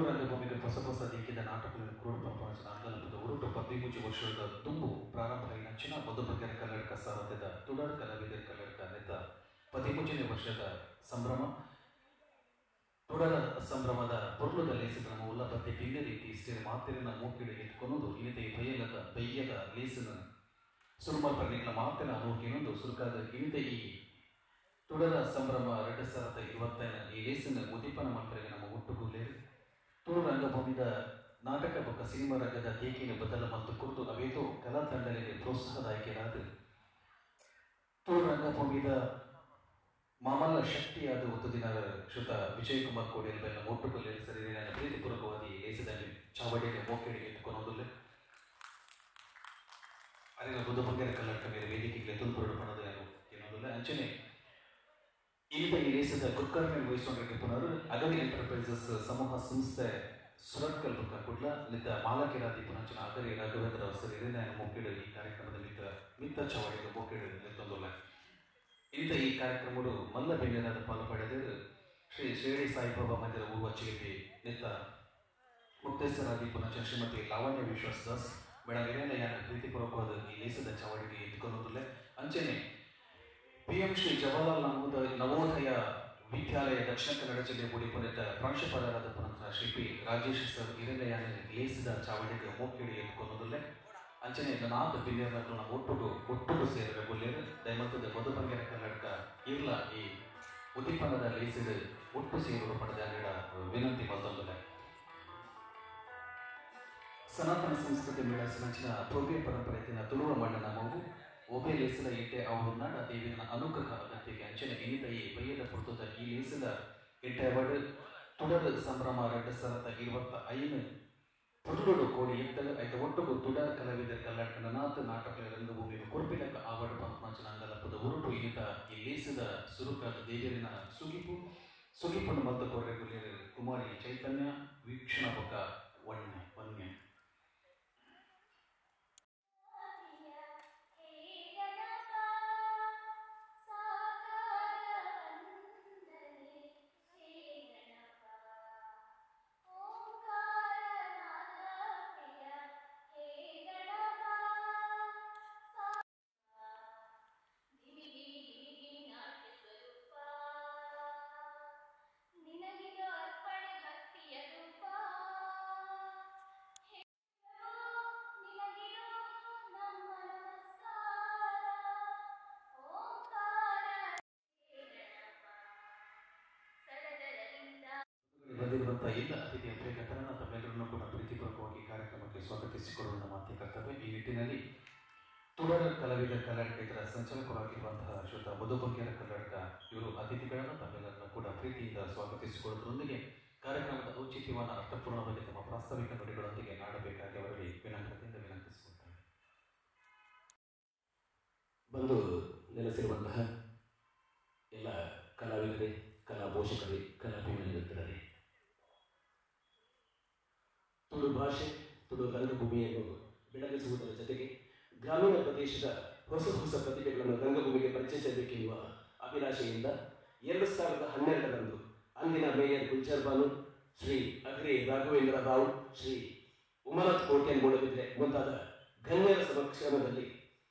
ರಂಗಭೂಮಿಗೆ ಹೊಸ ಹೊಸ ದಿಕ್ಕಿದ ನಾಟಕಗಳನ್ನು ಕ್ರೂರ ಪಂಪನ ಅಂಗಲಪದ ಉರುಟು 13 ವರ್ಷದ ತುಂಬು ಪ್ರಾರಂಭ ನಂಚಿನ ಮಧುಬಗೆರ ಕಲ್ಲಡ್ಕ ಸಾರಥ್ಯದ ತುಡರ್ ಕಲಾವಿದರ ಕಲ್ಲಡ್ಕ ನೆತ್ತ 13ನೇ ವರ್ಷದ ಸಂಭ್ರಮ ತುಡರ ಸಂಭ್ರಮದ ಪೊರ್ಲುದ ಲೇಸಿದ ನಮ್ಮ ಉಲ್ಲಪತ್ತಿ ಭಿನ್ನ ರೀತಿ ಇಷ್ಟೇ ಮಾತಿನ ಮೂಕಿಡು ಎತ್ಕೊನೊಂದು ಇನಿತೆ ಬಯ್ಯದ ಬಯ್ಯದ ಲೇಸಿನ ಸುರುಮಲ್ ಪರ್ಣಿಗಳ ಮಾತಿನ ನೂಕಿನೊಂದು ಸುರುಕಾದ ಇನಿತೆ ಈ ತುಡರ ಸಂಭ್ರಮ 2025 ಈ ಲೇಸಿನ ಉದೀಪನ ಮಲ್ಪರೆಗೆ ನಮ್ಮ ಒಟ್ಟುಗೂಲೇರು ತುಳು ರಂಗಭೂಮಿದ ನಾಟಕ ಬೊಕ್ಕ ಸಿನಿಮಾ ರಂಗದ ದೇಕಿನ ಬದಲ ಮತ್ತು ಕುರಿತು ಅವೇತೋ ಕಲಾ ತಂಡಗಳಿಗೆ ಪ್ರೋತ್ಸಾಹದಾಯಕರಾದ ತುಳು ರಂಗಭೂಮಿದ ಮಾಮಲ್ಲ ಶಕ್ತಿಯಾದ ಒಂದು ದಿನ ಶ್ರುತ ವಿಜಯಕುಮಾರ್ ಕೋಡಿಯಲ್ ಬೆಲ್ಲ ಒಟ್ಟುಗೂಲೇರು ಸರಿ ಪ್ರೀತಿಪೂರ್ವಕವಾಗಿ ಲೇಸಿದಲ್ಲಿ ಚಾವಡಿಗೆ ಮೋಕೆಡಿ ಎತ್ಕೊನೋದಿಲ್ಲ ಅಲ್ಲಿನ ಬುದ್ಧ ಬಂಗಾರ ಕಲ್ಲಡ್ಕ ಮೇಲೆ ವೇದಿಕೆಗೆ ತುಲ್ಪುರಡು ಪಣದ ಏನೋದಿಲ್ಲ. ಅಂಚನೆ ಈತ ಈ ದೇಶದ ಗುರ್ಕರ್ಣೆ ವಹಿಸಿಕೊಂಡಿಗೆ ಪುನರ್ ಅಗಲಿ ಎಂಟರ್ಪ್ರೈಸಸ್ ಸಮೂಹ ಸಂಸ್ಥೆ ಸುರತ್ಕಲ್ ಬುಕ್ಕ ಕುಡ್ಲ ಲಿದ್ದ ಮಾಲಕಿರಾದಿ ಪುನಂಚನ ಅಗರಿ ರಾಘವೇಂದ್ರ ಸರಿ ಮೋಕೆಡು ಈ ಕಾರ್ಯಕ್ರಮದ ಮಿತ್ತ ಮಿತ್ತ ಚಾವಡಿಗೆ ಮೋಕೆಡು ನಿತ್ತೊಂದುಲ್ಲ. ಇಂಥ ಈ ಕಾರ್ಯಕ್ರಮಡು ಮಲ್ಲ ಬೇಗನಾದ ಪಾಲು ಪಡೆದರು ಶ್ರೀ ಶಿರಡಿ ಸಾಯಿಬಾಬಾ ಮಂದಿರ ಊರ್ವ ಚಿಲಿಪಿ ನಿತ್ತ ಮುಕ್ತೇಶ್ವರಾದಿ ಪುನಂಚನ ಶ್ರೀಮತಿ ಲಾವಣ್ಯ ವಿಶ್ವಾಸ್ ದಾಸ್ ಮೇಡಮ್ ಹಿರಣ್ಣಯ್ಯನ ಪ್ರೀತಿಪೂರ್ವಕವಾದ ಈ ಲೇಸದ ಚಾವಡಿಗೆ ಎತ್ಕೊಳ್ಳೋದಿಲ್ಲ. ಅಂಚನೆ ಪಿಎಂ ಶ್ರೀ ಜವಾಹರ್ಲಾಲ್ ನವೋದಯ ವಿದ್ಯಾಲಯ ದಕ್ಷಿಣ ಕನ್ನಡ ಜಿಲ್ಲೆ ಬುಡಿಪುನಿತ ಪ್ರಾಂಶುಪಾಲರಾದ ಪುನಂತರ ಶ್ರೀ ಪಿ ರಾಜೇಶ್ ಸರ್ ಹಿರಣ್ಣಯ್ಯನ ಲೇಸದ ಚಾವಡಿಗೆ ಮೋಕಿಡಿ ಎತ್ಕೊಳ್ಳೋದಿಲ್ಲ. ಅಂಚನೆ ನಾಲ್ಕು ಬಿಲಿಯರ್ನ ಒಟ್ಟುಗು ಒಟ್ಟುಗು ಸೇರಿದ ಗುಲ್ಲೇರು ದಯಮತ್ತದ ಮಧುಬಂಗೆರ ಕನ್ನಡಕ ಇರ್ಲ ಈ ಉದ್ದೀಪನದ ಲೇಸಿದ ಒಟ್ಟು ಸೇರುವ ಪಡೆದ ವಿನಂತಿ ಮತ್ತೊಂದಿಲ್ಲ. ಸನಾತನ ಸಂಸ್ಕೃತಿ ಮೇಳ ಸಂಚಿನ ಭವ್ಯ ಪರಂಪರೆ ತಿನ ತುಳುವ ಮಣ್ಣನ ಮಗು ಒಬ್ಬೆ ಲೇಸಲ ಎಟ್ಟೆ ಅವರು ನಾಡ ದೇವಿನ ಅನುಗ್ರಹ ಅಗತ್ಯಕ್ಕೆ ಅಂಚನೆ ಇನಿತ ಈ ಬಯ್ಯದ ಪುರ್ತದ ಈ ಲೇಸಲ ಎಟ್ಟೆ ವಡ್ ತುಡರ್ ಸಂಭ್ರಮ 2025 ತುಡುಡು ಕೋಡಿ ಎತ್ತಲು ಐತ ಒಟ್ಟುಗು ತುಡರ್ ಕಲಾವಿದರ ಕಲ್ಲಡ್ಕನ ನಾಥ ನಾಟಕ ರಂಗಭೂಮಿ ಕುರ್ಪಿಲಕ ಆವಡ ಪಂಪನಾಂಗಲಪದ ಉರುಟು ಇನಿತ ಈ ಲೇಸದ ಸುರುಕಾದ ದೇವಿಯರಿನ ಸುಗಿಪು ಸುಗಿಪನ್ನು ಮಲ್ತ ಕೊರ್ರೆ ಕುಮಾರಿ ಚೈತನ್ಯ ವೀಕ್ಷಣ ಬೊಕ್ಕ ವಣ್ಯ ವನ್ಯ. ಬಂದಿರುವಂತಹ ಎಲ್ಲ ಅತಿಥಿ ಅಭ್ಯರ್ಥರನ್ನು ತಮ್ಮೆಲ್ಲರನ್ನೂ ಕೂಡ ಪ್ರೀತಿಪೂರ್ವಕವಾಗಿ ಕಾರ್ಯಕ್ರಮಕ್ಕೆ ಸ್ವಾಗತಿಸಿಕೊಳ್ಳುವ ನಮ್ಮ ಅತಿ ಕರ್ತವ್ಯ. ಈ ನಿಟ್ಟಿನಲ್ಲಿ ತುಡರ ಕಲಾವಿದರ ಕರ್ನಾಟಕ ಇದರ ಸಂಚಾಲಕರಾಗಿರುವಂತಹ ಶ್ರೋತ ಮಧುಬಂಗೇರ ಕರ್ನಾಟಕ ಇವರು ಅತಿಥಿಗಳನ್ನು ತಮ್ಮೆಲ್ಲರನ್ನು ಕೂಡ ಪ್ರೀತಿಯಿಂದ ಸ್ವಾಗತಿಸಿಕೊಳ್ಳುವುದರೊಂದಿಗೆ ಕಾರ್ಯಕ್ರಮದ ಔಚಿತ್ಯವನ್ನು ಅರ್ಥಪೂರ್ಣವಾಗಿ ತಮ್ಮ ಪ್ರಾಸ್ತಾವಿಕ ನುಡಿಗಳೊಂದಿಗೆ ನಾಡಬೇಕಾಗಿ ಅವರಲ್ಲಿ ವಿನಮ್ರತೆಯಿಂದ ವಿನಂತಿಸಿಕೊಳ್ತಾರೆ. ಬಂದು ನೆಲೆಸಿರುವಂತಹ ಎಲ್ಲ ಕಲಾವಿದರೇ, ಕಲಾ ಪೋಷಕರೇ, ಕಲಾಭಿಮಾನಿಗಳಿದ್ದಾರೆ, ತುಳು ಭಾಷೆ ತುಳು ರಂಗಭೂಮಿಯನ್ನು ಬೆಳಗಿಸುವುದರ ಜೊತೆಗೆ ಗ್ರಾಮೀಣ ಪ್ರದೇಶದ ಹೊಸ ಹೊಸ ಪ್ರತಿಭೆಗಳನ್ನು ರಂಗಭೂಮಿಗೆ ಪರಿಚಯಿಸಬೇಕೆನ್ನುವ ಅಭಿಲಾಷೆಯಿಂದ 2012ರಂದು ಅಂದಿನ ಮೇಯರ್ ಗುಲ್ಜಾರ್ ಬಾನು, ಶ್ರೀ ಅಗ್ರಿ ರಾಘವೇಂದ್ರ ರಾವ್, ಶ್ರೀ ಉಮನಾಥ್ ಕೋಟ್ಯಾನ್ ಮೂಡಬಿದ್ರೆ ಮುಂತಾದ ಗಣ್ಯರ ಸಮಕ್ಷಮದಲ್ಲಿ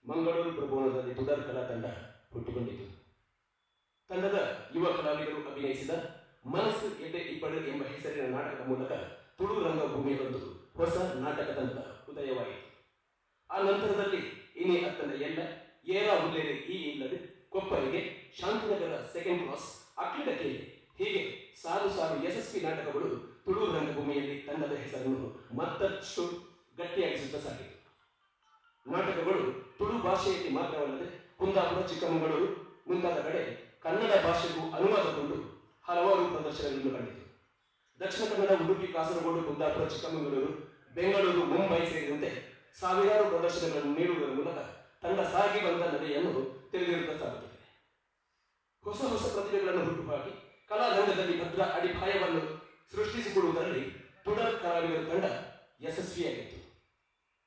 ಮಂಗಳೂರು ಪ್ರಭುವನದಲ್ಲಿ ತುಡರ್ ಕಲಾ ತಂಡ ಹುಟ್ಟಿಕೊಂಡಿತು. ತಂಡದ ಯುವ ಕಲಾವಿದರು ಅಭಿನಯಿಸಿದ ಮನಸ್ಸು ಎಡ್ಡೆ ಇಬ್ಬಡು ಎಂಬ ಹೆಸರಿನ ನಾಟಕದ ಮೂಲಕ ತುಳು ರಂಗಭೂಮಿಯಲ್ಲೊಂದು ಹೊಸ ನಾಟಕ ತಂಡದ ಉದಯವಾಯಿತು. ಆ ನಂತರದಲ್ಲಿ ಇನಿ ಅತ್ತನ ಎಲ್ಲ ಏರ ಉಲ್ಲೇರೆ ಈ ಇಲ್ಲದೆ ಕೊಪ್ಪರಿಗೆ, ಶಾಂತಿನಗರ ಸೆಕೆಂಡ್ ಕ್ರಾಸ್, ಅಕ್ಲಿಡಕ್ಕೆ ಹೀಗೆ ಸಾಲು ಸಾಲು ಯಶಸ್ವಿ ನಾಟಕಗಳು ತುಳು ರಂಗಭೂಮಿಯಲ್ಲಿ ತಂಡದ ಹೆಸರನ್ನು ಮತ್ತಷ್ಟು ಗಟ್ಟಿಯಾಗಿಸುತ್ತಾ ಸಾಗಿತು. ನಾಟಕಗಳು ತುಳು ಭಾಷೆಯಲ್ಲಿ ಮಾತ್ರವಲ್ಲದೆ ಕುಂದಾಪುರ, ಚಿಕ್ಕಮಗಳೂರು ಮುಂತಾದ ಕಡೆ ಕನ್ನಡ ಭಾಷೆಗೂ ಅನುವಾದಗೊಂಡು ಹಲವಾರು ಪ್ರದರ್ಶನಗಳನ್ನು ಕಂಡಿತು. ದಕ್ಷಿಣ ಕನ್ನಡ, ಉಡುಪಿ, ಕಾಸರಗೋಡು, ಕುಂದಾಪುರ, ಚಿಕ್ಕಮಗಳೂರು, ಬೆಂಗಳೂರು, ಮುಂಬೈ ಸೇರಿದಂತೆ ಸಾವಿರಾರು ಪ್ರದರ್ಶನಗಳನ್ನು ನೀಡುವುದರ ಮೂಲಕ ತಂಡ ಸಾಗಿ ಬಂದ ನಡೆಯನ್ನು ತಿಳಿದಿರುತ್ತಾ ಸಾಗುತ್ತಿದೆ. ಹೊಸ ಹೊಸ ಪ್ರತಿಭೆಗಳನ್ನು ಹುಟ್ಟುಹಾಕಿ ಕಲಾರಂಗದಲ್ಲಿ ಭದ್ರ ಅಡಿಪಾಯವನ್ನು ಸೃಷ್ಟಿಸಿಕೊಡುವುದರಲ್ಲಿ ತುಡರ್ ಕಲಾವಿದರ ತಂಡ ಯಶಸ್ವಿಯಾಗಿತ್ತು.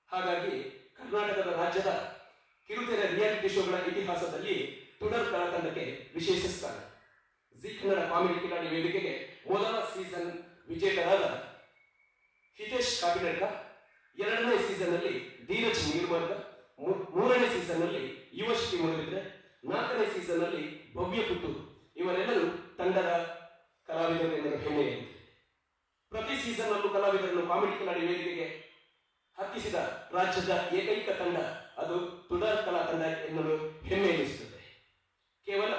ಹಾಗಾಗಿ ಕರ್ನಾಟಕದ ರಾಜ್ಯದ ಕಿರುತೆರೆ ರಿಯಾಲಿಟಿ ಶೋಗಳ ಇತಿಹಾಸದಲ್ಲಿ ತುಡರ್ ಕಲಾ ತಂಡಕ್ಕೆ ವಿಶೇಷ ಸ್ಥಾನ. ಜಿ ಕನ್ನಡ ಕಾಮಿಡಿ ಕಿಲಾಡಿ ವೇದಿಕೆಗೆ ಮೊದಲ ಸೀಸನ್ ವಿಜೇತರಾದ ಹಿತೇಶ್ ಕಾಪಿನಡ್ಕ, 2ನೇ ಸೀಸನ್ ನಲ್ಲಿ ಧೀರಜ್ ನೀರ್ಮಾರ್ಗ, 3ನೇ ಸೀಸನ್ ನಲ್ಲಿ ಯುವ ಶೆಟ್ಟಿ ಮೂಡಬಿದ್ರೆ, 4ನೇ ಸೀಸನ್ ನಲ್ಲಿ ಭವ್ಯ ಪುತ್ತೂರು ಇವರೆಲ್ಲರೂ ತಂಡದ ಕಲಾವಿದರು ಎನ್ನುವ ಹೆಮ್ಮೆಯಾಗಿದೆ. ಪ್ರತಿ ಸೀಸನ್ ನಲ್ಲೂ ಕಲಾವಿದರನ್ನು ಕಾಮಿಡಿ ಕಿಲಾಡಿ ವೇದಿಕೆಗೆ ಹತ್ತಿಸಿದ ರಾಜ್ಯದ ಏಕೈಕ ತಂಡ ಅದು ತುಡಾರ್ ಕಲಾ ತಂಡ ಎನ್ನಲು ಹೆಮ್ಮೆ ಎನಿಸುತ್ತದೆ. ಕೇವಲ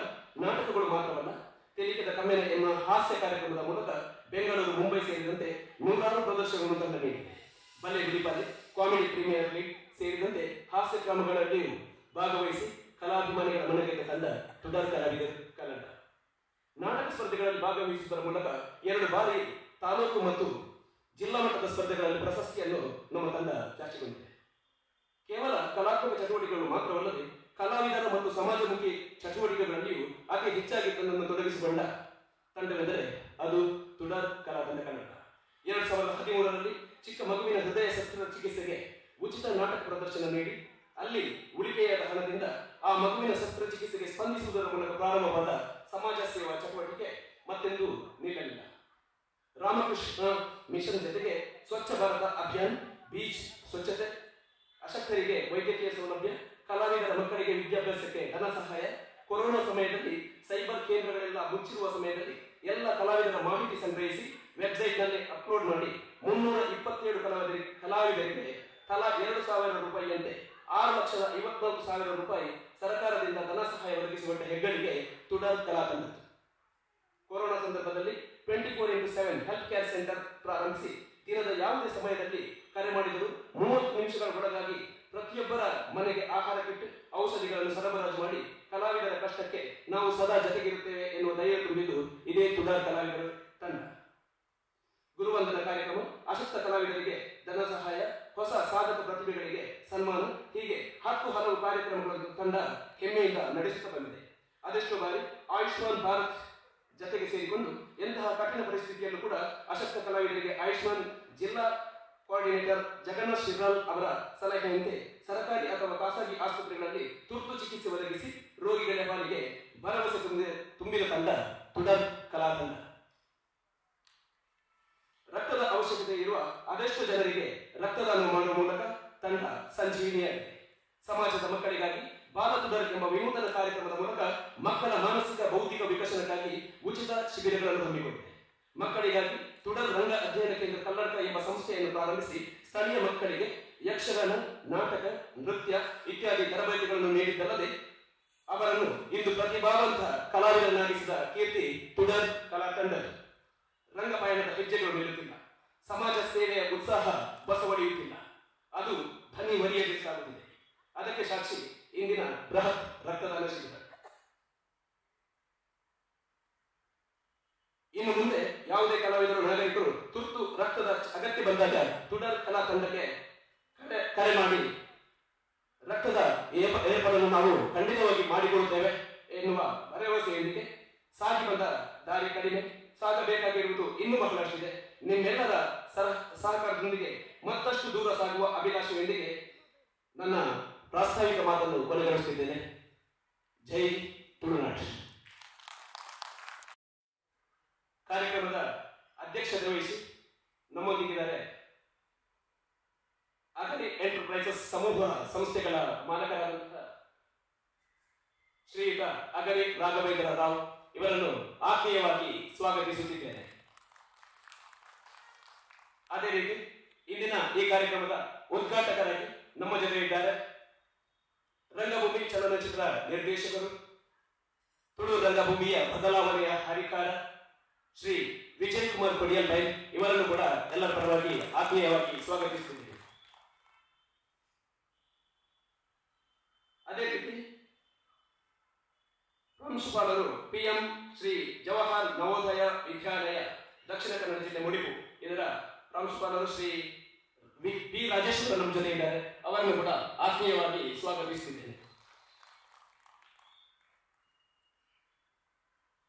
ನಾಟಕಗಳು ಮಾತ್ರವಲ್ಲ, ತೆಲಿಕೆದ ಕಮ್ಮೆನ ಎನ್ನುವ ಹಾಸ್ಯ ಕಾರ್ಯಕ್ರಮದ ಮೂಲಕ ಬೆಂಗಳೂರು, ಮುಂಬೈ ಸೇರಿದಂತೆ ನೂರಾರು ಪ್ರದರ್ಶನಗಳನ್ನು ತಂಡ ನೀಡಿದೆ. ಬಲೆ ಬಿಡಿಬಲೆ, ಕಾಮಿಡಿ ಪ್ರೀಮಿಯರ್ ಲೀಗ್ ಸೇರಿದಂತೆ ಹಾಸ್ಯ ಕ್ರಮಗಳಲ್ಲಿಯೂ ಭಾಗವಹಿಸಿ ಕಲಾಭಿಮಾನಿಗಳ ಮನಗೆದ್ದ ತಂಡ ತುಡಾರ್ ಕಲಾವಿದರು ಕನ್ನಡ. ನಾಟಕ ಸ್ಪರ್ಧೆಗಳಲ್ಲಿ ಭಾಗವಹಿಸುವುದರ ಮೂಲಕ 2 ಬಾರಿ ತಾಲೂಕು ಮತ್ತು ಜಿಲ್ಲಾ ಮಟ್ಟದ ಸ್ಪರ್ಧೆಗಳಲ್ಲಿ ಪ್ರಶಸ್ತಿಯನ್ನು ನಮ್ಮ ತಂಡ ಚಾಚಿಕೊಂಡಿದೆ. ಕೇವಲ ಕಲಾತ್ಮಕ ಚಟುವಟಿಕೆಗಳು ಮಾತ್ರವಲ್ಲದೆ ಕಲಾವಿದರ ಮತ್ತು ಸಮಾಜಮುಖಿ ಚಟುವಟಿಕೆಗಳಲ್ಲಿಯೂ ಅತಿ ಹೆಚ್ಚಾಗಿ ತನ್ನನ್ನು ತೊಡಗಿಸಿಕೊಂಡ ತಂಡವೆಂದರೆ ಅದು ತುಡಾರ್ ಕಲಾ ತಂಡ ಕನ್ನಡ. 2013ರಲ್ಲಿ ಚಿಕ್ಕ ಮಗುವಿನ ಹೃದಯ ಶಸ್ತ್ರಚಿಕಿತ್ಸೆಗೆ ಉಚಿತ ನಾಟಕ ಪ್ರದರ್ಶನ ನೀಡಿ ಅಲ್ಲಿ ಉಳಿಕೆಯಾದ ಹಣದಿಂದ ಆ ಮಗುವಿನ ಶಸ್ತ್ರಚಿಕಿತ್ಸೆಗೆ ಸ್ಪಂದಿಸುವುದರ ಮೂಲಕ ಪ್ರಾರಂಭವಾದ ಸಮಾಜ ಸೇವಾ ಚಟುವಟಿಕೆ ಮತ್ತೆಂದೂ ನಿಲ್ಲಲಿಲ್ಲ. ರಾಮಕೃಷ್ಣ ಮಿಷನ್ ಜೊತೆಗೆ ಸ್ವಚ್ಛ ಭಾರತ ಅಭಿಯಾನ್, ಬೀಚ್ ಸ್ವಚ್ಛತೆ, ಅಶಕ್ತರಿಗೆ ವೈದ್ಯಕೀಯ ಸೌಲಭ್ಯ, ಕಲಾವಿದರ ಮಕ್ಕಳಿಗೆ ವಿದ್ಯಾಭ್ಯಾಸಕ್ಕೆ ಧನ ಸಹಾಯ, ಕೊರೋನಾ ಸಮಯದಲ್ಲಿ ಸೈಬರ್ ಕೇಂದ್ರಗಳೆಲ್ಲ ಮುಚ್ಚಿರುವ ಸಮಯದಲ್ಲಿ ಎಲ್ಲ ಕಲಾವಿದರ ಮಾಹಿತಿ ಸಂಗ್ರಹಿಸಿ ವೆಬ್ಸೈಟ್ನಲ್ಲಿ ಅಪ್ಲೋಡ್ ಮಾಡಿ 327 ಕಲಾವಿದರಿಗೆ ತಲಾ 2,000 ರೂಪಾಯಿಯಂತೆ 6,54,000 ರೂಪಾಯಿ ಸರ್ಕಾರದಿಂದ ಧನ ಸಹಾಯ ಒದಗಿಸಿಕೊಟ್ಟ ಹೆಗ್ಗಳಿಕೆ ತುಡಾರ್ ಕಲಾ ತಂಡದ್ದು. ಕೊರೋನಾ ಸಂದರ್ಭದಲ್ಲಿ 24x7 health care centre ಪ್ರಾರಂಭಿಸಿ ದಿನದ ಯಾವುದೇ ಸಮಯದಲ್ಲಿ ಕರೆ ಮಾಡಿದರೂ 30 ನಿಮಿಷಗಳ ಒಳಗಾಗಿ ಪ್ರತಿಯೊಬ್ಬರ ಮನೆಗೆ ಆಹಾರ ಕಿಟ್, ಔಷಧಿಗಳನ್ನು ಸರಬರಾಜು ಮಾಡಿ ಕಲಾವಿದರ ಕಷ್ಟಕ್ಕೆ ನಾವು ಸದಾ ಜೊತೆಗಿರುತ್ತೇವೆ ಎನ್ನುವ ಧೈರ್ಯ ತುಂಬಿದ್ದು ಇದೇ ತುಡಾರ್ ಕಲಾವಿದರ ತಂಡ. ಗುರುವಂದನ ಕಾರ್ಯಕ್ರಮ, ಅಶಕ್ತ ಕಲಾವಿದರಿಗೆ ಧನ ಸಹಾಯ, ಹೊಸ ಸಾಧಕ ಪ್ರತಿಭೆಗಳಿಗೆ ಸನ್ಮಾನ, ಹೀಗೆ 10 ಹಲವು ಕಾರ್ಯಕ್ರಮಗಳನ್ನು ತಂಡ ಹೆಮ್ಮೆಯಿಂದ ನಡೆಸುತ್ತಾ ಬಂದಿದೆ. ಅದೆಷ್ಟೋ ಬಾರಿ ಆಯುಷ್ಮಾನ್ ಭಾರತ್ ಜತೆಗೆ ಸೇರಿಕೊಂಡು ಎಂತಹ ಕಠಿಣ ಪರಿಸ್ಥಿತಿಯಲ್ಲೂ ಕೂಡ ಅಶಕ್ತ ಕಲಾವಿದರಿಗೆ ಆಯುಷ್ಮಾನ್ ಜಿಲ್ಲಾ ಕೋಆರ್ಡಿನೇಟರ್ ಜಗನ್ನಾಥ್ ಶಿರ್ಲಾಲ್ ಅವರ ಸಲಹೆಯಂತೆ ಸರ್ಕಾರಿ ಅಥವಾ ಖಾಸಗಿ ಆಸ್ಪತ್ರೆಗಳಲ್ಲಿ ತುರ್ತು ಚಿಕಿತ್ಸೆ ಒದಗಿಸಿ ರೋಗಿಗಳ ಪಾಲಿಗೆ ಭರವಸೆ ತುಂಬಿದ ತಂಡ ತುಡಾರ್ ಕಲಾ ತಂಡ. ರಕ್ತದ ಅವಶ್ಯಕತೆ ಇರುವ ಅದೆಷ್ಟು ಜನರಿಗೆ ರಕ್ತದಾನ ಮಾಡುವ ಮೂಲಕ ತಂಡ ಸಂಜೀವಿನಿಯಾಗಿದೆ. ಸಮಾಜದ ಮಕ್ಕಳಿಗಾಗಿ ಬಾಲ ತುಡಾರ್ ಎಂಬ ವಿನೂತನ ಕಾರ್ಯಕ್ರಮದ ಮೂಲಕ ಮಕ್ಕಳ ಮಾನಸಿಕ ಬೌದ್ಧಿಕ ವಿಕಸನಕ್ಕಾಗಿ ಉಚಿತ ಶಿಬಿರಗಳನ್ನು ಹಮ್ಮಿಕೊಂಡಿದೆ. ಮಕ್ಕಳಿಗಾಗಿ ತುಡಾರ್ ರಂಗ ಅಧ್ಯಯನ ಕೇಂದ್ರ ಕಲ್ಲಡ್ಕ ಎಂಬ ಸಂಸ್ಥೆಯನ್ನು ಪ್ರಾರಂಭಿಸಿ ಸ್ಥಳೀಯ ಮಕ್ಕಳಿಗೆ ಯಕ್ಷಗಾನ, ನಾಟಕ, ನೃತ್ಯ ಇತ್ಯಾದಿ ತರಬೇತಿಗಳನ್ನು ನೀಡಿದ್ದಲ್ಲದೆ ಅವರನ್ನು ಇಂದು ಪ್ರತಿಭಾವಂತ ಕಲಾವಿದರನ್ನಾಗಿಸಿದ ಕೀರ್ತಿ ತುಡಾರ್ ಕಲಾ ತಂಡದ್ದು. ರಂಗಪಯಣದ ಹೆಜ್ಜೆಗಳು ನಿಲ್ಲುತ್ತಿಲ್ಲ, ಸಮಾಜ ಸೇವೆಯ ಉತ್ಸಾಹ ಬಸವಡಿಯುತ್ತಿಲ್ಲ, ಅದು ಧನಿ ವರಿಯಲ್ಲಿ ಸಾಗುತ್ತಿದೆ. ಅದಕ್ಕೆ ಸಾಕ್ಷಿ ಇಂದಿನ ಬೃಹತ್ ರಕ್ತದಾನ ಶಿಬಿರ. ಇನ್ನು ಮುಂದೆ ಯಾವುದೇ ಕಲಾವಿದರು, ನಾಗರಿಕರು ತುರ್ತು ರಕ್ತದ ಅಗತ್ಯ ಬಂದಾಗ ತುಡಾರ್ ಕಲಾ ತಂಡಕ್ಕೆ ಕರೆ ಮಾಡಿ ರಕ್ತದ ಏರ್ಪಾಡನ್ನು ನಾವು ಖಂಡಿತವಾಗಿ ಮಾಡಿಕೊಳ್ಳುತ್ತೇವೆ ಎನ್ನುವ ಭರವಸೆಯೊಂದಿಗೆ ಸಾಗಿ ಬಂದ ದಾರಿ ಕಡಿಮೆ, ಸಾಗಬೇಕಾಗಿರುವುದು ಇನ್ನೂ ಬಹಳಷ್ಟಿದೆ. ನಿಮ್ಮೆಲ್ಲರ ಸಹಕಾರದೊಂದಿಗೆ ಮತ್ತಷ್ಟು ದೂರ ಸಾಗುವ ಅಭಿಲಾಷೆಯೊಂದಿಗೆ ನನ್ನ ಪ್ರಾಸ್ತಾವಿಕ ಮಾತನ್ನು ಕೊನೆಗೊಳಿಸುತ್ತಿದ್ದೇನೆ. ಜೈ ತುಳುನಾಡ್. ಕಾರ್ಯಕ್ರಮದ ಅಧ್ಯಕ್ಷತೆ ವಹಿಸಿ ನಮ್ಮೊಂದಿಗಿದ್ದಾರೆ ಅಗರಿ ಎಂಟರ್ಪ್ರೈಸಸ್ ಸಮೂಹ ಸಂಸ್ಥೆಗಳ ಮಾಲಕರಾದಂತಹ ಶ್ರೀಯುತ ಅಗರಿ ರಾಘವೇಂದ್ರ ರಾವ್ ಇವರನ್ನು ಆತ್ಮೀಯವಾಗಿ ಸ್ವಾಗತಿಸುತ್ತಿದ್ದೇನೆ. ಅದೇ ರೀತಿ ಇಂದಿನ ಈ ಕಾರ್ಯಕ್ರಮದ ಉದ್ಘಾಟಕರಾಗಿ ನಮ್ಮ ಜೊತೆ ಇದ್ದಾರೆ ರಂಗಭೂಮಿ ಚಲನಚಿತ್ರ ನಿರ್ದೇಶಕರು, ತುಳು ರಂಗಭೂಮಿಯ ಬದಲಾವಣೆಯ ಹರಿಕಾರ ಶ್ರೀ ವಿಜಯ್ ಕುಮಾರ್ ಕೊಡಿಯಲ್ ಬೈಲ್ ಇವರನ್ನು ಕೂಡ ಎಲ್ಲರ ಪರವಾಗಿ ಆತ್ಮೀಯವಾಗಿ ಸ್ವಾಗತಿಸುತ್ತಿದ್ದೇನೆ. ಅದೇ ರೀತಿ ಪ್ರಾಂಶುಪಾಲರು ಪಿಎಂ ಶ್ರೀ ಜವಾಹರ್ ನವೋದಯ ವಿದ್ಯಾಲಯ, ದಕ್ಷಿಣ ಕನ್ನಡ ಜಿಲ್ಲೆ ಮುಡಿಪು, ಇದರ ಪ್ರಾಂಶುಪಾಲರು ಶ್ರೀ ಪಿ ರಾಜೇಶ್ವರ ನಮ್ಮ ಜೊತೆ ಇದ್ದಾರೆ, ಅವರನ್ನು ಕೂಡ ಆತ್ಮೀಯವಾಗಿ ಸ್ವಾಗತಿಸುತ್ತಿದ್ದೇನೆ.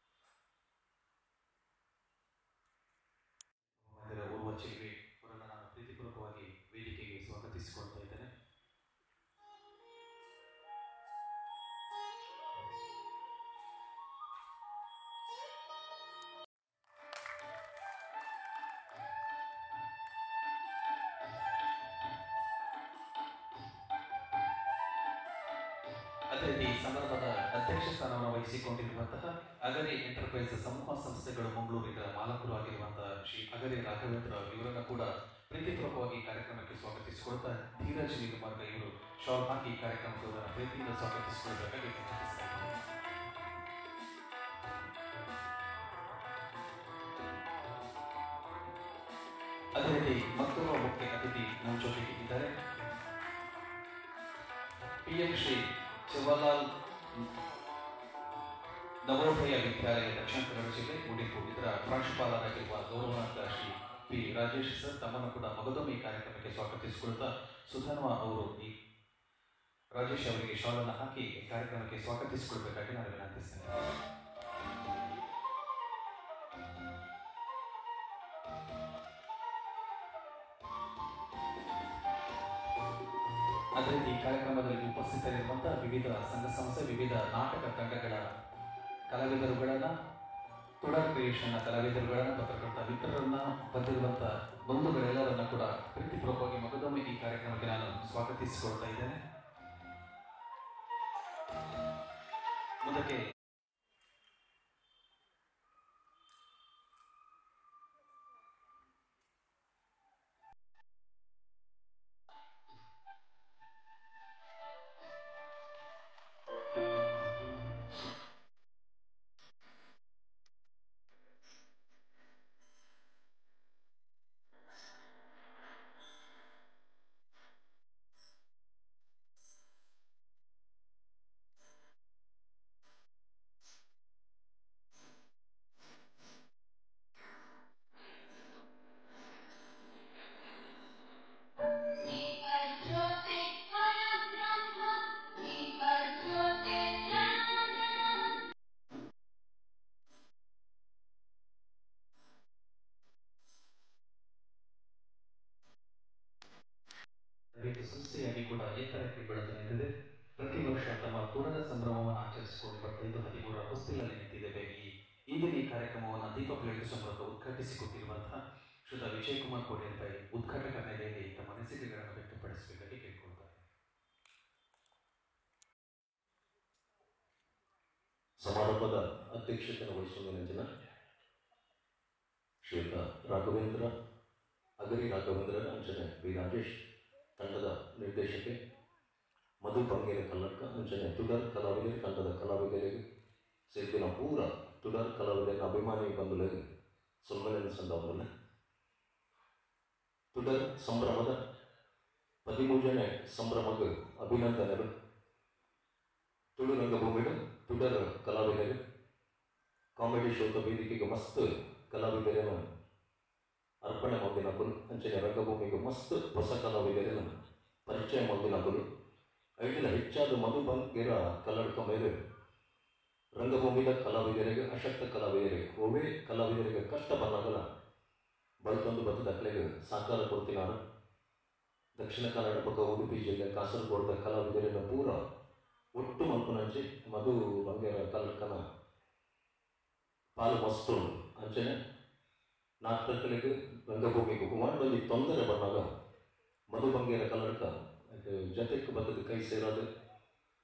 ಓರ್ವ ಚೆಲ್ವಿ ಅವರನ್ನು ನಾನು ಪ್ರೀತಿಪೂರ್ವಕವಾಗಿ ವೇದಿಕೆಗೆ ಸ್ವಾಗತಿಸಿಕೊಳ್ತಾ ಇದ್ದೇನೆ. ಅದೇ ರೀತಿ ಈ ಸಂದರ್ಭದ ಅಧ್ಯಕ್ಷ ಸ್ಥಾನವನ್ನು ವಹಿಸಿಕೊಂಡಿರುವಂತಹ ಅಗರಿ ಎಂಟರ್ಪ್ರೈಸ್ ಸಮೂಹ ಸಂಸ್ಥೆಗಳು ಮಂಗಳೂರಿನ ಮಾಲಕರು ಆಗಿರುವಂತಹ ಶ್ರೀ ಅಗರಿ ರಾಘವೇಂದ್ರ ಇವರನ್ನು ಕೂಡ ಪ್ರೀತಿಪೂರ್ವಕವಾಗಿ ಕಾರ್ಯಕ್ರಮಕ್ಕೆ ಸ್ವಾಗತಿಸಿಕೊಳ್ತಾ ಧೀರಜ್ ನೀಲುಮಾರ್ಗ ಇವರು ಶಾಲ್ ಹಾಕಿ ಕಾರ್ಯಕ್ರಮಕ್ಕೆ ಅವರನ್ನು ಪ್ರೀತಿಯಿಂದ ಸ್ವಾಗತಿಸಿಕೊಳ್ಳಬೇಕಾಗಿ ವಿನಂತಿಸ್ತಾ ಇದ್ದಾರೆ. ಅದೇ ರೀತಿ ಮತ್ತೋರ್ವ ಮುಖ್ಯ ಅತಿಥಿ ನಮ್ಮ ಜೊತೆಗೆ ಇದ್ದಾರೆ. ಪಿಎಂ ಶ್ರೀ ಜವಾಹರ್ಲಾಲ್ ನವೋದಯ ವಿದ್ಯಾಲಯ ದಕ್ಷಿಣ ಕನ್ನಡ ಜಿಲ್ಲೆ ಉಡುಪು ಇದರ ಪ್ರಾಂಶುಪಾಲರಾಗಿರುವ ಗೌರವಾನ್ವಿತ ಶ್ರೀ ಪಿ ರಾಜೇಶ್ ಸರ್ ತಮ್ಮನ್ನು ಕೂಡ ಮಗದೊಮ್ಮೆ ಈ ಕಾರ್ಯಕ್ರಮಕ್ಕೆ ಸ್ವಾಗತಿಸಿಕೊಳ್ತಾ ಸುಧನ್ವ ಅವರು ಈ ರಾಜೇಶ್ ಅವರಿಗೆ ಶಾಲನ್ನು ಹಾಕಿ ಕಾರ್ಯಕ್ರಮಕ್ಕೆ ಸ್ವಾಗತಿಸಿಕೊಳ್ಬೇಕಾಗಿ ನಾನು ವಿನಂತಿಸ್ತೇನೆ. ಅದೇ ರೀತಿ ಈ ಕಾರ್ಯಕ್ರಮದಲ್ಲಿ ಉಪಸ್ಥಿತರಿರುವಂತಹ ವಿವಿಧ ಸಂಘ ಸಂಸ್ಥೆ, ವಿವಿಧ ನಾಟಕ ತಂಡಗಳ ಕಲಾವಿದರುಗಳನ್ನ, ತುಡರ್ ಕ್ರಿಯೇಷನ್ನ ಕಲಾವಿದರುಗಳನ್ನ, ಪತ್ರಕರ್ತ ಮಿತ್ರರನ್ನ, ಬಂದಿರುವಂತಹ ಬಂಧುಗಳೆಲ್ಲರನ್ನ ಕೂಡ ಪ್ರೀತಿಪೂರ್ವಕವಾಗಿ ಮಗದೊಮ್ಮೆ ಈ ಕಾರ್ಯಕ್ರಮಕ್ಕೆ ನಾನು ಸ್ವಾಗತಿಸಿಕೊಳ್ತಾ ಇದ್ದೇನೆ. ಮುಂದಕ್ಕೆ ಸಂಸ್ಥೆಯಾಗಿ ಕೂಡ ಎತ್ತರಕ್ಕೆ ಬೆಳೆದು ನಿಂತಿದೆ. ಪ್ರತಿ ವರ್ಷ ತಮ್ಮ ತುಡರ ಸಂಭ್ರಮವನ್ನು ಆಚರಿಸಿಕೊಂಡು ಬರ್ತಾ ಇದ್ದು 13ರ ಹೊಸ್ತಿಲಲ್ಲಿ ನಿಂತಿದ್ದೇವೆ. ಈ ಇಂದಿನ ಈ ಕಾರ್ಯಕ್ರಮವನ್ನು ದೀಪ ಬೆಳಗಿಸುವ ಮೂಲಕ ಉದ್ಘಾಟಿಸಿಕೊಟ್ಟಿರುವಂತಹ ಶ್ರೀಯುತ ವಿಜಯಕುಮಾರ್ ಕೋಡಿಯನ್ ಪೈ ಉದ್ಘಾಟಕ ನೆಲೆಯಲ್ಲಿ ತಮ್ಮ ಅನಿಸಿಕೆಗಳನ್ನು ವ್ಯಕ್ತಪಡಿಸಬೇಕಾಗಿ ಕೇಳಿಕೊಳ್ತಾರೆ. ಸಮಾರಂಭದ ಅಧ್ಯಕ್ಷತೆಯನ್ನು ವಹಿಸುವ ನಂಜನ ಶ್ರೀಯುತ ರಾಘವೇಂದ್ರ ಅಗರಿ ರಾಘವೇಂದ್ರ ಅಂಚನೆ ವಿ ರಾಜೇಶ್ ತಂಡದ ನಿರ್ದೇಶಕೆ ಮಧು ಬಂಗೇರ ಕಲ್ಲಡ್ಕ ಅಂಚನೆ ತುಡರ್ ಕಲಾವಿದರು ತಂಡದ ಕಲಾವಿದರಿಗೆ ಸೇರ್ಪಿನ ಪೂರ ತುಡರ್ ಕಲಾವಿದರ ಅಭಿಮಾನಿ ಬಂಧುಗಳಿಗೆ ಸೊಲ್ಮಲೆಯನ್ನು ಸಂದವರಲ್ಲ. ತುಡರ್ ಸಂಭ್ರಮದ 13ನೇ ಸಂಭ್ರಮಕ್ಕೆ ಅಭಿನಂದನೆಗಳು. ತುಳು ರಂಗಭೂಮಿಡು ತುಡರ್ ಕಲಾವಿದರು ಕಾಮಿಡಿ ಶೋತ ವೇದಿಕೆಗೆ ಮಸ್ತ್ ಕಲಾವಿದರನ್ನು ಅರ್ಪಣೆ ಮಾಡಿನಕುಲು ಅಂಚನೆ ರಂಗಭೂಮಿಗೆ ಮಸ್ತ್ ಹೊಸ ಕಲಾವಿದರನ್ನು ಪರಿಚಯ ಮಾಡಿನಕುಲು. ಐದಿನ ಹೆಚ್ಚಾದ ಮಧು ಬಂಗೇರ ಕಲ್ಲಡ್ಕ ಮೇಲೆ ರಂಗಭೂಮಿದ ಕಲಾವಿದರಿಗೆ ಅಶಕ್ತ ಕಲಾವಿದರಿಗೆ ಒವೇ ಕಲಾವಿದರಿಗೆ ಕಷ್ಟ ಬಂದಾಗಲ್ಲ ಬಲ್ತೊಂದು ಬತ್ತದಕ್ಲೆಗೆ ಸಾಕಾರ ಕೊಡ್ತಿನಾರ. ದಕ್ಷಿಣ ಕನ್ನಡ ಪಕ್ಕ ಉಡುಪಿ ಜಿಲ್ಲೆ ಕಾಸರಗೋಡದ ಕಲಾವಿದರನ್ನು ಪೂರ ಒಟ್ಟು ಮಲ್ಪುನಂಚೆ ಮಧು ಬಂಗೇರ ಕಲ್ಲಡ್ಕನ ಪಾಲು ಮಸ್ತು ಅಂಚನೆ ನಾಟಕಗಳಿಗೆ ರಂಗಭೂಮಿಗೆ ಒಂದೊಂದು ತೊಂದರೆ ಬಂದಾಗ ಮಧು ಬಂಗೇರ ಕಲ್ಲಡ್ಕ ಜತೆಗೆ ಬತ್ತದ ಕೈ ಸೇರೋದು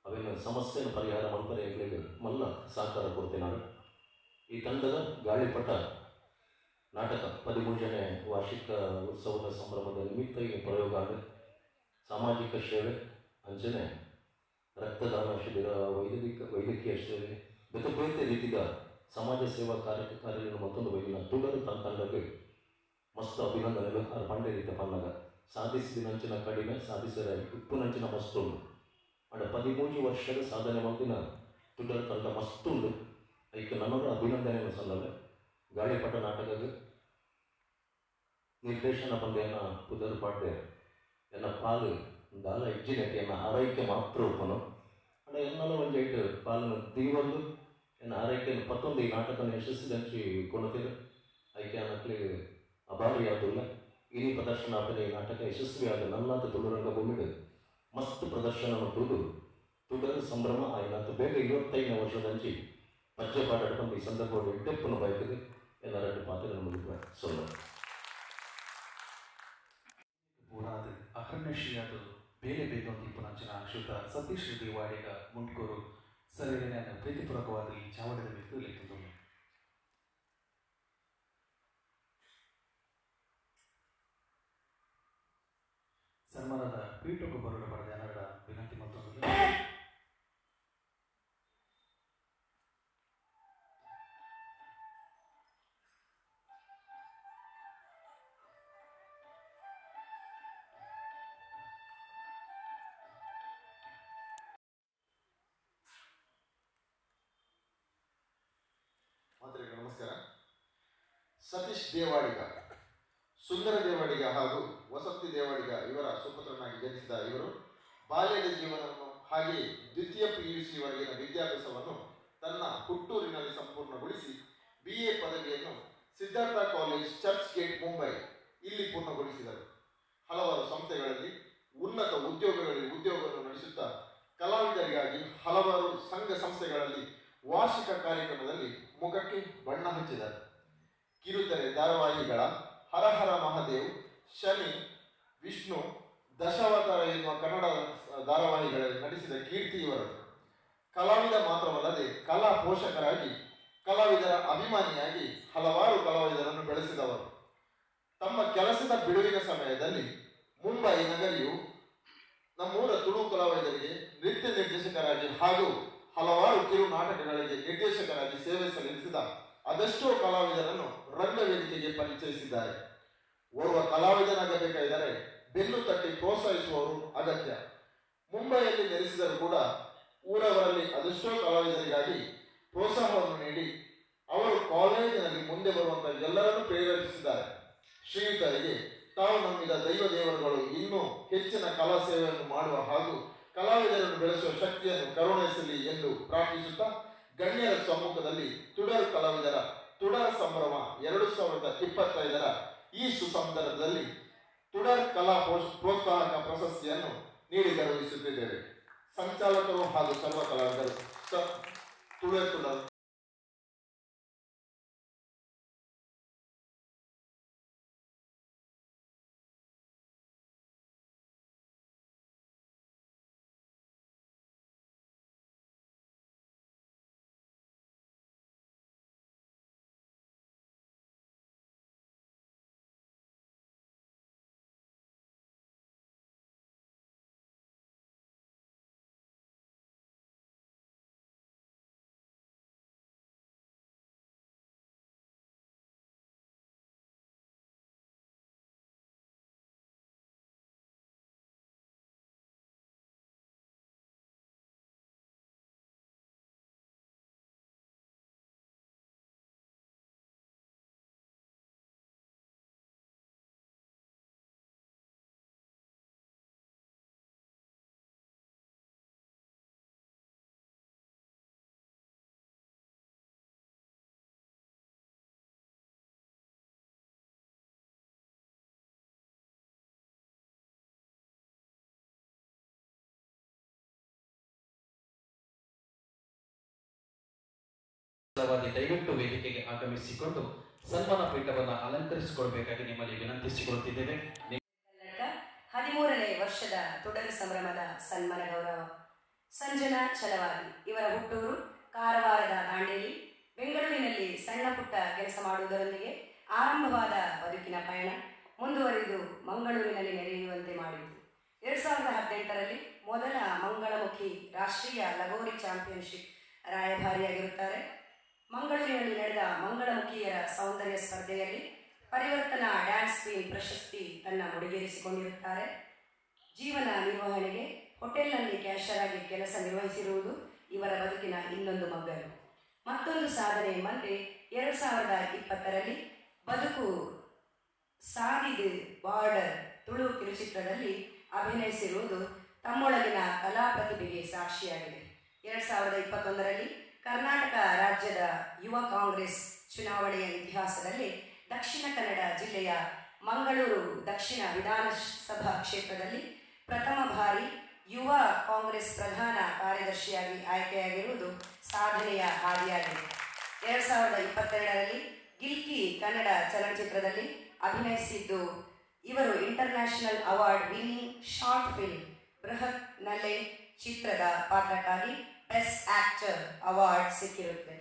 ಅವೇನು ಸಮಸ್ಯೆಯನ್ನು ಪರಿಹಾರ ಮಲ್ಪರೆ ಎಂಗಳಿಗೆ ಮಲ್ಲ ಸಹಕಾರ ಕೊಡ್ತೀನಿ. ಈ ತಂಡದ ಗಾಳಿಪಟ ನಾಟಕ 13ನೇ ವಾರ್ಷಿಕ ಉತ್ಸವದ ಸಂಭ್ರಮದ ನಿಮಿತ್ತ ಈ ಪ್ರಯೋಗ ಸಾಮಾಜಿಕ ಸೇವೆ ಅಂಚನೆ ರಕ್ತದಾನ ಶಿಬಿರ, ವೈದ್ಯಕೀಯ ಸೇವೆ, ಬೇರೆ ಬೇರೆ ರೀತಿಯ ಸಮಾಜ ಸೇವಾ ಕಾರ್ಯಗಳನ್ನು ಮತ್ತೊಂದು ಬೈದಿನ ತುಡರು ತನ್ನ ತಂಡಕ್ಕೆ ಮಸ್ತ್ ಅಭಿನಂದನೆಗಳು. ಆರು ಪಂಡೆ ರೀತಿ ಪನ್ನಾಗ ಸಾಧಿಸಿದ ನಂಚಿನ ಕಡಿಮೆ ಸಾಧಿಸಿದ ಉಪ್ಪುನಂಚಿನ ಮಸ್ತುಂಡು ಅಂಡ 13 ವರ್ಷದ ಸಾಧನೆ ಮಾಡಿನ ತುಡರ್ ತಂಡ ಮಸ್ತುಂಡು. ಐಕೆ ನನ್ನವರ ಅಭಿನಂದನೆಯನ್ನು ಸಲ್ಲವೆ. ಗಾಳಿಪಟ ನಾಟಕಕ್ಕೆ ನಿರ್ದೇಶನ ಬಂದೆಯನ್ನ ಪುದರ್ ಪಾಡ್ಡೆ ಎನ್ನ ಪಾಲು ದಾಲ ಇಜ್ಜಿನಟಿಯನ್ನು ಆರೈಕೆ ಮಾತ್ರ ಉಪ್ಪನು ಅಂಡ ಎನ್ನೆಲ್ಲ ಒಂಜಿ ಐಟು ಪಾಲನ್ನು ದೀವೊಂದು ಎನ್ನ ಆರೈಕೆಯನ್ನು ಪತ್ತೊಂದು ಈ ನಾಟಕನ ಯಶಸ್ಸಿದಂಚಿ ಕೊಣತಿರು. ಐಕೆ ಅನ್ನಕ್ಲಿಗೆ ಅಭಾರಿಯಾದುಲ್ಲ. ಇಡೀ ಪ್ರದರ್ಶನ ಆಪನೆ ಈ ನಾಟಕ ಯಶಸ್ವಿಯಾದ ನಲ್ಲಾತ ತುಳು ರಂಗಭೂಮಿಡು ಮಸ್ತ್ ಪ್ರದರ್ಶನ ತುಳು ತುಡರ ಸಂಭ್ರಮ ಆಯ್ನಾತು ಬೇಗ 25ನೇ ವರ್ಷದಂಚಿ ಪದ್ಯ ಪಾಠ ಈ ಸಂದರ್ಭದಲ್ಲಿ ಎಡ್ಡೆಪ್ಪನು ಬಯಕದೆ ಎಲ್ಲ ಎರಡು ಪಾತ್ರ ನಮಗೆ ಸೊಲ್ಲ. ಅಹರ್ನಿಶಿಯಾದ ಬೇಲೆ ಬೇದೊಂದಿಪ್ಪುನಂಚಿನ ಶ್ರೀಯುತ ಸತೀಶ್ ದೇವಾಡಿಗ ಮುಂಡ್ಕೂರು ಸರ್ ಪ್ರೀತಿಪೂರ್ವಕವಾದ ಈ ಚಾವಡಿದ ಮಿತ್ತು ಲೆಕ್ಕಂದು. ಸನ್ಮಾನದ ಪೀಠಕ್ಕೂ ಬರಲು ಪಡೆದ ಜನರ ವಿನಂತಿ ಮತ್ತೊಂದು. ನಮಸ್ಕಾರ. ಸತೀಶ್ ದೇವಾಡಿಗ, ಸುಂದರ ದೇವಾಡಿಗ ಹಾಗೂ ವಸಂತಿ ದೇವಾಡಿಗ ಇವರ ಸುಪುತ್ರನಾಗಿ ಜನಿಸಿದ ಇವರು ಬಾಲ್ಯದ ಜೀವನವನ್ನು ಹಾಗೆಯೇ ದ್ವಿತೀಯ ಪಿಯುಸಿವರೆಗಿನ ವಿದ್ಯಾಭ್ಯಾಸವನ್ನು ತನ್ನ ಹುಟ್ಟೂರಿನಲ್ಲಿ ಸಂಪೂರ್ಣಗೊಳಿಸಿ BA ಪದವಿಯನ್ನು Siddhartha college, church gate, Mumbai ಇಲ್ಲಿ ಪೂರ್ಣಗೊಳಿಸಿದರು. ಹಲವಾರು ಸಂಸ್ಥೆಗಳಲ್ಲಿ ಉನ್ನತ ಉದ್ಯೋಗಗಳಲ್ಲಿ ಉದ್ಯೋಗವನ್ನು ನಡೆಸುತ್ತಾ ಕಲಾವಿದರಿಗಾಗಿ ಹಲವಾರು ಸಂಘ ಸಂಸ್ಥೆಗಳಲ್ಲಿ ವಾರ್ಷಿಕ ಕಾರ್ಯಕ್ರಮದಲ್ಲಿ ಮುಖಕ್ಕೆ ಬಣ್ಣ ಹಚ್ಚಿದರು. ಕಿರುತೆರೆ ಧಾರಾವಾಹಿಗಳ ಹರಹರ ಮಹಾದೇವ್, ಶನಿ, ವಿಷ್ಣು, ದಶಾವತಾರ ಎನ್ನುವ ಕನ್ನಡ ಧಾರಾವಾಹಿಗಳಲ್ಲಿ ನಟಿಸಿದ ಕೀರ್ತಿ ಇವರು. ಕಲಾವಿದ ಮಾತ್ರವಲ್ಲದೆ ಕಲಾ ಪೋಷಕರಾಗಿ, ಕಲಾವಿದರ ಅಭಿಮಾನಿಯಾಗಿ ಹಲವಾರು ಕಲಾವಿದರನ್ನು ಬೆಳೆಸಿದವರು. ತಮ್ಮ ಕೆಲಸದ ಬಿಡುವಿನ ಸಮಯದಲ್ಲಿ ಮುಂಬೈ ನಗರಿಯು ನಮ್ಮೂರ ತುಳು ಕಲಾವಿದರಿಗೆ ನೃತ್ಯ ನಿರ್ದೇಶಕರಾಗಿ ಹಾಗೂ ಹಲವಾರು ಕಿರು ನಾಟಕಗಳಿಗೆ ನಿರ್ದೇಶಕರಾಗಿ ಸೇವೆ ಸಲ್ಲಿಸಿದ ಅದೆಷ್ಟೋ ಕಲಾವಿದರನ್ನು ರಂಗವೇದಿಕೆಗೆ ಪರಿಚಯಿಸಿದ್ದಾರೆ. ಓರ್ವ ಕಲಾವಿದನಾಗಬೇಕಾದರೆ ಬೆನ್ನು ತಟ್ಟಿ ಪ್ರೋತ್ಸಾಹಿಸುವವರು ಅಗತ್ಯ. ಮುಂಬೈಯಲ್ಲಿ ನೆಲೆಸಿದರೂ ಕೂಡ ಊರವರಲ್ಲಿ ಅದೆಷ್ಟೋ ಕಲಾವಿದರಿಗಾಗಿ ಪ್ರೋತ್ಸಾಹವನ್ನು ನೀಡಿ ಅವರು ಕಾಲೇಜಿನಲ್ಲಿ ಮುಂದೆ ಬರುವಂತಹ ಎಲ್ಲರನ್ನೂ ಪ್ರೇರೇಪಿಸಿದ್ದಾರೆ. ಶ್ರೀಯುತರಿಗೆ ತಾವು ನಂಬಿದ ದೈವ ದೇವರುಗಳು ಇನ್ನೂ ಹೆಚ್ಚಿನ ಕಲಾ ಸೇವೆಯನ್ನು ಮಾಡುವ ಹಾಗೂ ಕಲಾವಿದರನ್ನು ಬೆಳೆಸುವ ಶಕ್ತಿಯನ್ನು ಕರುಣಿಸಲಿ ಎಂದು ಪ್ರಾರ್ಥಿಸುತ್ತಾ ಗಣ್ಯರ ಸಮ್ಮುಖದಲ್ಲಿ ತುಡರ್ ಕಲಾವಿದರ ತುಡರ್ ಸಂಭ್ರಮ 2025ರ ಈ ಸುಸಂದರ್ಭದಲ್ಲಿ ತುಡರ್ ಕಲಾ ಪ್ರೋತ್ಸಾಹಕ ಪ್ರಶಸ್ತಿಯನ್ನು ನೀಡಿ ಗೌರವಿಸುತ್ತಿದ್ದೇವೆ. ಸಂಚಾಲಕರು ಹಾಗೂ ಸರ್ವ ಕಲಾವಿದರು ತುಡರ್ ತುಡರ್. ದಯವಿಟ್ಟು ವೇದಿಕೆಗೆ ಆಗಮಿಸಿಕೊಂಡು ಸನ್ಮಾನ ಪೀಠವನ್ನು ಅಲಂಕರಿಸಿಕೊಳ್ಳಬೇಕಾಗಿ ನಿಮ್ಮಲ್ಲಿ ವಿನಂತಿಸಿಕೊಳ್ಳುತ್ತಿದ್ದೇವೆ. 13ನೇ ವರ್ಷದ ತುಡರ್ ಸಂಭ್ರಮದ ಸನ್ಮಾನ ಗೌರವ ಸಂಜನಾ ಛಲವಾದಿ ಇವರ ಹುಟ್ಟೂರು ಕಾರವಾರದ ದಾಂಡೇಲಿ. ಬೆಂಗಳೂರಿನಲ್ಲಿ ಸಣ್ಣ ಪುಟ್ಟ ಕೆಲಸ ಮಾಡುವುದರೊಂದಿಗೆ ಆರಂಭವಾದ ಬದುಕಿನ ಪಯಣ ಮುಂದುವರಿದು ಮಂಗಳೂರಿನಲ್ಲಿ ನೆರೆಯುವಂತೆ ಮಾಡಿತು. 2018ರಲ್ಲಿ ಮೊದಲ ಮಂಗಳಮುಖಿ ರಾಷ್ಟ್ರೀಯ ಲಗೋರಿ ಚಾಂಪಿಯನ್ಶಿಪ್ ರಾಯಭಾರಿಯಾಗಿರುತ್ತಾರೆ. ಮಂಗಳೂರಿನಲ್ಲಿ ನಡೆದ ಮಂಗಳಮುಖಿಯರ ಸೌಂದರ್ಯ ಸ್ಪರ್ಧೆಯಲ್ಲಿ ಪರಿವರ್ತನಾ ಡ್ಯಾನ್ಸ್ ಕ್ವೀನ್ ಪ್ರಶಸ್ತಿ ತನ್ನ ಮುಡಿಗೇರಿಸಿಕೊಂಡಿರುತ್ತಾರೆ. ಜೀವನ ನಿರ್ವಹಣೆಗೆ ಹೋಟೆಲ್ನಲ್ಲಿ ಕ್ಯಾಶರ್ ಆಗಿ ಕೆಲಸ ನಿರ್ವಹಿಸಿರುವುದು ಇವರ ಬದುಕಿನ ಇನ್ನೊಂದು ಮಗ್ಗಲು. ಮತ್ತೊಂದು ಸಾಧನೆ ಎಂಬಂತೆ 2020ರಲ್ಲಿ ಬದುಕು ಸಾಗಿದ ಬಾರ್ಡರ್ ತುಳು ಕಿರುಚಿತ್ರದಲ್ಲಿ ಅಭಿನಯಿಸಿರುವುದು ತಮ್ಮೊಳಗಿನ ಕಲಾ ಪ್ರತಿಭೆಗೆ ಸಾಕ್ಷಿಯಾಗಿದೆ. 2021ರಲ್ಲಿ ಕರ್ನಾಟಕ ರಾಜ್ಯದ ಯುವ ಕಾಂಗ್ರೆಸ್ ಚುನಾವಣೆಯ ಇತಿಹಾಸದಲ್ಲಿ ದಕ್ಷಿಣ ಕನ್ನಡ ಜಿಲ್ಲೆಯ ಮಂಗಳೂರು ದಕ್ಷಿಣ ವಿಧಾನಸಭಾ ಕ್ಷೇತ್ರದಲ್ಲಿ ಪ್ರಥಮ ಬಾರಿ ಯುವ ಕಾಂಗ್ರೆಸ್ ಪ್ರಧಾನ ಕಾರ್ಯದರ್ಶಿಯಾಗಿ ಆಯ್ಕೆಯಾಗಿರುವುದು ಸಾಧನೆಯ ಹಾದಿಯಾಗಿದೆ. 2022ರಲ್ಲಿ ಗಿಲ್ಕಿ ಕನ್ನಡ ಚಲನಚಿತ್ರದಲ್ಲಿ ಅಭಿನಯಿಸಿದ್ದು ಇವರು international award winning short film ಬೃಹತ್ ನಲೆ ಚಿತ್ರದ ಪಾತ್ರಕ್ಕಾಗಿ ಬೆಸ್ಟ್ ಆಕ್ಟರ್ ಅವಾರ್ಡ್ ಸಿಕ್ಕಿರುತ್ತದೆ.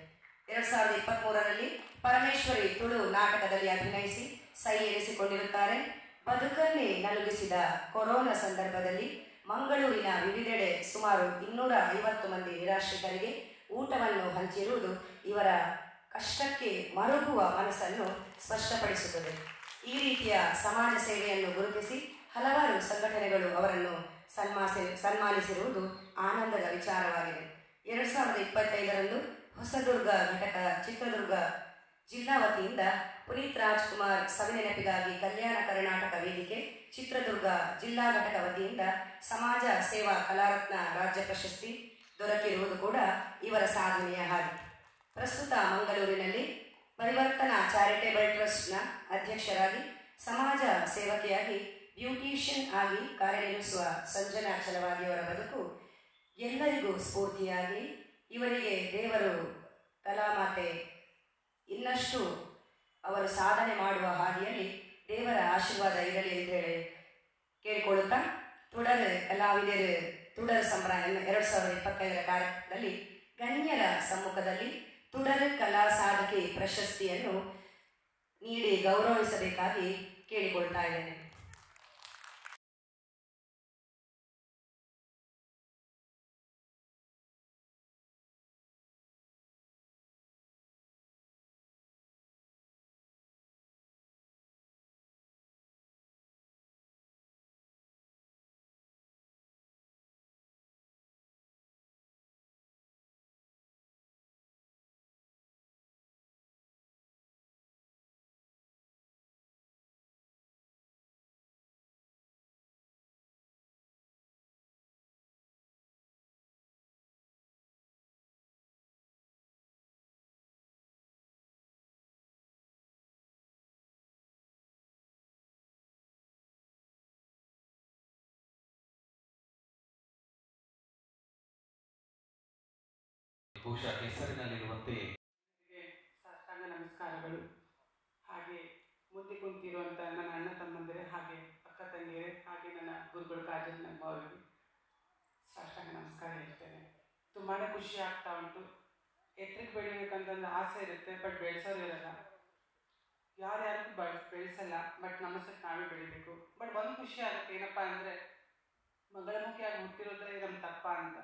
2023ರಲ್ಲಿ ಪರಮೇಶ್ವರಿ ತುಳು ನಾಟಕದಲ್ಲಿ ಅಭಿನಯಿಸಿ ಸೈ ಎನಿಸಿಕೊಂಡಿರುತ್ತಾರೆ. ಬದುಕನ್ನೇ ನಲುಗಿಸಿದ ಕೊರೋನಾ ಸಂದರ್ಭದಲ್ಲಿ ಮಂಗಳೂರಿನ ವಿವಿಧೆಡೆ ಸುಮಾರು 250 ಮಂದಿ ನಿರಾಶ್ರಿತರಿಗೆ ಊಟವನ್ನು ಹಂಚಿರುವುದು ಇವರ ಕಷ್ಟಕ್ಕೆ ಮರುಗುವ ಮನಸ್ಸನ್ನು ಸ್ಪಷ್ಟಪಡಿಸುತ್ತದೆ. ಈ ರೀತಿಯ ಸಮಾಜ ಸೇವೆಯನ್ನು ಗುರುತಿಸಿ ಹಲವಾರು ಸಂಘಟನೆಗಳು ಅವರನ್ನು ಸನ್ಮಾನಿಸಿರುವುದು ಆನಂದದ ವಿಚಾರವಾಗಿದೆ. 2025ರಂದು ಹೊಸದುರ್ಗ ಘಟಕ ಚಿತ್ರದುರ್ಗ ಜಿಲ್ಲಾ ವತಿಯಿಂದ ಪುನೀತ್ ರಾಜ್ಕುಮಾರ್ ಸವಿನೆನಪಿಗಾಗಿ ಕಲ್ಯಾಣ ಕರ್ನಾಟಕ ವೇದಿಕೆ ಚಿತ್ರದುರ್ಗ ಜಿಲ್ಲಾ ಘಟಕ ವತಿಯಿಂದ ಸಮಾಜ ಸೇವಾ ಕಲಾರತ್ನ ರಾಜ್ಯ ಪ್ರಶಸ್ತಿ ದೊರಕಿರುವುದು ಕೂಡ ಇವರ ಸಾಧನೆಯ ಹಾದಿ. ಪ್ರಸ್ತುತ ಮಂಗಳೂರಿನಲ್ಲಿ ಪರಿವರ್ತನಾ ಚಾರಿಟೇಬಲ್ ಟ್ರಸ್ಟ್ನ ಅಧ್ಯಕ್ಷರಾಗಿ, ಸಮಾಜ ಸೇವಕಿಯಾಗಿ, ಬ್ಯೂಟಿಷಿಯನ್ ಆಗಿ ಕಾರ್ಯನಿರ್ವಹಿಸುವ ಸಂಜನಾ ಛಲವಾದಿಯವರ ಬದುಕು ಎಲ್ಲರಿಗೂ ಸ್ಫೂರ್ತಿಯಾಗಿ, ಇವರಿಗೆ ದೇವರು ಕಲಾಮಾತೆ ಇನ್ನಷ್ಟು ಅವರು ಸಾಧನೆ ಮಾಡುವ ಹಾದಿಯಲ್ಲಿ ದೇವರ ಆಶೀರ್ವಾದ ಇರಲಿ ಅಂತ ಹೇಳಿ ಕೇಳಿಕೊಳ್ಳುತ್ತಾ, ತುಡರ್ ಕಲಾವಿದರು ತುಡರ್ ಸಂಭ್ರಮ 2025ರ ಕಾರ್ಯಕ್ರಮದಲ್ಲಿ ಗಣ್ಯರ ಸಮ್ಮುಖದಲ್ಲಿ ತುಡರ್ ಕಲಾ ಸಾಧಕಿ ಪ್ರಶಸ್ತಿಯನ್ನು ನೀಡಿ ಗೌರವಿಸಬೇಕಾಗಿ ಕೇಳಿಕೊಳ್ತಾ ಇದ್ದೇನೆ. ಬಹುಶಃ ಹೆಸರಿನಲ್ಲಿರುವಂತೆ ಸಾಷ್ಟಾಂಗ ನಮಸ್ಕಾರಗಳು. ಹಾಗೆ ಮುಂದೆ ಕುಂತಿರುವಂಥ ನನ್ನ ಅಣ್ಣ ತಮ್ಮಂದಿರೇ, ಹಾಗೆ ಅಕ್ಕ ತಂಗಿಯರೇ, ಹಾಗೆ ನನ್ನ ಗುರುಗಳು ಕಾಜಲ್ ನಮ್ಮವರಿಗೆ ಸಾಷ್ಟಾಂಗ ನಮಸ್ಕಾರ ಹೇಳ್ತೇನೆ. ತುಂಬಾ ಖುಷಿ ಆಗ್ತಾ ಉಂಟು. ಎತ್ತರಕ್ಕೆ ಬೆಳಿಬೇಕಂತಂದು ಆಸೆ ಇರುತ್ತೆ, ಬಟ್ ಬೆಳೆಸೋರು ಇರಲ್ಲ. ಯಾರ್ಯಾರಿಗೂ ಬೆಳೆಸಲ್ಲ, ಬಟ್ ನಮ್ಮಷ್ಟಕ್ಕೆ ನಾವೇ ಬೆಳಿಬೇಕು. ಬಟ್ ಒಂದು ಖುಷಿ ಆಗುತ್ತೆ, ಏನಪ್ಪ ಅಂದರೆ ಮಂಗಳಮುಖಿಯಾಗಿ ಹುಟ್ಟಿರೋದ್ರೆ ನಮ್ಮ ತಪ್ಪ ಅಂತ.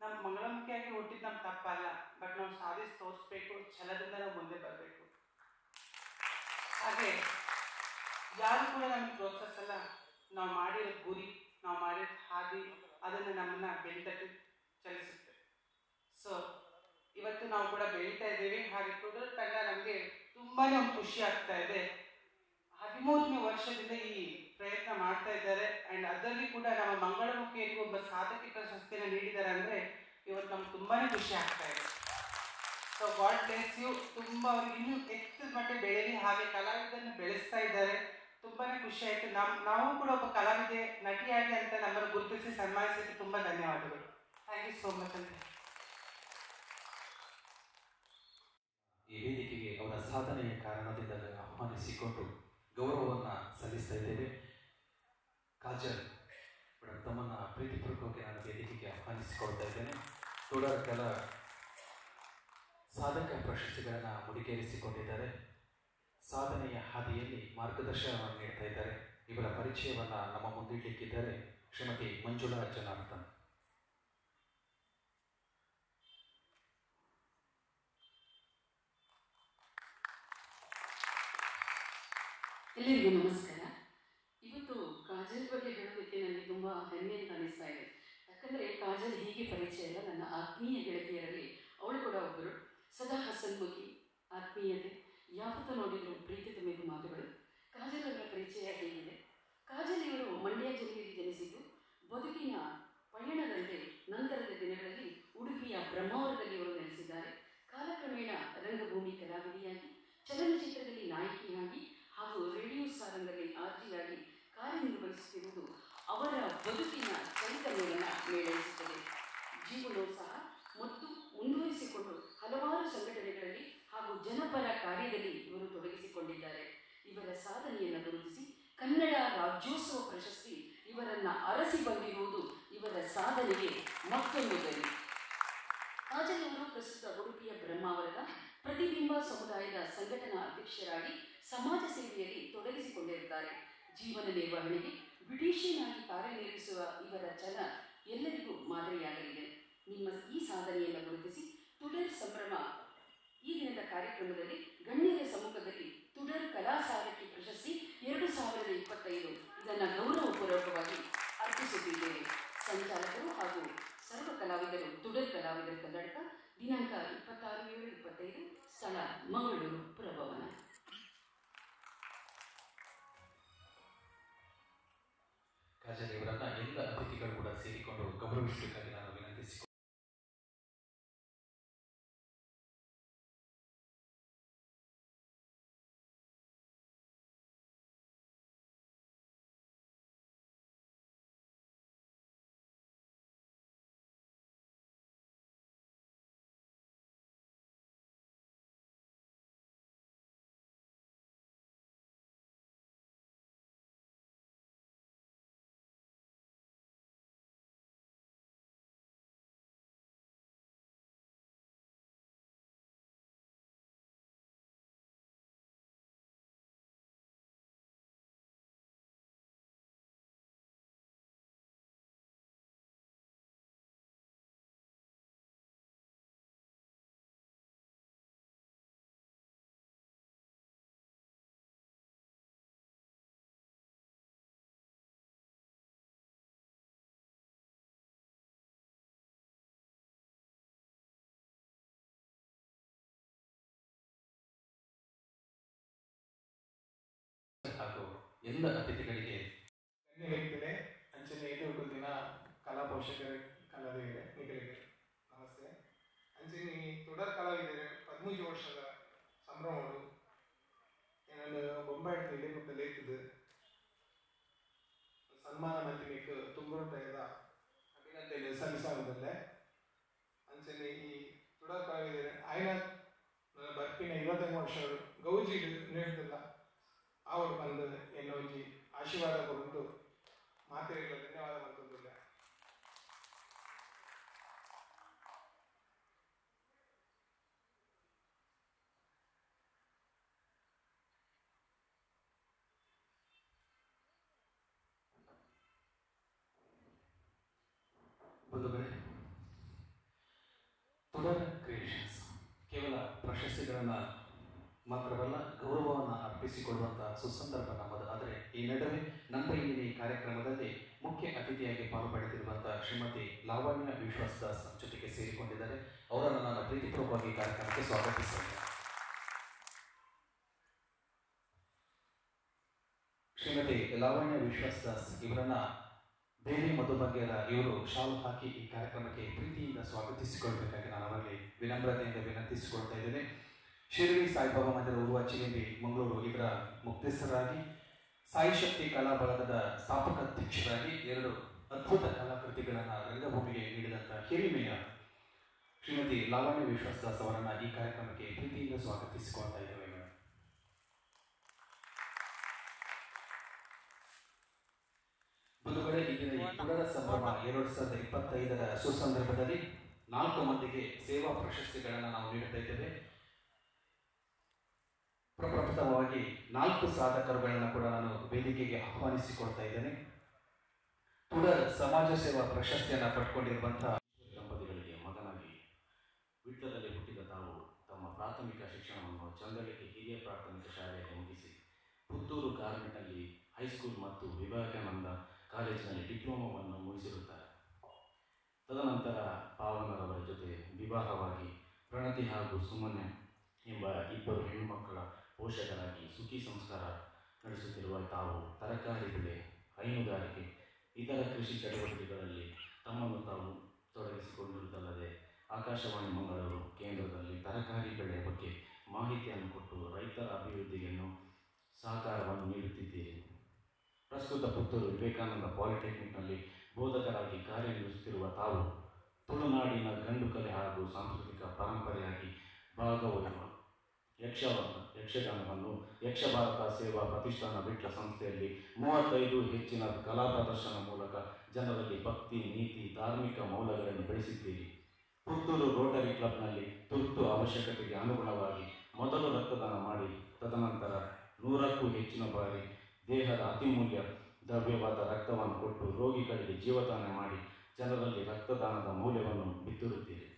ನಮ್ಮ ಮಂಗಳಮುಖಿಯಾಗಿ ಹುಟ್ಟಿದ್ದು ನಮ್ಮ ತಪ್ಪಲ್ಲ, ಬಟ್ ನಾವು ಸಾಧಿಸಿ ತೋರಿಸ್ಬೇಕು, ಛಲದಿಂದ ನಾವು ಮುಂದೆ ಬರಬೇಕು. ಹಾಗೆ ಯಾರು ಕೂಡ ನಮಗೆ ಪ್ರೋತ್ಸಾಹಿಸಲ್ಲ. ನಾವು ಮಾಡಿರೋ ಗುರಿ, ನಾವು ಮಾಡಿರೋ ಹಾದಿ, ಅದನ್ನು ನಮ್ಮನ್ನು ಬೆಂತಟ್ಟು ಚಲಿಸುತ್ತೆ. ಸೊ ಇವತ್ತು ನಾವು ಕೂಡ ಬೆಳೀತಾ ಇದ್ದೀವಿ. ಹಾಗೆ ತುಡರ್ ತಂಡ ನಮಗೆ ತುಂಬಾ ಒಂದು ಖುಷಿ ಆಗ್ತಾ ಇದೆ. 13ನೇ ವರ್ಷದಿಂದ ಈ ಪ್ರಯತ್ನ ಮಾಡ್ತಾ ಇದ್ದಾರೆ. ಆ್ಯಂಡ್ ಅದರಲ್ಲಿ ಕೂಡ ನಮ್ಮ ಮಂಗಳಮುಖಿಯರಿಗೂ ಒಬ್ಬ ಸಾಧಕಿ ಪ್ರಶಸ್ತಿಯನ್ನು ನೀಡಿದ್ದಾರೆ ಅಂದರೆ ಇವತ್ತು ನಮ್ಗೆ ತುಂಬಾ ಖುಷಿ ಆಗ್ತಾ ಇದೆ. ಸೊ ಗಾಡ್ ಬ್ಲೆಸ್ you. ತುಂಬ ಅವ್ರಿಗೆ ಇನ್ನೂ ಹೆಚ್ಚಿನ ಮಟ್ಟ ಬೆಳೀಲಿ, ಹಾಗೆ ಕಲಾವಿದನ್ನು ಬೆಳೆಸ್ತಾ ಇದ್ದಾರೆ. ತುಂಬಾ ಖುಷಿ ಆಯಿತು. ನಾವು ಕೂಡ ಒಬ್ಬ ಕಲಾವಿದೆ ನಟಿಯಾಗಿ ಅಂತ ನಮ್ಮನ್ನು ಗುರುತಿಸಿ ಸನ್ಮಾನಿಸಿದ್ದು ತುಂಬ ಧನ್ಯವಾದಗಳು. Thank you so much ಅಂತ ಈ ವೇದಿಕೆಗೆ ಅವರ ಸಾಧನೆಯ ಕಾರಣದಿಂದ ಆಹ್ವಾನಿಸಿಕೊಂಡು ಗೌರವವನ್ನು ಸಲ್ಲಿಸ್ತಾ ಇದ್ದೇವೆ. ಕಾಜಲ್ ಮೇಡಮ್, ತಮ್ಮನ್ನು ಪ್ರೀತಿಪೂರ್ವಕವಾಗಿ ನಾನು ವೇದಿಕೆಗೆ ಆಹ್ವಾನಿಸಿಕೊಳ್ತಾ ಇದ್ದೇನೆ. ತುಡರ್ ಕಲಾ ಸಾಧಕ ಪ್ರಶಸ್ತಿಗಳನ್ನು ಮುಡಿಗೇರಿಸಿಕೊಂಡಿದ್ದಾರೆ. ಸಾಧನೆಯ ಹಾದಿಯಲ್ಲಿ ಮಾರ್ಗದರ್ಶನವನ್ನು ನೀಡ್ತಾ ಇದ್ದಾರೆ. ಇವರ ಪರಿಚಯವನ್ನು ನಮ್ಮ ಮುಂದಿಡಲಿಕ್ಕಿದ್ದಾರೆ ಶ್ರೀಮತಿ ಮಂಜುಳಾ ಜನಾರ್ದನ್. ಎಲ್ಲರಿಗೂ ನಮಸ್ಕಾರ. ಇವತ್ತು ಕಾಜಲ್ ಬಗ್ಗೆ ಹೇಳೋದಕ್ಕೆ ನನಗೆ ತುಂಬ ಹೆಮ್ಮೆ ಅಂತ ಅನಿಸ್ತಾ ಇದೆ. ಯಾಕಂದರೆ ಕಾಜಲ್ ಹೀಗೆ ಪರಿಚಯ ಇಲ್ಲ, ನನ್ನ ಆತ್ಮೀಯ ಗೆಳತಿಯರಲ್ಲಿ ಅವಳು ಕೂಡ ಒಬ್ಬರು. ಸದಾ ಹಸನ್ಮುಖಿ, ಆತ್ಮೀಯತೆ, ಯಾವತ್ತೂ ನೋಡಿದರೂ ಪ್ರೀತಿ ತುಂಬಿದ ಮಾತುಗಳು. ಕಾಜಲ್ ಅವರ ಪರಿಚಯ ಹೇಗಿದೆ? ಕಾಜಲ್ ಇವರು ಮಂಡ್ಯ ಜಿಲ್ಲೆಯಲ್ಲಿ ಜನಿಸಿದ್ದು. ಬದುಕಿನ ಪಯಣದಂತೆ ನಂತರದ ದಿನಗಳಲ್ಲಿ ಉಡುಪಿಯ ಬ್ರಹ್ಮಾವರದಲ್ಲಿ ಇವರು ನೆಲೆಸಿದ್ದಾರೆ. ಕಾಲಕ್ರಮೇಣ ರಂಗಭೂಮಿ ಕಲಾವಿದೆಯಾಗಿ, ಚಲನಚಿತ್ರದಲ್ಲಿ ನಾಯಕಿಯಾಗಿ ಹಾಗೂ ರೇಡಿಯೋ ಸಾರಂಗದಲ್ಲಿ ಆರ್ಜಿಯಾಗಿ ಕಾರ್ಯನಿರ್ವಹಿಸುತ್ತಿರುವುದು ಅವರ ಬದುಕಿನ ಚೈತನ್ಯವನ್ನು ಮೇಳೈಸುತ್ತದೆ. ಜೀವನೋತ್ಸಾಹ ಮತ್ತು ಮುಂದುವರಿಸಿಕೊಂಡು ಹಲವಾರು ಸಂಘಟನೆಗಳಲ್ಲಿ ಹಾಗೂ ಜನಪರ ಕಾರ್ಯದಲ್ಲಿ ಇವರು ತೊಡಗಿಸಿಕೊಂಡಿದ್ದಾರೆ. ಇವರ ಸಾಧನೆಯನ್ನು ಗುರುತಿಸಿ ಕನ್ನಡ ರಾಜ್ಯೋತ್ಸವ ಪ್ರಶಸ್ತಿ ಇವರನ್ನು ಅರಸಿ ಬಂದಿರುವುದು ಇವರ ಸಾಧನೆಗೆ ಮತ್ತೊಂದು ಗರಿ. ಕಾಜಲ್ ಅವರು ಪ್ರಸ್ತುತ ಉಡುಪಿಯ ಬ್ರಹ್ಮಾವರದ ಪ್ರತಿಬಿಂಬ ಸಮುದಾಯದ ಸಂಘಟನಾ ಅಧ್ಯಕ್ಷರಾಗಿ ಸಮಾಜ ಸೇವೆಯಲ್ಲಿ ತೊಡಗಿಸಿಕೊಂಡಿರುತ್ತಾರೆ. ಜೀವನ ನಿರ್ವಹಣೆಗೆ ಬ್ಯೂಟಿಷಿಯನ್ ಆಗಿ ಕಾರ್ಯನಿರ್ವಹಿಸುವ ಇವರ ಛಲ ಎಲ್ಲರಿಗೂ ಮಾದರಿಯಾಗಲಿದೆ. ನಿಮ್ಮ ಈ ಸಾಧನೆಯನ್ನು ಗುರುತಿಸಿ ತುಡರ್ ಸಂಭ್ರಮ ಈ ದಿನದ ಕಾರ್ಯಕ್ರಮದಲ್ಲಿ ಗಣ್ಯರ ಸಮ್ಮುಖದಲ್ಲಿ ತುಡರ್ ಕಲಾ ಸಾರಥಿ ಪ್ರಶಸ್ತಿ 2025 ಇದನ್ನು ಗೌರವಪೂರ್ವಕವಾಗಿ ಅರ್ಪಿಸುತ್ತಿದ್ದೇವೆ. ಸಂಚಾಲಕರು ಹಾಗೂ ಸರ್ವ ಕಲಾವಿದರು ತುಡರ್ ಕಲಾವಿದರು ಕನ್ನಡಕ, ದಿನಾಂಕ 26/7/25, ಸ್ಥಳ ಮಂಗಳೂರು ಪುರಭವನ. ಕಾಜಲ್ ಇವರನ್ನ ಎಲ್ಲ ಅತಿಥಿಗಳು ಕೂಡ ಸೇರಿಕೊಂಡು ಗೌರವಿಸಬೇಕಾಗಿ ನಾನು ವಿನಂತಿಸಿಕೊಂಡು ಹಾಗೂ ಎಲ್ಲ ಅತಿಥಿಗಳಿಗೆ ಗಣ್ಯ ವ್ಯಕ್ತಿಗಳೇ, ಅಂಚನೆ ಎದುರು ದಿನ ಕಲಾ ಪೋಷಕರ ಕಲಾವಿದರೆ ನಿಗಳಿಗೆ ನಮಸ್ತೆ. ಅಂಚನೆ ತುಡರ್ ಕಲಾವಿದರೆ 13 ವರ್ಷದ ಸಂಭ್ರಮಗಳು ನಾನು ಬೊಂಬೆ ಇಳಿಮುಟ್ಟಲೇತದೆ ಸನ್ಮಾನ ಮಂತ್ರಿಗೆ ತುಂಬುರುತ್ತಾಯದ ಅಭಿನಂದನೆ ಸಲ್ಲಿಸಾಗುವುದಲ್ಲೇ. ಅಂಚನೆ ಈ ತುಡರ್ ಕಲಾವಿದರೆ ಆಯ್ನ ನನ್ನ ಬರ್ಪಿನ 25 ವರ್ಷ ಗೌಜಿ ನೀಡುತ್ತಿಲ್ಲ ಅವರು ಬಂದು ಎನ್ನೋಜಿ ಆಶೀರ್ವಾದ ಕೊಡೋದು ಮಾತೆಗಳ ಧನ್ಯವಾದ ಮಾಡ್ಕೊಂಡಿಲ್ಲ. ಬಂಧುಗಳೇ, ತುಡರ್ ಕ್ರಿಯೇಷನ್ಸ್ ಕೇವಲ ಪ್ರಶಸ್ತಿಗಳನ್ನು ಮಾತ್ರವಲ್ಲ, ಗೌರವವನ್ನು ಅರ್ಪಿಸಿಕೊಳ್ಳುವಂತಹ ಸುಸಂದರ್ಭ ನಮ್ಮದು. ಆದರೆ ಈ ನಡುವೆ ನಮ್ಮ ಇಂದಿನ ಈ ಕಾರ್ಯಕ್ರಮದಲ್ಲಿ ಮುಖ್ಯ ಅತಿಥಿಯಾಗಿ ಪಾಲ್ಪಡೆದಿರುವಂತಹ ಶ್ರೀಮತಿ ಲಾವಣ್ಯ ವಿಶ್ವಾಸ್ ದಾಸ್ ಜೊತೆಗೆ ಸೇರಿಕೊಂಡಿದ್ದಾರೆ. ಅವರನ್ನು ನಾನು ಪ್ರೀತಿಪೂರ್ವಕವಾಗಿ ಕಾರ್ಯಕ್ರಮಕ್ಕೆ ಸ್ವಾಗತಿಸುತ್ತೇನೆ. ಶ್ರೀಮತಿ ಲಾವಣ್ಯ ವಿಶ್ವಾಸ್ ದಾಸ್ ಇವರನ್ನ ಬೇರೆ ಮಧುಬಂಗೇರ ಇವರು ಶಾಲು ಹಾಕಿ ಈ ಕಾರ್ಯಕ್ರಮಕ್ಕೆ ಪ್ರೀತಿಯಿಂದ ಸ್ವಾಗತಿಸಿಕೊಳ್ಬೇಕಾಗಿ ನಾನು ಅವರಲ್ಲಿ ವಿನಮ್ರತೆಯಿಂದ ವಿನಂತಿಸಿಕೊಳ್ತಾ ಇದ್ದೇನೆ. ಶಿರಡಿ ಸಾಯಿಬಾಬಾ ಮಂದಿರ ಉರುವ ಚಿಲಿಂಬಿ ಮಂಗಳೂರು ಇವರ ಮುಕ್ತಸ್ಥರಾಗಿ, ಸಾಯಿ ಶಕ್ತಿ ಕಲಾ ಬಳಗದ ಸ್ಥಾಪಕ ಅಧ್ಯಕ್ಷರಾಗಿ 2 ಅದ್ಭುತ ಕಲಾಕೃತಿಗಳನ್ನು ರಂಗಭೂಮಿಗೆ ನೀಡಿದಂಥ ಹಿರಿಮೆಯ ಶ್ರೀಮತಿ ಲಾವಣ್ಯ ವಿಶ್ವಾಸ್ ದಾಸ್ ಅವರನ್ನು ಈ ಕಾರ್ಯಕ್ರಮಕ್ಕೆ ಪ್ರೀತಿಯಿಂದ ಸ್ವಾಗತಿಸಿಕೊಳ್ತಾ ಇದ್ದೇವೆ. ಬಂಧುಗಳೇ, ಈಗಿನ ಈ ತುಡರ ಸಂಭ್ರಮ 2025 ಸುಸಂದರ್ಭದಲ್ಲಿ 4 ಮಂದಿಗೆ ಸೇವಾ ಪ್ರಶಸ್ತಿಗಳನ್ನು ನಾವು ನೀಡುತ್ತಾ ಇದ್ದೇವೆ. ಪ್ರಪ್ರಥಮವಾಗಿ 4 ಸಾಧಕರುಗಳನ್ನು ಕೂಡ ನಾನು ವೇದಿಕೆಗೆ ಆಹ್ವಾನಿಸಿಕೊಳ್ತಾ ಇದ್ದೇನೆ. ತುಡರ್ ಸಮಾಜ ಸೇವಾ ಪ್ರಶಸ್ತಿಯನ್ನು ಪಡ್ಕೊಂಡಿರುವಂತಹ ದಂಪತಿಗಳಿಗೆ ಮಗನಾಗಿ ವಿಟ್ಲದಲ್ಲಿ ಹುಟ್ಟಿದ ತಾವು ತಮ್ಮ ಪ್ರಾಥಮಿಕ ಶಿಕ್ಷಣವನ್ನು ಚಂದಳಿಕೆ ಹಿರಿಯ ಪ್ರಾಥಮಿಕ ಶಾಲೆಯಲ್ಲಿ ಮುಗಿಸಿ ಪುತ್ತೂರು ಕಾರ್ಮೆಂಟ್ನಲ್ಲಿ ಹೈಸ್ಕೂಲ್ ಮತ್ತು ವಿವೇಕಾನಂದ ಕಾಲೇಜಿನಲ್ಲಿ ಡಿಪ್ಲೊಮಾವನ್ನು ಮುಗಿಸಿರುತ್ತಾರೆ. ತದನಂತರ ಪಾವನರವರ ಜೊತೆ ವಿವಾಹವಾಗಿ ಪ್ರಣತಿ ಹಾಗೂ ಸುಮನ್ಯ ಎಂಬ 2 ಹೆಣ್ಣುಮಕ್ಕಳ ಪೋಷಕರಾಗಿ ಸುಖಿ ಸಂಸ್ಕಾರ ನಡೆಸುತ್ತಿರುವ ತಾವು ತರಕಾರಿ ಬೆಳೆ, ಹೈನುಗಾರಿಕೆ, ಇತರ ಕೃಷಿ ಚಟುವಟಿಕೆಗಳಲ್ಲಿ ತಮ್ಮನ್ನು ತಾವು ತೊಡಗಿಸಿಕೊಂಡಿರುವುದಲ್ಲದೆ ಆಕಾಶವಾಣಿ ಮಂಗಳೂರು ಕೇಂದ್ರದಲ್ಲಿ ತರಕಾರಿ ಬೆಳೆಯ ಬಗ್ಗೆ ಮಾಹಿತಿಯನ್ನು ಕೊಟ್ಟು ರೈತರ ಅಭಿವೃದ್ಧಿಯನ್ನು ಸಹಕಾರವನ್ನು ನೀಡುತ್ತಿದ್ದೀರಿ. ಪ್ರಸ್ತುತ ಪುತ್ತೂರು ವಿವೇಕಾನಂದ ಪಾಲಿಟೆಕ್ನಿಕ್ನಲ್ಲಿ ಬೋಧಕರಾಗಿ ಕಾರ್ಯನಿರ್ವಹಿಸುತ್ತಿರುವ ತಾವು ತುಳುನಾಡಿನ ಗಂಡು ಕಲೆ ಹಾಗೂ ಸಾಂಸ್ಕೃತಿಕ ಪರಂಪರೆಯಾಗಿ ಭಾಗವಹಿಸುವ ಯಕ್ಷಗಾನವನ್ನು ಯಕ್ಷಭಾರತ ಸೇವಾ ಪ್ರತಿಷ್ಠಾನ ವಿಟ್ಲ ಸಂಸ್ಥೆಯಲ್ಲಿ 35 ಹೆಚ್ಚಿನ ಕಲಾ ಪ್ರದರ್ಶನ ಮೂಲಕ ಜನರಲ್ಲಿ ಭಕ್ತಿ, ನೀತಿ, ಧಾರ್ಮಿಕ ಮೌಲ್ಯಗಳನ್ನು ಬೆಳೆಸಿದ್ದೀರಿ. ಪುತ್ತೂರು ರೋಟರಿ ಕ್ಲಬ್ನಲ್ಲಿ ತುರ್ತು ಅವಶ್ಯಕತೆಗೆ ಅನುಗುಣವಾಗಿ ಮೊದಲು ರಕ್ತದಾನ ಮಾಡಿ ತದನಂತರ 100ಕ್ಕೂ ಹೆಚ್ಚಿನ ಬಾರಿ ದೇಹದ ಅತಿಮೂಲ್ಯ ದ್ರವ್ಯವಾದ ರಕ್ತವನ್ನು ಕೊಟ್ಟು ರೋಗಿಗಳಿಗೆ ಜೀವದಾನ ಮಾಡಿ ಜನರಲ್ಲಿ ರಕ್ತದಾನದ ಮೌಲ್ಯವನ್ನು ಬಿತ್ತರುತ್ತೀರಿ.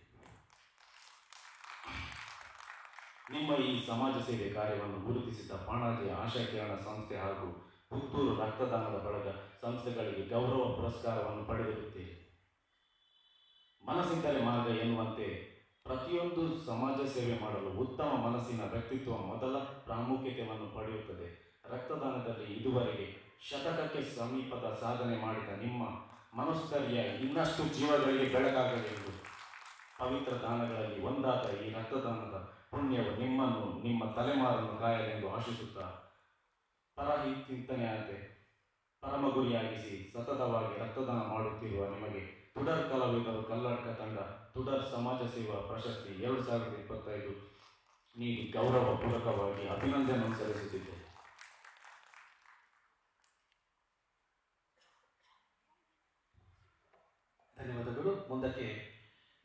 ನಿಮ್ಮ ಈ ಸಮಾಜ ಸೇವೆ ಕಾರ್ಯವನ್ನು ಗುರುತಿಸಿದ ಪಾಣಾಜೆಯ ಆಶಾಕಿರಣ ಸಂಸ್ಥೆ ಹಾಗೂ ಪುತ್ತೂರು ರಕ್ತದಾನದ ಬಳಗ ಸಂಸ್ಥೆಗಳಿಗೆ ಗೌರವ ಪುರಸ್ಕಾರವನ್ನು ಪಡೆದಿರುತ್ತೀರಿ. ಮನಸ್ಸಿದ್ದರೆ ಮಾರ್ಗ ಎನ್ನುವಂತೆ ಪ್ರತಿಯೊಂದು ಸಮಾಜ ಸೇವೆ ಮಾಡಲು ಉತ್ತಮ ಮನಸ್ಸಿನ ವ್ಯಕ್ತಿತ್ವ ಮೊದಲ ಪ್ರಾಮುಖ್ಯತೆಯನ್ನು ಪಡೆಯುತ್ತದೆ. ರಕ್ತದಾನದಲ್ಲಿ ಇದುವರೆಗೆ ಶತಕಕ್ಕೆ ಸಮೀಪದ ಸಾಧನೆ ಮಾಡಿದ ನಿಮ್ಮ ಮನಸ್ಥೈರ್ಯ ಇನ್ನಷ್ಟು ಜೀವಗಳಿಗೆ ಬೆಳಕಾಗಲಿ ಎಂದು ಪವಿತ್ರ ದಾನಗಳಲ್ಲಿ ಒಂದಾದ ಈ ರಕ್ತದಾನದ ಪುಣ್ಯವು ನಿಮ್ಮನ್ನು, ನಿಮ್ಮ ತಲೆಮಾರನ್ನು ಕಾಯಲೆಂದು ಆಶಿಸುತ್ತಾ ಪರಹಿತಚಿಂತನೆಯಂತೆ ಪರಮ ಗುರಿಯಾಗಿಸಿ ಸತತವಾಗಿ ರಕ್ತದಾನ ಮಾಡುತ್ತಿರುವ ನಿಮಗೆ ತುಡರ್ ಕಲಾವಿದರು ಕಲ್ಲಡ್ಕ ತಂಡ ತುಡರ್ ಸಮಾಜ ಸೇವಾ ಪ್ರಶಸ್ತಿ 2025 ನೀಡಿ ಗೌರವ ಪೂರ್ವಕವಾಗಿ ಅಭಿನಂದನೆ ಸಲ್ಲಿಸುತ್ತಿದ್ದೇನೆ. ಧನ್ಯವಾದಗಳು. ಮುಂದಕ್ಕೆ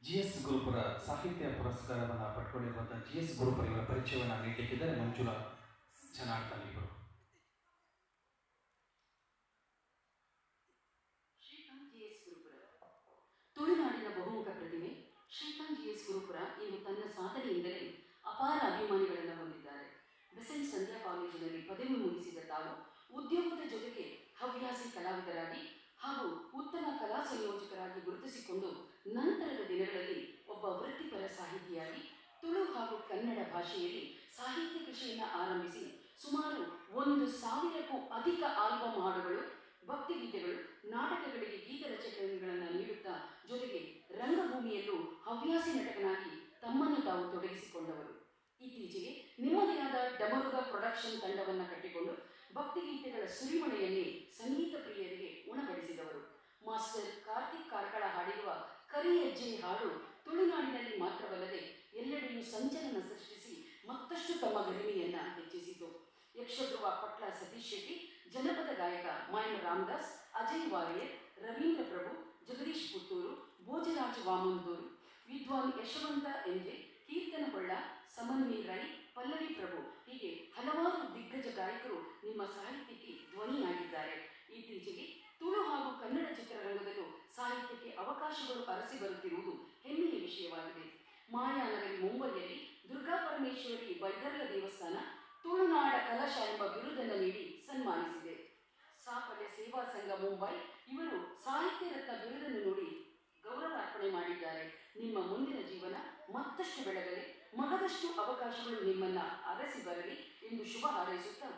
ಜಿ ಎಸ್ ಗುರುಪುರ ಸಾಹಿತ್ಯ ಪುರಸ್ಕಾರವನ್ನು ಪಡ್ಕೊಂಡಿರುವಂತಹ ಜಿ ಎಸ್ ಗುರುಪುರ ಇವರ ಪರಿಚಯವನ್ನು ನೀಡಲಿಕ್ಕಿದ್ದಾರೆ ಮಂಜುಳಾ ಜನಾರ್ದನ್ ಇವರು. ಶ್ರೀಕಾಂತ್ ಜಿ ಎಸ್ ಗುರುಪುರ ತುಳುನಾಡಿನ ಬಹುಮುಖ ಪ್ರತಿಮೆ. ಶ್ರೀಕಾಂತ್ ಜಿ ಎಸ್ ಗುರುಪುರ ಇಂದು ತನ್ನ ಸಾಧನೆಯಿಂದಲೇ ಅಪಾರ ಅಭಿಮಾನಿಗಳನ್ನು ಹೊಂದಿದ್ದಾರೆ. ಬೆಸೆಂಟ್ ಸಂಧ್ಯಾ ಕಾಲೇಜಿನಲ್ಲಿ ಪದವಿ ಮುಗಿಸಿದ ತಾವು ಉದ್ಯೋಗದ ಜೊತೆಗೆ ಹವ್ಯಾಸಿ ಕಲಾವಿದರಾಗಿ ಹಾಗೂ ಉತ್ತಮ ಕಲಾ ಸಂಯೋಜಕರಾಗಿ ಗುರುತಿಸಿಕೊಂಡು ನಂತರದ ದಿನಗಳಲ್ಲಿ ಒಬ್ಬ ವೃತ್ತಿಪರ ಸಾಹಿತಿಯಾಗಿ ತುಳು ಹಾಗೂ ಕನ್ನಡ ಭಾಷೆಯಲ್ಲಿ ಸಾಹಿತ್ಯ ಕೃಷಿಯನ್ನು ಆರಂಭಿಸಿ ಸುಮಾರು 1000ಕ್ಕೂ ಅಧಿಕ ಆಲ್ಬಮ್ ಹಾಡುಗಳು, ಭಕ್ತಿಗೀತೆಗಳು, ನಾಟಕಗಳಿಗೆ ಗೀತ ರಚನೆಗಳನ್ನು ನೀಡುತ್ತಾ ಜೊತೆಗೆ ರಂಗಭೂಮಿಯಲ್ಲೂ ಹವ್ಯಾಸಿ ನಟಕನಾಗಿ ತಮ್ಮನ್ನು ತಾವು ತೊಡಗಿಸಿಕೊಂಡವರು. ಇತ್ತೀಚೆಗೆ ನಿಮ್ಮದೇ ಆದ ಡಮರುಗ ಪ್ರೊಡಕ್ಷನ್ ತಂಡವನ್ನು ಕಟ್ಟಿಕೊಂಡು ಭಕ್ತಿಗೀತೆಗಳ ಸುರಿಮಳೆಯನ್ನೇ ಸಂಗೀತ ಪ್ರಿಯರಿಗೆ ಉಣಬಡಿಸಿದವರು. ಮಾಸ್ಟರ್ ಕಾರ್ತಿಕ್ ಕಾರ್ಕಳ ಹಾಡಿರುವ ಕರಿಯಜ್ಜೆ ಹಾಡು ತುಳುನಾಡಿನಲ್ಲಿ ಮಾತ್ರವಲ್ಲದೆ ಎಲ್ಲೆಡೆಯೂ ಸಂಚಲನ ಸೃಷ್ಟಿಸಿ ಮತ್ತಷ್ಟು ತಮ್ಮ ಗರಿಮೆಯನ್ನು ಹೆಚ್ಚಿಸಿತು. ಯಕ್ಷಧ್ರುವ ಪಟ್ಲ ಸತೀಶ್ ಶೆಟ್ಟಿ, ಜನಪದ ಗಾಯಕ ಮಾಯಮ ರಾಮದಾಸ್, ಅಜಯ್ ವಾರಿಯರ್, ರವೀಂದ್ರ ಪ್ರಭು, ಜಗದೀಶ್ ಪುತ್ತೂರು, ಭೋಜರಾಜ್ ವಾಮಂದೂರು, ವಿದ್ವಾನ್ ಯಶವಂತ ಎಂಜೆ, ಕೀರ್ತನ ಹೊಳ್ಳ, ಸಮನ್ವಿ ರೈ, ಪಲ್ಲವಿ ಪ್ರಭು ಹೀಗೆ ಹಲವಾರು ದಿಗ್ಗಜ ಗಾಯಕರು ನಿಮ್ಮ ಸಾಹಿತ್ಯಕ್ಕೆ ಧ್ವನಿಯಾಗಿದ್ದಾರೆ. ಇತ್ತೀಚೆಗೆ ತುಳು ಹಾಗೂ ಕನ್ನಡ ಚಿತ್ರರಂಗದಲ್ಲೂ ಸಾಹಿತ್ಯಕ್ಕೆ ಅವಕಾಶಗಳು ಅರಸಿ ಬರುತ್ತಿರುವುದು ಹೆಮ್ಮೆಯ ವಿಷಯವಾಗಿದೆ. ಮಾಯಾನಗರಿ ಮುಂಬೈಯಲ್ಲಿ ದುರ್ಗಾ ಪರಮೇಶ್ವರಿ ಬೈದರ್ಲ ದೇವಸ್ಥಾನ ತುಳುನಾಡ ಕಲಶ ಎಂಬ ಬಿರುದನ್ನು ನೀಡಿ ಸನ್ಮಾನಿಸಿದೆ. ಸಾಫಲ್ಯ ಸೇವಾ ಸಂಘ ಮುಂಬೈ ಇವರು ಸಾಹಿತ್ಯ ರತ್ನ ಬಿರುದನ್ನು ನೋಡಿ ಗೌರವ ಅರ್ಪಣೆ ಮಾಡಿದ್ದಾರೆ. ನಿಮ್ಮ ಮುಂದಿನ ಜೀವನ ಮತ್ತಷ್ಟು ಬೆಳಗಲಿ, ಮಗದಷ್ಟು ಅವಕಾಶಗಳು ನಿಮ್ಮನ್ನ ಅರಸಿ ಬರಲಿ ಎಂದು ಶುಭ ಹಾರೈಸುತ್ತಾ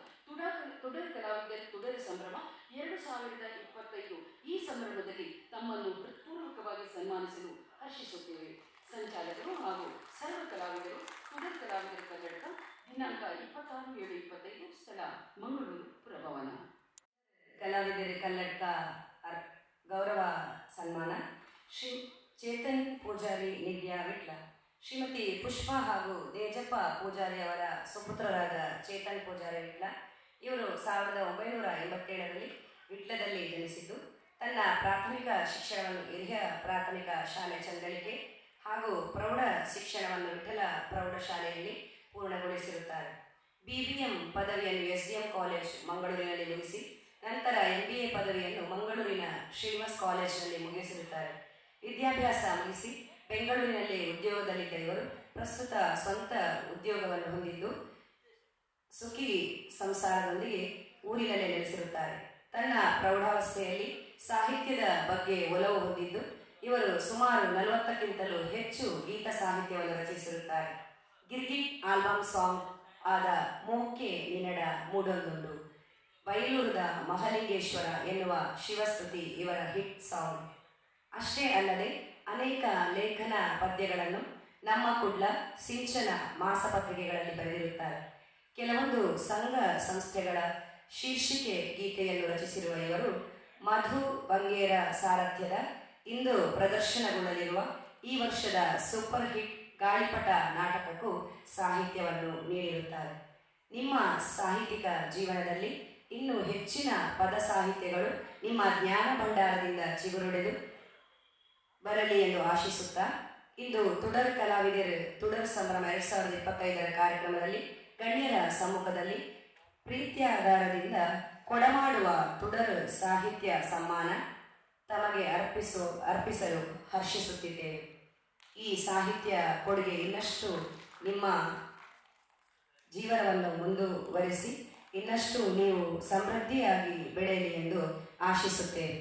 ತುಡರ್ ಕಲಾವಿದರ ತುಡರ್ ಸಂಭ್ರಮ 2025 ಈ ಸಂಭ್ರಮದಲ್ಲಿ ತಮ್ಮನ್ನು ಹೃತ್ಪೂರ್ವಕವಾಗಿ ಸನ್ಮಾನಿಸಲು ಹರ್ಷಿಸುತ್ತೇವೆ. ಸಂಚಾಲಕರು ಹಾಗೂ ಸರ್ವ ಕಲಾವಿದರು ತುಡರ್ ಕಲಾವಿದರ ಕನ್ನಡಕ, ದಿನಾಂಕ 26/7/25, ಸ್ಥಳ ಮಂಗಳೂರು ಪುರಭವನ. ಕಲಾವಿದರ ಕನ್ನಡಕ ಗೌರವ ಸನ್ಮಾನ ಶ್ರೀ ಚೇತನ್ ಪೂಜಾರಿ ನಿಡ್ಯಾ ವಿಟ್ಲ. ಶ್ರೀಮತಿ ಪುಷ್ಪಾ ಹಾಗೂ ದೇಜಪ್ಪ ಪೂಜಾರಿ ಅವರ ಸುಪುತ್ರರಾದ ಚೇತನ್ ಪೂಜಾರಿ ವಿಟ್ಲ ಇವರು 1987ರಲ್ಲಿ ವಿಟ್ಲದಲ್ಲಿ ಜನಿಸಿದ್ದು, ತನ್ನ ಪ್ರಾಥಮಿಕ ಶಿಕ್ಷಣವನ್ನು ಹಿರಿಯ ಪ್ರಾಥಮಿಕ ಶಾಲೆ ಚಂದಳಿಕೆ ಹಾಗೂ ಪ್ರೌಢ ಶಿಕ್ಷಣವನ್ನು ವಿಠಲ ಪ್ರೌಢಶಾಲೆಯಲ್ಲಿ ಪೂರ್ಣಗೊಳಿಸಿರುತ್ತಾರೆ. BBM ಪದವಿಯನ್ನು SDM college ಮಂಗಳೂರಿನಲ್ಲಿ ಮುಗಿಸಿ ನಂತರ MBA ಪದವಿಯನ್ನು ಮಂಗಳೂರಿನ ಶ್ರೀನಿವಾಸ್ ಕಾಲೇಜಿನಲ್ಲಿ ಮುಗಿಸಿರುತ್ತಾರೆ. ವಿದ್ಯಾಭ್ಯಾಸ ಮುಗಿಸಿ ಬೆಂಗಳೂರಿನಲ್ಲಿ ಉದ್ಯೋಗದಲ್ಲಿದ್ದ ಇವರು ಪ್ರಸ್ತುತ ಸ್ವಂತ ಉದ್ಯೋಗವನ್ನು ಹೊಂದಿದ್ದು ಸುಖಿ ಸಂಸಾರದೊಂದಿಗೆ ಊರಿನಲ್ಲೇ ನೆಲೆಸಿರುತ್ತಾರೆ. ತನ್ನ ಪ್ರೌಢಾವಸ್ಥೆಯಲ್ಲಿ ಸಾಹಿತ್ಯದ ಬಗ್ಗೆ ಒಲವು ಹೊಂದಿದ್ದು ಇವರು ಸುಮಾರು 40ಕ್ಕಿಂತಲೂ ಹೆಚ್ಚು ಗೀತ ಸಾಹಿತ್ಯವನ್ನು ರಚಿಸಿರುತ್ತಾರೆ. ಗಿರ್ಗಿಟ್ ಆಲ್ಬಮ್ ಸಾಂಗ್ ಆದ ಮೋಕೆ ನಿನಡ ಮೂಡೊಂದುಂಡು, ಬೈಲೂರದ ಮಹಲಿಂಗೇಶ್ವರ ಎನ್ನುವ ಶಿವಸ್ತುತಿ ಇವರ ಹಿಟ್ ಸಾಂಗ್. ಅಷ್ಟೇ ಅಲ್ಲದೆ ಅನೇಕ ಲೇಖನ ಪದ್ಯಗಳನ್ನು ನಮ್ಮ ಕುಡ್ಲ, ಸಿಂಚನ ಮಾಸಪತ್ರಿಕೆಗಳಲ್ಲಿ ಬರೆದಿರುತ್ತಾರೆ. ಕೆಲವೊಂದು ಸಂಘ ಸಂಸ್ಥೆಗಳ ಶೀರ್ಷಿಕೆ ಗೀತೆಯನ್ನು ರಚಿಸಿರುವ ಇವರು ಮಧು ಬಂಗೇರ ಸಾರಥ್ಯದ ಇಂದು ಪ್ರದರ್ಶನಗೊಳ್ಳಲಿರುವ ಈ ವರ್ಷದ ಸೂಪರ್ ಹಿಟ್ ಗಾಳಿಪಟ ನಾಟಕಕ್ಕೂ ಸಾಹಿತ್ಯವನ್ನು ನೀಡಿರುತ್ತಾರೆ. ನಿಮ್ಮ ಸಾಹಿತ್ಯಿಕ ಜೀವನದಲ್ಲಿ ಇನ್ನೂ ಹೆಚ್ಚಿನ ಪದ ಸಾಹಿತ್ಯಗಳು ನಿಮ್ಮ ಜ್ಞಾನ ಭಂಡಾರದಿಂದ ಚಿಗುರೊಡೆದು ಬರಲಿ ಎಂದು ಆಶಿಸುತ್ತಾ, ಇಂದು ತುಡರ್ ಕಲಾವಿದರು ತುಡರ್ ಸಂಭ್ರಮ 2025 ಕಾರ್ಯಕ್ರಮದಲ್ಲಿ ಗಣ್ಯರ ಸಮ್ಮುಖದಲ್ಲಿ ಪ್ರೀತ್ಯಾಧಾರದಿಂದ ಕೊಡಮಾಡುವ ತುಡರ್ ಸಾಹಿತ್ಯ ಸಮ್ಮಾನ ತಮಗೆ ಅರ್ಪಿಸಲು ಹರ್ಷಿಸುತ್ತಿದ್ದೇವೆ. ಈ ಸಾಹಿತ್ಯ ಕೊಡುಗೆ ಇನ್ನಷ್ಟು ನಿಮ್ಮ ಜೀವನವನ್ನು ಮುಂದುವರಿಸಿ ಇನ್ನಷ್ಟು ನೀವು ಸಮೃದ್ಧಿಯಾಗಿ ಬೆಳೆಯಲಿ ಎಂದು ಆಶಿಸುತ್ತೇವೆ.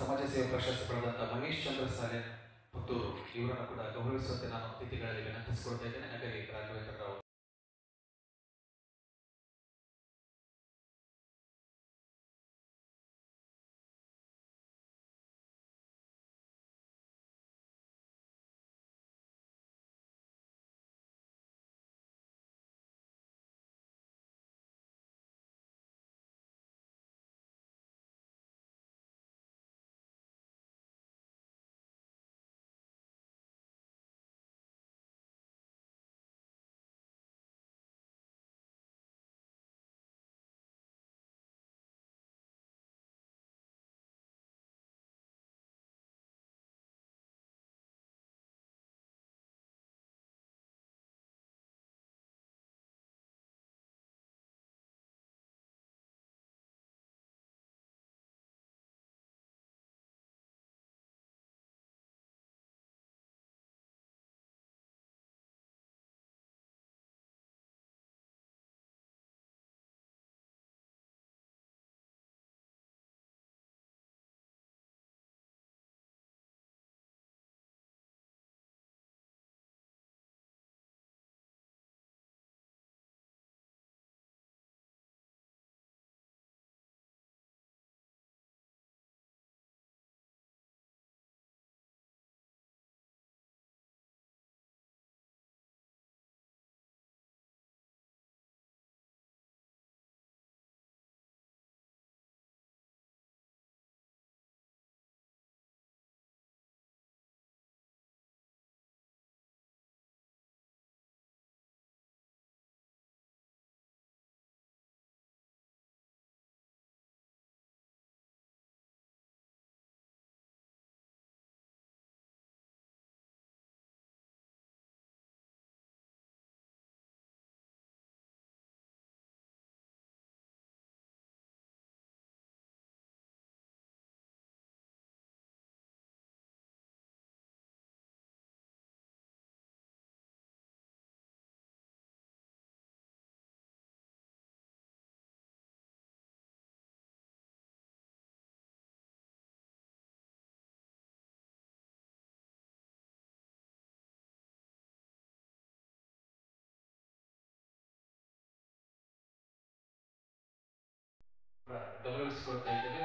ಸಮಾಜ ಸೇವೆ ಪ್ರಶಸ್ತಿ ಪಡೆದಂತಹ ಮಹೇಶ್ ಚಂದ್ರ ಸಾಲೆ ಪುತ್ತೂರು ಇವರನ್ನು ಕೂಡ ಗೌರವಿಸುವಂತೆ ನಾನು ಅತಿಥಿಗಳಲ್ಲಿ ವಿನಂತಿಸಿಕೊಳ್ತಾ ಇದ್ದೇನೆ. ನಗರಿ ರಾಘವೇಂದ್ರ ರಾವ್. ಗೌರವಿಸಿಕೊಳ್ತಾ ಇದ್ದೇವೆ.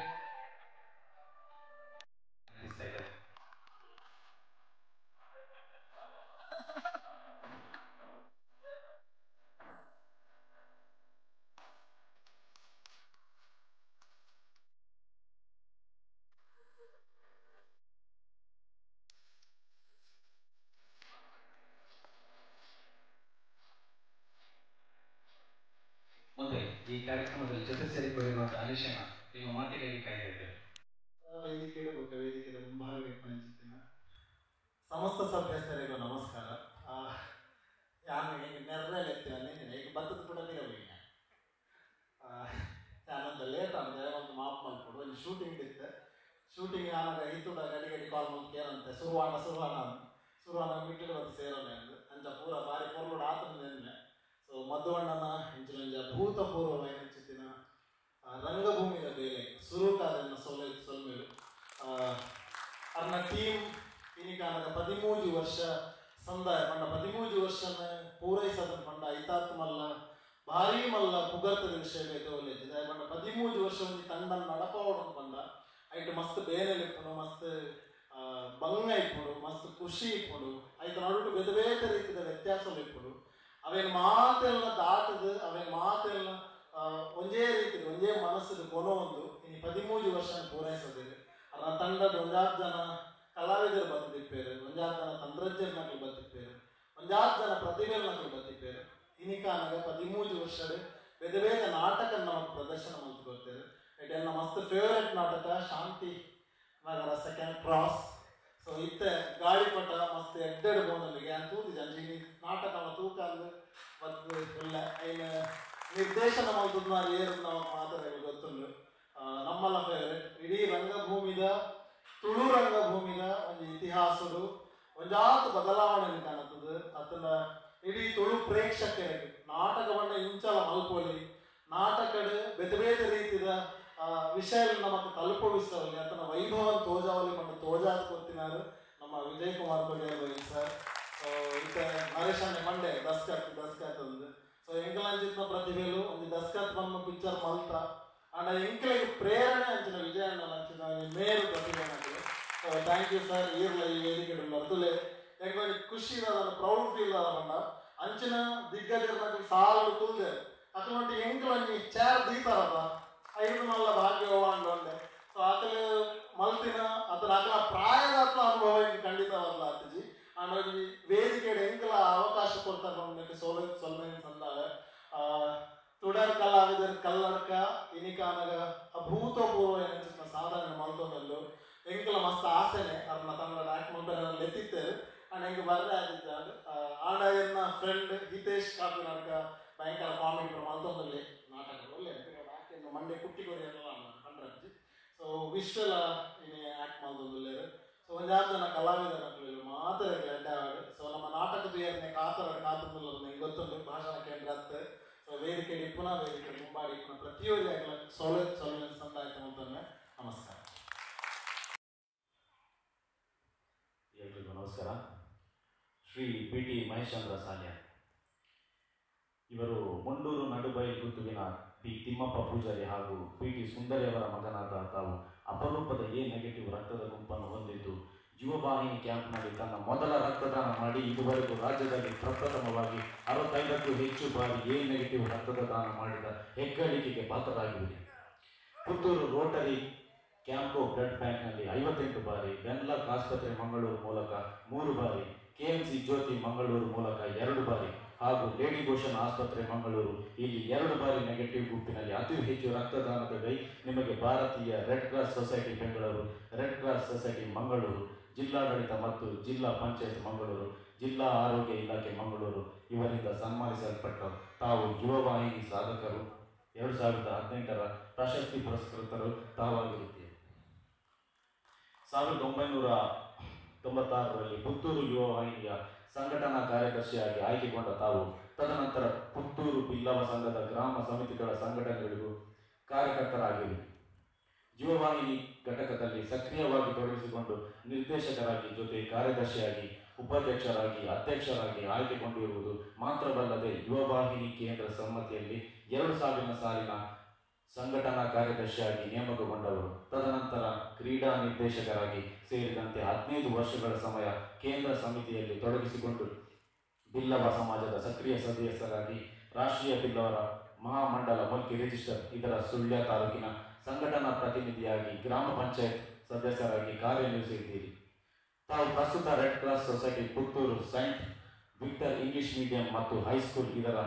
ಮುಂದೆ ಈ ಕಾರ್ಯಕ್ರಮದಲ್ಲಿ ಜೊತೆ ಸೇರಿಕೊಂಡಿರುವಂತಹ ಅನಿಶನ ನಿಮ್ಮ ಮಾತಿಗಾಗಿ ಕಾಯ್ತಾ ಇದ್ದೇವೆ. ವೇದಿಕೆ ವೇದಿಕೆಯ ಮುಂಭಾಗಕ್ಕೆ ಪಂಚಿತಿನ ಸಮಸ್ತ ಸಭ್ಯಸ್ಥರಿಗೂ ನಮಸ್ಕಾರ. ಯಾನು ನೆರವೇಲೆತ್ತೆ ಈಗ ಬತ್ತದ ಕೂಡ ಮಿರವಿನ ಯಾನೊಂದು ಲೇಟ್ ಅಂದರೆ ಒಂದು ಮಾಪ್ ಮಲ್ಪಡು ಒಂದು ಶೂಟಿಂಗ್ ಇತ್ತೆ. ಶೂಟಿಂಗ್ ಆನಾಗ ಇತ್ತುಡ ಗಡಿ ಗಡಿ ಕಾಲ್ ಮಲ್ತು ಏನಂತೆ ಸುರುವಾಣ ಸುರುವಾಣ ಸುರುವಾಣ ಮಿಟ್ಟಿಡು ಬಂದು ಸೇರೋನೆ ಅಂದು ಅಂಚ ಪೂರ ಬಾರಿ ಪೊರ್ಲುಡು ಆತನ ನೆನ್ನೆ. ಸೊ ಮಧುವಣ್ಣನ ಇಂಚಿನ ಭೂತಪೂರ್ವವಾಯಿನಂಚಿತ್ತಿನ ರಂಗಭೂಮಿದ ಬೇಲೆ ಸುರುಕಾದನ್ನ ಸೊಲೆ ಸೊಲ್ಮೇಲು ಅರ್ನ ಟೀಮ್ ಇನಿಕಾನಗ 13 ವರ್ಷ ಸಂದಾಯ ಪಂಡ 13 ವರ್ಷನ ಪೂರೈಸದನ್ ಪಂಡ ಐತಾತ್ ಮಲ್ಲ ಭಾರಿ ಮಲ್ಲ ಪುಗರ್ತದ ವಿಷಯ ಬೇತೆ ಪಂಡ 13 ವರ್ಷ ಒಂಜಿ ತಂಡನ್ ನಡಪಾವಡು ಪಂಡ ಐಟ್ ಮಸ್ತ್ ಬೇನೆ ಇಪ್ಪುಂಡು, ಮಸ್ತ್ ಬಂಗ ಇಪ್ಪುಂಡು, ಮಸ್ತ್ ಖುಷಿ ಇಪ್ಪುಂಡು, ಐತ ನಡುಟು ಬೇತೆ ಬೇತೆ ರೀತಿಯ ವ್ಯತ್ಯಾಸ ಇಪ್ಪುಂಡು. ಅವೇನು ಮಾತೆಲ್ಲ ದಾಟದು ಅವೇನು ಮಾತೆಲ್ಲ ಒಂದೇ ರೀತಿ ಒಂದೇ ಮನಸ್ಸು ಕೊನೋ ಒಂದು ಇನ್ನು 13 ವರ್ಷ ಪೂರೈಸದಿದೆ. ಅದರ ತಂಡದ ಒಂದಾರು ಜನ ಕಲಾವಿದರು ಬತ್ತಿಪ್ಪೇರು, ಒಂದಾರು ಜನ ತಂತ್ರಜ್ಞರ ನಕಲು ಬತ್ತಿಪ್ಪೇರು, ಒಂದಾರು ಜನ ಪ್ರತಿಭೆಗಳ ನಕಲು ಬತ್ತಿಪ್ಪೇರು. ಇನಿಕಾನಗ 13 ವರ್ಷದ ಬೇರೆ ಬೇರೆ ನಾಟಕ ನಮಗೆ ಪ್ರದರ್ಶನ ಮಾಡ್ಕೊಡ್ತೇವೆ. It ಎಲ್ಲ ಮಸ್ತ್ ಫೇವರೇಟ್ ನಾಟಕ ಶಾಂತಿ ನಗರ ಸೆಕೆಂಡ್ ಕ್ರಾಸ್. ಸೊ ಇತ್ತೆ ಗಾಳಿಪಟ ಮಸ್ತ್ ಎಡ್ಡೆಡ್ ಬೋಂದೊಂದಿಗೆ ಅಂತ ತೂತಿಜ ಅಂಚ ನಾಟಕ ತೂಕ ಅಂದ್ ಮತ್ತು ಇಲ್ಲ ಐನ ನಿರ್ದೇಶನ ಮಲ್ತುದ್ನ ಏರು ನಮಗೆ ಮಾತ್ರ ಗೊತ್ತುಂಡು. ನಮ್ಮಲ್ಲ ಫೇವರೇಟ್ ಇಡೀ ರಂಗಭೂಮಿದ ತುಳು ರಂಗಭೂಮಿದ ಒಂದು ಇತಿಹಾಸಡು ಒಂಜಾತ್ ಬದಲಾವಣೆ ಕಾಣುತ್ತದೆ. ಅತನ ಇಡೀ ತುಳು ಪ್ರೇಕ್ಷಕರಿಗೆ ನಾಟಕವನ್ನ ಇಂಚಲ ಮಲ್ಪೊಲಿ, ನಾಟಕಡ್ ಬೇತೆ ಬೇತೆ ರೀತಿಯ ವಿಷಯ ನಮಕ್ ತಲುಪವಿಸವಲ್ಲಿ ಅತನ ವೈಭವ ತೋಜಾವಲಿ ಪಂಡ ತೋಜಾದ ಕೊತ್ತಿನಾರು ನಮ್ಮ ವಿಜಯ್ ಕುಮಾರ್ ಕೊಡಿಯಾಲ್ ಸರ್. ಸೊ ಇತ್ತ ನರೇಶ್ ಅಣ್ಣೆ ಮಂಡೆ ದಸ್ಕತ್ ದಸ್ಕತ್ ಅಂದ್. ಸೊ ಎಂಕಲಂಚಿತ್ನ ಪ್ರತಿಭೆಲು ಒಂದು ದಸ್ಕತ್ ಬಂದ ಪಿಕ್ಚರ್ ಮಲ್ತ ಅಂಡ ಎಂಕಲೆಗ್ ಪ್ರೇರಣೆ ಅಂಚಿನ ವಿಜಯ ಅಣ್ಣ ಅಂಚಿನ ಮೇರು ಪ್ರತಿಭೆ ನಕಲು. ಸೊ thank you sir. ಈರ್ಲ ಈ ವೇದಿಕೆ ಬರ್ತುಲೆ ಎಂಕೊಂಜಿ ಖುಷಿ ದಾದ ಪ್ರೌಡ್ ಫೀಲ್ ದಾದ ಪಂಡ ಅಂಚಿನ ದಿಗ್ಗಜರ ಸಾಲು ತುಲ್ದೆ ಅಕಲೊಂಟಿ ಎಂಕಲೊಂಜಿ ಚೇರ್ ದೀತಾರಪ್ಪ ಐದು ಮಲ್ಲ ಭಾಗ್ಯ ಒಂಡೆ. ಸೊ ಅಕಲು ಮಲ್ತಿನ ಅತನ ಅಕಲ ಪ್ರಾಯದಾತ್ಲ ಅನುಭವ ಇಂಕ್ ಖಂಡಿತವಲ್ಲ ಆತಿಜಿ. ಅಂಡ ಒಂಜಿ ವೇದಿಕೆ ಎಂಕಲ ಅವಕಾಶ ಕೊಡ್ತಾರೆ ಪಂಡ ಸೋಲೆ ಸೊಲ್ಮೆನ್ ಸಂದಾಳ ತುಡರ್ ಕಲಾವಿದರ್ ಕಲ್ಲಡ್ಕ ಇನಿಕಾನಗ ಅಭೂತಪೂರ್ವ ಏನಂಚಿನ ಸಾಧನೆ ಮಲ್ತೊಂದಲ್ಲು ಎಂಕಲ ಮಸ್ತ್ ಆಸೆನೆ ಅರ್ನ ತನ್ನಡ ಆಕ್ಟ್ ಮಲ್ಪೆರೆ ಲೆತ್ತಿತ್ತೇರು. ಅಂಡ್ ಎಂಕ್ ಬರ್ರೆ ಆದಿತ್ತಾಂಡ್. ಆಂಡ ಎನ್ನ ಫ್ರೆಂಡ್ ಹಿತೇಶ್ ಕಾಪಿನಾಡ್ಕ ಭಯಂಕರ ಕಾಮಿಡಿ ಮಲ್ತೊಂದಲ್ಲಿ ನಾಟಕ ಒಳ್ಳೆ ಮಂಡೆ ಕುಟ್ಟಿ ಕೊರಿಯಲ್ಲ ಪಂಡ್ರಜ್ಜಿ. ಸೊ ವಿಶ್ವಲ ಇನಿ ಆಕ್ಟ್ ಮಲ್ತೊಂದುಲ್ಲೇರು. ಸೊ ಒಂಜಾರು ಜನ ಕಲಾವಿದರ ಮಾತ್ರ ಎಡ್ಡೆ ಆವಡ್. ಸೊ ನಮ್ಮ ನಾಟಕದ ಏರ್ನೆ ಕಾತರ ಕಾತುಂದುಲ್ಲ ಎಂಕ್ ಗೊತ್ತುಂಡು ಭಾಷಣ ಕೇಂದ್ರ ಅತ್ತೆ. ಸೊ ವೇದಿಕೆ ಇಪ್ಪುನ ವೇದಿಕೆ ಮುಂಬಾಡಿ ಇಪ್ಪುನ ಪ್ರತಿಯೊಂದು ಆಗಲ ಸೊಲೆ ಸೊಲ್ಮೆನ್ ಸಂದಾಯ್ತು ಅಂತಂದ್ರೆ ನಮಸ್ಕಾರ. ಎಲ್ರಿಗೂ ನಮಸ್ಕಾರ. ಶ್ರೀ ಬಿ ಟಿ ಮಹೇಶ್ಚಂದ್ರ ಸಾಲ್ಯ ಇವರು ಮುಂಡೂರು ನಡುಬೈಲ್ ಗುತ್ತುವಿನ ಪಿ ತಿಮ್ಮಪ್ಪ ಪೂಜಾರಿ ಹಾಗೂ ಪಿ ಟಿ ಸುಂದರಿಯವರ ಮಗನಾದ ತಾವು ಅಪರೂಪದ ಎ ನೆಗೆಟಿವ್ ರಕ್ತದ ಗುಂಪನ್ನು ಹೊಂದಿದ್ದು ಯುವವಾಹಿನಿ ಕ್ಯಾಂಪ್ನಲ್ಲಿ ತನ್ನ ಮೊದಲ ರಕ್ತದಾನ ಮಾಡಿ ಇದುವರೆಗೂ ರಾಜ್ಯದಲ್ಲಿ ಪ್ರಪ್ರಥಮವಾಗಿ 65ಕ್ಕೂ ಹೆಚ್ಚು ಬಾರಿ ಎ ನೆಗೆಟಿವ್ ರಕ್ತದ ದಾನ ಮಾಡಿದ ಹೆಗ್ಗಳಿಕೆಗೆ ಪಾತ್ರರಾಗಿವೆ. ಪುತ್ತೂರು ರೋಟರಿ ಕ್ಯಾಂಪೋ ಬ್ಲಡ್ ಬ್ಯಾಂಕ್ನಲ್ಲಿ 58 ಬಾರಿ, ವೆನ್ಲಾಕ್ ಆಸ್ಪತ್ರೆ ಮಂಗಳೂರು ಮೂಲಕ 3 ಬಾರಿ, ಕೆಎಂಸಿ ಜ್ಯೋತಿ ಮಂಗಳೂರು ಮೂಲಕ 2 ಬಾರಿ ಹಾಗೂ ಲೇಡಿ ಗೋಷನ್ ಆಸ್ಪತ್ರೆ ಮಂಗಳೂರು ಇಲ್ಲಿ 2 ಬಾರಿ ನೆಗೆಟಿವ್ ಗುಂಪಿನಲ್ಲಿ ಅತಿ ಹೆಚ್ಚು ರಕ್ತದಾನದ ಗೈ ನಿಮಗೆ ಭಾರತೀಯ red cross society Bengaluru, red cross society Mangaluru, ಜಿಲ್ಲಾಡಳಿತ ಮತ್ತು ಜಿಲ್ಲಾ ಪಂಚಾಯತ್ ಮಂಗಳೂರು, ಜಿಲ್ಲಾ ಆರೋಗ್ಯ ಇಲಾಖೆ ಮಂಗಳೂರು ಇವರಿಂದ ಸನ್ಮಾನಿಸಲ್ಪಟ್ಟ ತಾವು ಯುವವಾಹಿನಿ ಸಾಧಕರು 2018ರ ಪ್ರಶಸ್ತಿ ಪುರಸ್ಕೃತರು ತಾವಾಗಿರುತ್ತೀರಿ. 1996ರಲ್ಲಿ ಪುತ್ತೂರು ಯುವವಾಹಿನಿಯ ಸಂಘಟನಾ ಕಾರ್ಯದರ್ಶಿಯಾಗಿ ಆಯ್ಕೆಗೊಂಡ ತಾವು ತದನಂತರ ಪುತ್ತೂರು ಬಿಲ್ಲವ ಸಂಘದ ಗ್ರಾಮ ಸಮಿತಿಗಳ ಸಂಘಟನೆಗಳಿಗೂ ಕಾರ್ಯಕರ್ತರಾಗಿವೆ. ಯುವವಾಹಿನಿ ಘಟಕದಲ್ಲಿ ಸಕ್ರಿಯವಾಗಿ ತೊಡಗಿಸಿಕೊಂಡು ನಿರ್ದೇಶಕರಾಗಿ ಜೊತೆ ಕಾರ್ಯದರ್ಶಿಯಾಗಿ ಉಪಾಧ್ಯಕ್ಷರಾಗಿ ಅಧ್ಯಕ್ಷರಾಗಿ ಆಯ್ಕೆಗೊಂಡಿರುವುದು ಮಾತ್ರವಲ್ಲದೆ ಯುವವಾಹಿನಿ ಕೇಂದ್ರ ಸಮ್ಮತಿಯಲ್ಲಿ 2000 ಸಾಲಿನ ಸಂಘಟನಾ ಕಾರ್ಯದರ್ಶಿಯಾಗಿ ನೇಮಕಗೊಂಡವರು. ತದನಂತರ ಕ್ರೀಡಾ ನಿರ್ದೇಶಕರಾಗಿ ಸೇರಿದಂತೆ 15 ವರ್ಷಗಳ ಸಮಯ ಕೇಂದ್ರ ಸಮಿತಿಯಲ್ಲಿ ತೊಡಗಿಸಿಕೊಂಡು ಬಿಲ್ಲವ ಸಮಾಜದ ಸಕ್ರಿಯ ಸದಸ್ಯರಾಗಿ ರಾಷ್ಟ್ರೀಯ ಬಿಲ್ಲವರ ಮಹಾಮಂಡಲ ಮುಲ್ಕಿ ರಿಜಿಸ್ಟರ್ ಇದರ ಸುಳ್ಯ ತಾಲೂಕಿನ ಸಂಘಟನಾ ಪ್ರತಿನಿಧಿಯಾಗಿ ಗ್ರಾಮ ಪಂಚಾಯತ್ ಸದಸ್ಯರಾಗಿ ಕಾರ್ಯನಿರ್ವಹಿಸಿದ್ದೀರಿ. ತಾವು ಪ್ರಸ್ತುತ red cross society Puttur saint Victor English medium ಮತ್ತು ಹೈಸ್ಕೂಲ್ ಇದರ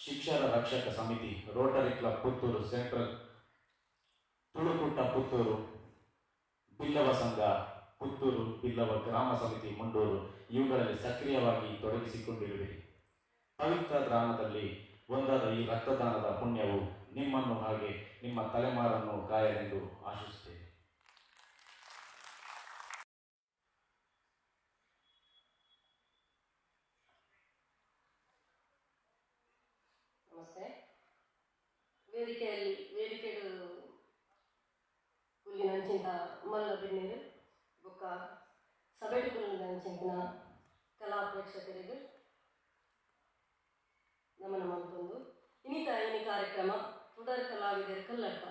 ಶಿಕ್ಷಣ ರಕ್ಷಕ ಸಮಿತಿ, rotary club Puttur central, Tulukoota Puttur, Billava Sangha Puttur, Billava ಗ್ರಾಮ ಸಮಿತಿ ಮುಂಡೂರು ಇವುಗಳಲ್ಲಿ ಸಕ್ರಿಯವಾಗಿ ತೊಡಗಿಸಿಕೊಂಡಿರುವಿರಿ. ಪವಿತ್ರ ದಾನದಲ್ಲಿ ಒಂದಾದ ಈ ರಕ್ತದಾನದ ಪುಣ್ಯವು ನಿಮ್ಮನ್ನು ಹಾಗೆ ನಿಮ್ಮ ತಲೆಮಾರನ್ನು ಕಾಯಲೆಂದು ಆಶಿಸುತ್ತೇವೆ. ನಮಸ್ತೆ. ವೇದಿಕೆಯಲ್ಲಿ ತೂಯಿನಂಚಿಂತ ಮಲ್ಲ ಬಿನ್ನೆರ್ ಬೊಕ್ಕ ಸಭೆಟುಕುಲುಂದಂಚಿನ ಕಲಾ ಪ್ರೇಕ್ಷಕರಿಗೆ ನಮನ ಮಲ್ತೊಂದು ಇನ್ನಿತ ಇನಿ ಕಾರ್ಯಕ್ರಮ ತುಡರ್ ಕಲಾವಿದರ ಕಲ್ಲಡ್ಕ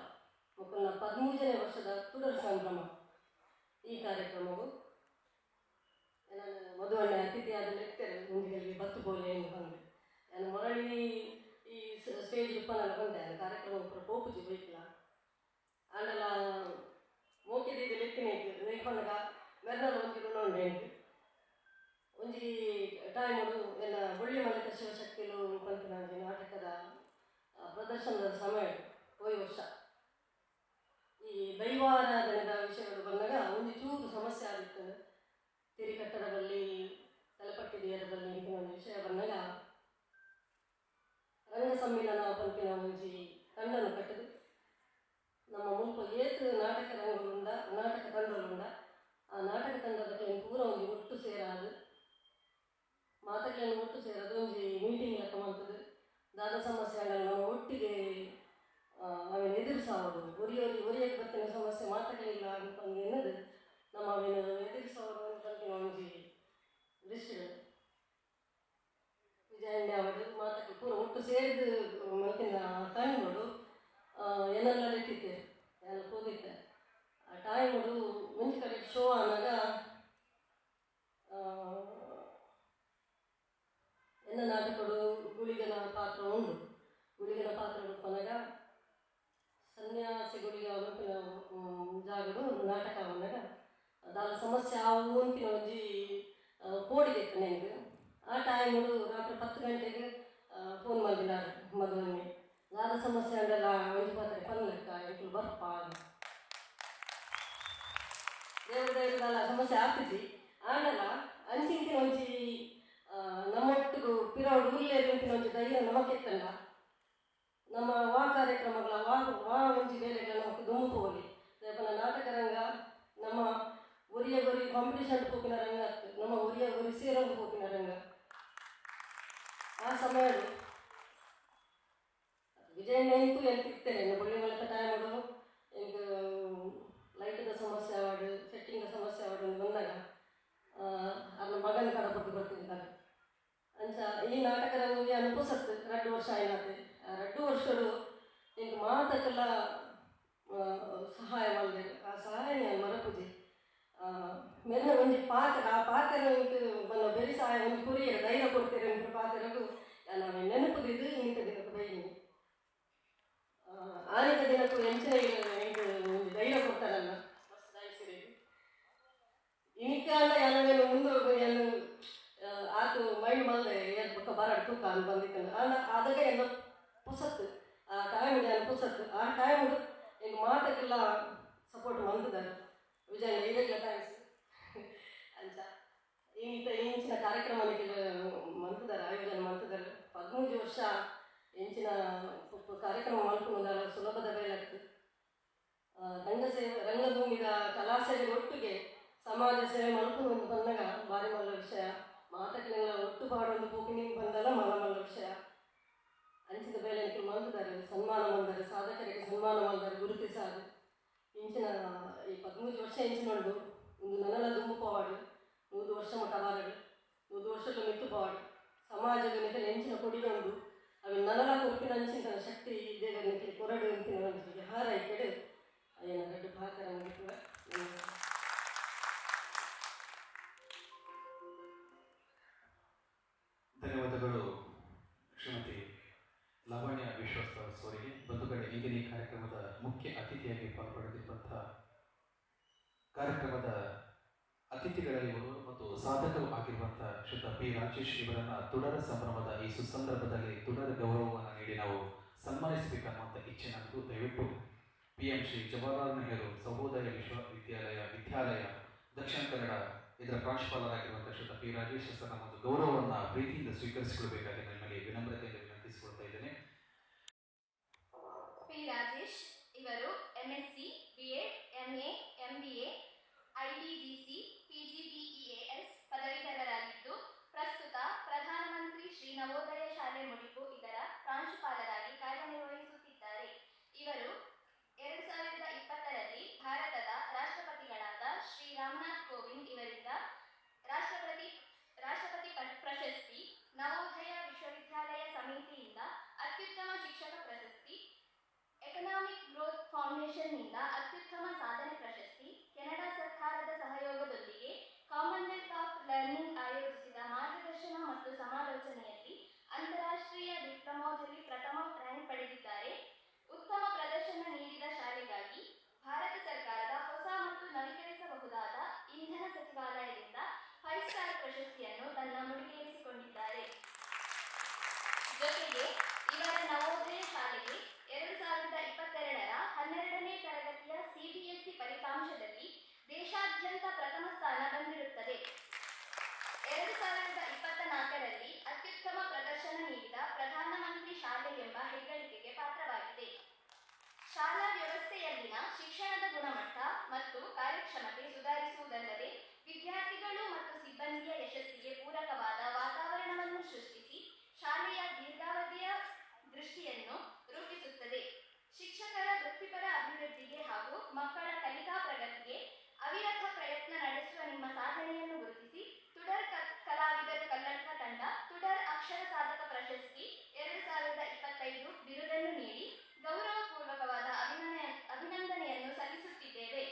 ಮೊಕಲ್ನ 13ನೇ ವರ್ಷದ ತುಡರ್ ಸಂಭ್ರಮ ಈ ಕಾರ್ಯಕ್ರಮವು ನಾನು ಮಧುವಣ್ಣ ಅತಿಥಿಯಾದ ಲೆಕ್ತರೆ ಮುಂದಿನಲ್ಲಿ ಬತ್ತು ಬೋಲೆ ಎಂದು ಬಂದೆ. ನಾನು ಮೊರಳಿ ಈ ಸ್ಟೇಜ್ ಉಪ್ಪನಲ್ಲ ಬಂದೆ, ಕಾರ್ಯಕ್ರಮ ಪೂರ ಪೋಪುಜಿ ಬೈಕ್ಲ ಆಂಡಲ ಮೋಕೆದಿದ್ದು ಲೆಕ್ಕಿನ ರೇಪಣ್ಣಗ ಮೆರ್ನಲ ಒಂಜಿ ಋಣ ಉಂಡು ಎಂಕ್ ಒಂಜಿ ಟೈಮುಡು ಎಲ್ಲ ಬೊಳ್ಳಿ ಮಲೆತ ಶಿವಶಕ್ತಿಲು ಪನ್ಪಿನ ಒಂಜಿ ನಾಟಕದ ಪ್ರದರ್ಶನದ ಸಮಯ ಹೋಯಿ ವರ್ಷ ಈ ದೈವಾರಾಧನೆದ ವಿಷಯಗಳು ಬಂದಾಗ ಒಂಜಿ ಚೂರು ಸಮಸ್ಯೆ ಆಗಿತ್ತು. ತಿರಿಕಟ್ಟದ ಬಲ್ಲಿ ತಲಪಟ್ಟಿ ದೇಯರ ಬಲ್ಲಿ ಇಂಚಿನ ಒಂದು ವಿಷಯ ಬಂದಾಗ ರಂಗ ಸಮ್ಮಿಲನ ಪನ್ಪಿನ ಒಂಜಿ ತಂಡನು ಕಟ್ಟದು ನಮ್ಮ ಮುಲ್ಪ ಏತ್ ನಾಟಕ ರಂಗಲುಂಡ ನಾಟಕ ತಂಡಲುಂಡ ಆ ನಾಟಕ ತಂಡದ ಪೂರ ಒಂಜಿ ಒಟ್ಟು ಸೇರಾದು ಮಾತಕ್ಲೇನು ಒಟ್ಟು ಸೇರೋದು ಒಂಜಿ ಮೀಟಿಂಗ್ ಲೆಕ್ಕ ಮಾಡ್ತದೆ. ದಾದ ಸಮಸ್ಯೆ ಆಗಲ್ಲ ನಮ್ಮ ಒಟ್ಟಿಗೆ ಅವೇನು ಎದುರಿಸೋದು ಒರಿಯೋರಿ ಒರಿಯಕ್ಕೆ ಬರ್ತಿನ ಸಮಸ್ಯೆ ಮಾತಕ್ಲಿಲ್ಲ ಅಂತಂದು ಎನ್ನದು ನಮ್ಮ ಅವೇನು ಎದುರಿಸೋದು ಅಂತಂದು ಒಂಜಿ ದೃಷ್ಟಿ ವಿಜಯಣ್ಣ ಅವರು ಮಾತಕ್ಕೆ ಪೂರ ಒಟ್ಟು ಸೇರಿದು ಮಲ್ತಿನ ಟೈಮುಡು ಏನೆಲ್ಲ ಲೆಕ್ಕಿತ್ತೆ ಎಲ್ಲ ಹೋಗಿತ್ತೆ. ಆ ಟೈಮುಡು ಒಂಜಿ ಕಡೆ ಶೋ ಆನಾಗ ಎನ್ನ ನಾಟಕಡು ಗುಳಿಗನ ಪಾತ್ರ ಉಂಡು. ಗುಳಿಗನ ಪಾತ್ರ ಪನಗ ಸನ್ಯಾಸಿ ಗುಳಿಗ ಮಲ್ಪಿನ ಜಾಗಡು ನಾಟಕ ಬಂದಾಗ ದಾಲ ಸಮಸ್ಯೆ ಆವು ಅಂತಿನ ಒಂಜಿ ಕೋಡಿಗೆ ಇತ್ತು ನನಗೆ. ಆ ಟೈಮುಡು ರಾತ್ರಿ 10 ಗಂಟೆಗೆ ಫೋನ್ ಮಾಡಿದ್ದಾರೆ ಮದುವನ್ನೇ ದಾದ ಸಮಸ್ಯೆ ಅಂದಲ್ಲ ಒಂಜಿ ಪಾತ್ರೆ ಪನ್ಲೆಕ್ಕ ಎಂಕುಲು ಬರ್ಪ ದೇವ್ರ ದಯದಾಲ ಸಮಸ್ಯೆ ಆಗ್ತಿದ್ದಿ. ಆಂಡಲ ಅಂಚಿಂತಿನ ಒಂಜಿ ನಮ್ಮೊಟ್ಟಿಗೂ ಪಿರೌಡು ಉಲ್ಲೇರಿಂತಿನ ಒಂಜಿ ಧೈರ್ಯ ನಮಕೆತ್ತಲ್ಲ ನಮ್ಮ ವಾ ಕಾರ್ಯಕ್ರಮಗಳ ವಾ ವಾ ಒಂಜಿ ಬೇಲೆಗಳ ನಮಕ್ ದುಮ್ಮು ಪೋಲಿ ದೇಪನ ನಾಟಕ ರಂಗ ನಮ್ಮ ಒರಿಯ ಗೊರಿ ಕಾಂಪಿಟೇಷನ್ ಪೋಪಿನ ರಂಗ ನಮ್ಮ ಒರಿಯ ಗೊರಿ ಸೇರಂಗ ಪೋಪಿನ ರಂಗ. ಆ ಸಮಯ ವಿಜಯಣ್ಣ ಎಂತೂ ಎಂತಿತ್ತೇನೆ ಬೊಳ್ಳಿ ಮಲಕ ಟೈಮುಡು ಎಂಕ್ ಲೈಟ್ದ ಸಮಸ್ಯೆ ಆವಾಡು ಸೆಟ್ಟಿಂಗ್ದ ಸಮಸ್ಯೆ ಆವಾಡು ಬಂದಾಗ ಅನ್ನ ಮಗನ ಕಡಪಟ್ಟು ಬರ್ತಿದ್ದಾನೆ. ಅಂಚ ಈ ನಾಟಕ ರಂಗವಿ ಅನುಪಸತ್ತು 2 ವರ್ಷ ಆಯ್ನಾತೆ. ಆ 2 ವರ್ಷಡು ಎಂಕ್ ಮಾತಕ್ಕೆಲ್ಲ ಸಹಾಯ ಮಾಡಿದೆ. ಆ ಸಹಾಯ ನಾನು ಮರಪುಜಿ ಮೆಲ್ಲ ಒಂಜಿ ಪಾತ್ರ ಆ ಪಾತ್ರ ಬನ್ನ ಬೆರಿ ಸಹಾಯ ಒಂಜಿ ಕುರಿಯರ ಧೈರ್ಯ ಕೊಡ್ತೀರ ಅಂತ ಪಾತ್ರಗೂ ನಾನು ನೆನಪುದಿದ್ದು ಇಂಥ ದಿನಕ್ಕೂ ಬೈನಿ ಆನಿತ ದಿನಕ್ಕೂ ಎಂಚಿನ ಎಂಕ್ ಒಂಜಿ ಧೈರ್ಯ ಕೊಡ್ತಾರಲ್ಲ ಮಸ್ತ್ ದಾಯಿಸಿರಿ ಇನಿಕಾಲ ಯಾನವೇನು ಮುಂದೆ ಏನು ಆತು ಮೈಂಡ್ ಮಲ್ದೆ ಏನ್ ಬೊಕ್ಕ ಬರಡ್ ತೂಕ ಅಂತ ಬಂದಿತ್ತು. ಆಂಡ ಆದಾಗ ಎಲ್ಲ ಪುಸತ್ತು ಆ ಟೈಮ್ ಏನು ಪುಸತ್ತು ಆ ಟೈಮ್ ಎಂಕ್ ಮಾತಕ್ಕೆಲ್ಲ ಸಪೋರ್ಟ್ ಮಂದಿದ್ದಾರೆ ವಿಜಯಣ್ಣ ಇದಕ್ಕೆಲ್ಲ thanks. ಅಂಚ ಇಂಥ ಇಂಚಿನ ಕಾರ್ಯಕ್ರಮಕ್ಕೆ ಮಂತಿದ್ದಾರೆ ಆಯೋಜನೆ ಮಂತಿದ್ದಾರೆ. 13 ವರ್ಷ ಇಂಚಿನ ಕಾರ್ಯಕ್ರಮ ಮಲ್ಪುವುದಲ್ಲ ಸುಲಭದ ಬೇಲೆ ಆಗ್ತದೆ. ರಂಗಸೇವೆ ರಂಗಭೂಮಿದ ಕಲಾ ಸೇವೆ ಒಟ್ಟಿಗೆ ಸಮಾಜ ಸೇವೆ ಮಲ್ಪುನು ಬಂದಾಗ ಭಾರಿ ಮಲ್ಲ ವಿಷಯ. ಮಾತಕ್ಕೆಲ್ಲ ಒಟ್ಟು ಪಾಡೊಂದು ಪೋಪಿನಿ ಬಂದಲ್ಲ ಮಲ್ಲ ಮಲ್ಲ ವಿಷಯ. ಅಂಚಿದ ಬೇಲೆ ಮಂತಿದ್ದಾರೆ ಸನ್ಮಾನ ಮಾಡಿದ್ದಾರೆ ಸಾಧಕರಿಗೆ ಸನ್ಮಾನ ಮಾಡಿದ್ದಾರೆ ಗುರುತಿಸಾರು. ಇಂಚಿನ ಈ 13 ವರ್ಷ ಇಂಚಿನೊಂಡು ಒಂದು ನನಲ ದುಮ್ಮು ಪೋವಾಡು 100 ವರ್ಷ ಮಟ್ಟ ಬಾರಡು 100 ವರ್ಷದ ಮಿತ್ತು ಪೋವಾಡು ಸಮಾಜದ ನಿಖಲ್ ಎಂಚಿನ ಕೊಡಿಗೊಂಡು ಅవి ನನಲ ಕೊರ್ಪಿನ ಅಂಚಿನ ಶಕ್ತಿ ದೇವರ ನಿಖಲ್ ಕೊರಡು ಅಂತಿನ ಒಂಜಿ ಹಾರ ಇಕ್ಕಡು ಅಯ್ಯನ ರಡ್ಡು ಪಾತ್ರ ಮುಗಿಪುವ. ಧನ್ಯವಾದಗಳು ಶ್ರೀಮತಿ ಲಾವಣ್ಯ ವಿಶ್ವಾಸ್ ಅವರಿಗೆ. ಬಂಧುಗಳೇ, ಇಂದಿನ ಈ ಕಾರ್ಯಕ್ರಮದ ಮುಖ್ಯ ಅತಿಥಿಯಾಗಿ ಪಾಲ್ಪಡೆದಿರುವಂತಹ ಕಾರ್ಯಕ್ರಮದ ಅತಿಥಿಗಳಲ್ಲಿ ಒಬ್ಬರು ಮತ್ತು ಸಾಧಕರು ಆಗಿರುವಂತಹ ಶ್ರೀಯುತ ಪಿ ರಾಜೇಶ್ ಇವರನ್ನ ತುಡರ ಸಂಭ್ರಮದ ಈ ಸುಸಂದರ್ಭದಲ್ಲಿ ತುಡರ ಗೌರವವನ್ನು ನೀಡಿ ನಾವು ಸನ್ಮಾನಿಸಬೇಕನ್ನುವಂಥ ಇಚ್ಛೆ ನಮಗೂ. ದಯವಿಟ್ಟು PM Shri Jawaharlal Nehru Sahodaya ವಿಶ್ವವಿದ್ಯಾಲಯ ವಿದ್ಯಾಲಯ ದಕ್ಷಿಣ ಕನ್ನಡ ಇದರ ಪ್ರಾಂಶುಪಾಲರಾಗಿರುವಂತಹ ಶ್ರೀಯುತ ಪಿ ರಾಜೇಶ್ ಸರ್ ನಮ್ಮ ಒಂದು ಗೌರವವನ್ನು ಪ್ರೀತಿಯಿಂದ ಸ್ವೀಕರಿಸಿಕೊಳ್ಳಬೇಕಾಗಿ ನಿಮ್ಮಲ್ಲಿ ವಿನಮ್ರತೆಯಿಂದ ವಿನಂತಿಸಿಕೊಳ್ತಾ ಇದ್ದೇನೆ. ಪಿ ರಾಜೇಶ್ ಇವರು MSc, BEd, MA, MBA, IDGC, PGDEAS ಪದವೀಧರರಾಗಿದ್ದು ಪ್ರಸ್ತುತ ಪ್ರಧಾನಮಂತ್ರಿ ಶ್ರೀ ನವೋದಯ ಶಾಲೆ ಮುಡಿಪು ಇದರ ಪ್ರಾಂಶುಪಾಲರಾಗಿ ಕಾರ್ಯನಿರ್ವಹಿಸುತ್ತಿದ್ದಾರೆ. ಇವರು 2020ರಲ್ಲಿ ಭಾರತದ ಶ್ರೀ ರಾಮನಾಥ್ ಕೋವಿಂದ್ ಇವರಿಂದ ರಾಷ್ಟ್ರಪತಿ ಪ್ರಶಸ್ತಿ, ನವೋದಯ ವಿಶ್ವವಿದ್ಯಾಲಯ ಸಮಿತಿಯಿಂದ ಅತ್ಯುತ್ತಮ ಶಿಕ್ಷಕ ಪ್ರಶಸ್ತಿ, ಎಕನಾಮಿಕ್ ಗ್ರೋತ್ ಫೌಂಡೇಶನ್ನಿಂದ ಅತ್ಯುತ್ತಮ ಸಾಧನೆ ಪ್ರಶಸ್ತಿ, ಕೆನಡಾ ಸರ್ಕಾರದ ಸಹಯೋಗದೊಂದಿಗೆ ಕಾಮನ್ವೆಲ್ತ್ ಆಫ್ ಲರ್ನಿಂಗ್ ಆಯೋಜಿಸಿದ ಮಾರ್ಗದರ್ಶನ ಮತ್ತು ಸಮಾಲೋಚನೆಯಲ್ಲಿ ಅಂತಾರಾಷ್ಟ್ರೀಯ ಡಿಪ್ಲೊಮಾದಲ್ಲಿ ಪ್ರಥಮ ರ್ಯಾಂಕ್ ಪಡೆದಿದ್ದಾರೆ. ಉತ್ತಮ ಪ್ರದರ್ಶನ ನೀಡಿದ ಶಾಲೆಗಾಗಿ ಭಾರತ ಸರ್ಕಾರದ ಹೊಸ ಮತ್ತು ನವೀಕರಿಸಬಹುದಾದ ಇಂಧನ ಸಚಿವಾಲಯದಿಂದ 5 ಸ್ಟಾರ್ ಪ್ರಶಸ್ತಿಯನ್ನು ತನ್ನ ಮುಡಿಗೇರಿಸಿಕೊಂಡಿದ್ದಾರೆ. ಜೊತೆಗೆ ಇವರ ನವೋದಯ ಶಾಲೆಗೆ 2022ರ 12ನೇ ತರಗತಿಯ ಸಿಬಿಎಸ್ಇ ಫಲಿತಾಂಶದಲ್ಲಿ ದೇಶಾದ್ಯಂತ ಪ್ರಥಮ ಸ್ಥಾನ ಬಂದಿರುತ್ತದೆ. 2024ರಲ್ಲಿ ಅತ್ಯುತ್ತಮ ಪ್ರದರ್ಶನ ನೀಡಿದ ಪ್ರಧಾನಮಂತ್ರಿ ಶಾಲೆ ಎಂಬ ಹೆಗ್ಗಳಿಕೆಗೆ ಪಾತ್ರವಾಗಿದೆ. ಶಾಲಾ ವ್ಯವಸ್ಥೆಯಲ್ಲಿನ ಶಿಕ್ಷಣದ ಗುಣಮಟ್ಟ ಮತ್ತು ಕಾರ್ಯಕ್ಷಮತೆ ಸುಧಾರಿಸುವುದಲ್ಲದೆ ವಿದ್ಯಾರ್ಥಿಗಳು ಮತ್ತು ಸಿಬ್ಬಂದಿಯ ಯಶಸ್ಸಿಗೆ ಪೂರಕವಾದ ವಾತಾವರಣವನ್ನು ಸೃಷ್ಟಿಸಿ ಶಾಲೆಯ ದೀರ್ಘಾವಧಿಯ ದೃಷ್ಟಿಯನ್ನು ರೂಪಿಸುತ್ತದೆ. ಶಿಕ್ಷಕರ ವೃತ್ತಿಪರ ಅಭಿವೃದ್ಧಿಗೆ ಹಾಗೂ ಮಕ್ಕಳ ಕಲಿಕಾ ಪ್ರಗತಿಗೆ ಅವಿರತ ಪ್ರಯತ್ನ ನಡೆಸುವ ನಿಮ್ಮ ಸಾಧನೆಯನ್ನು ಗುರುತಿಸಿ ತುಡರ್ ಕಲಾವಿದರು ಕಲ್ಲಡ್ಕ ತಂಡ ತುಡರ್ ಅಕ್ಷರ ಸಾಧಕ ಪ್ರಶಸ್ತಿ 2025 ಬಿರುದನ್ನು ನೀಡಿ ಗೌರವಪೂರ್ವಕವಾದ ಅಭಿನಂದನೆಯನ್ನು ಸಲ್ಲಿಸುತ್ತಿದ್ದೇವೆ.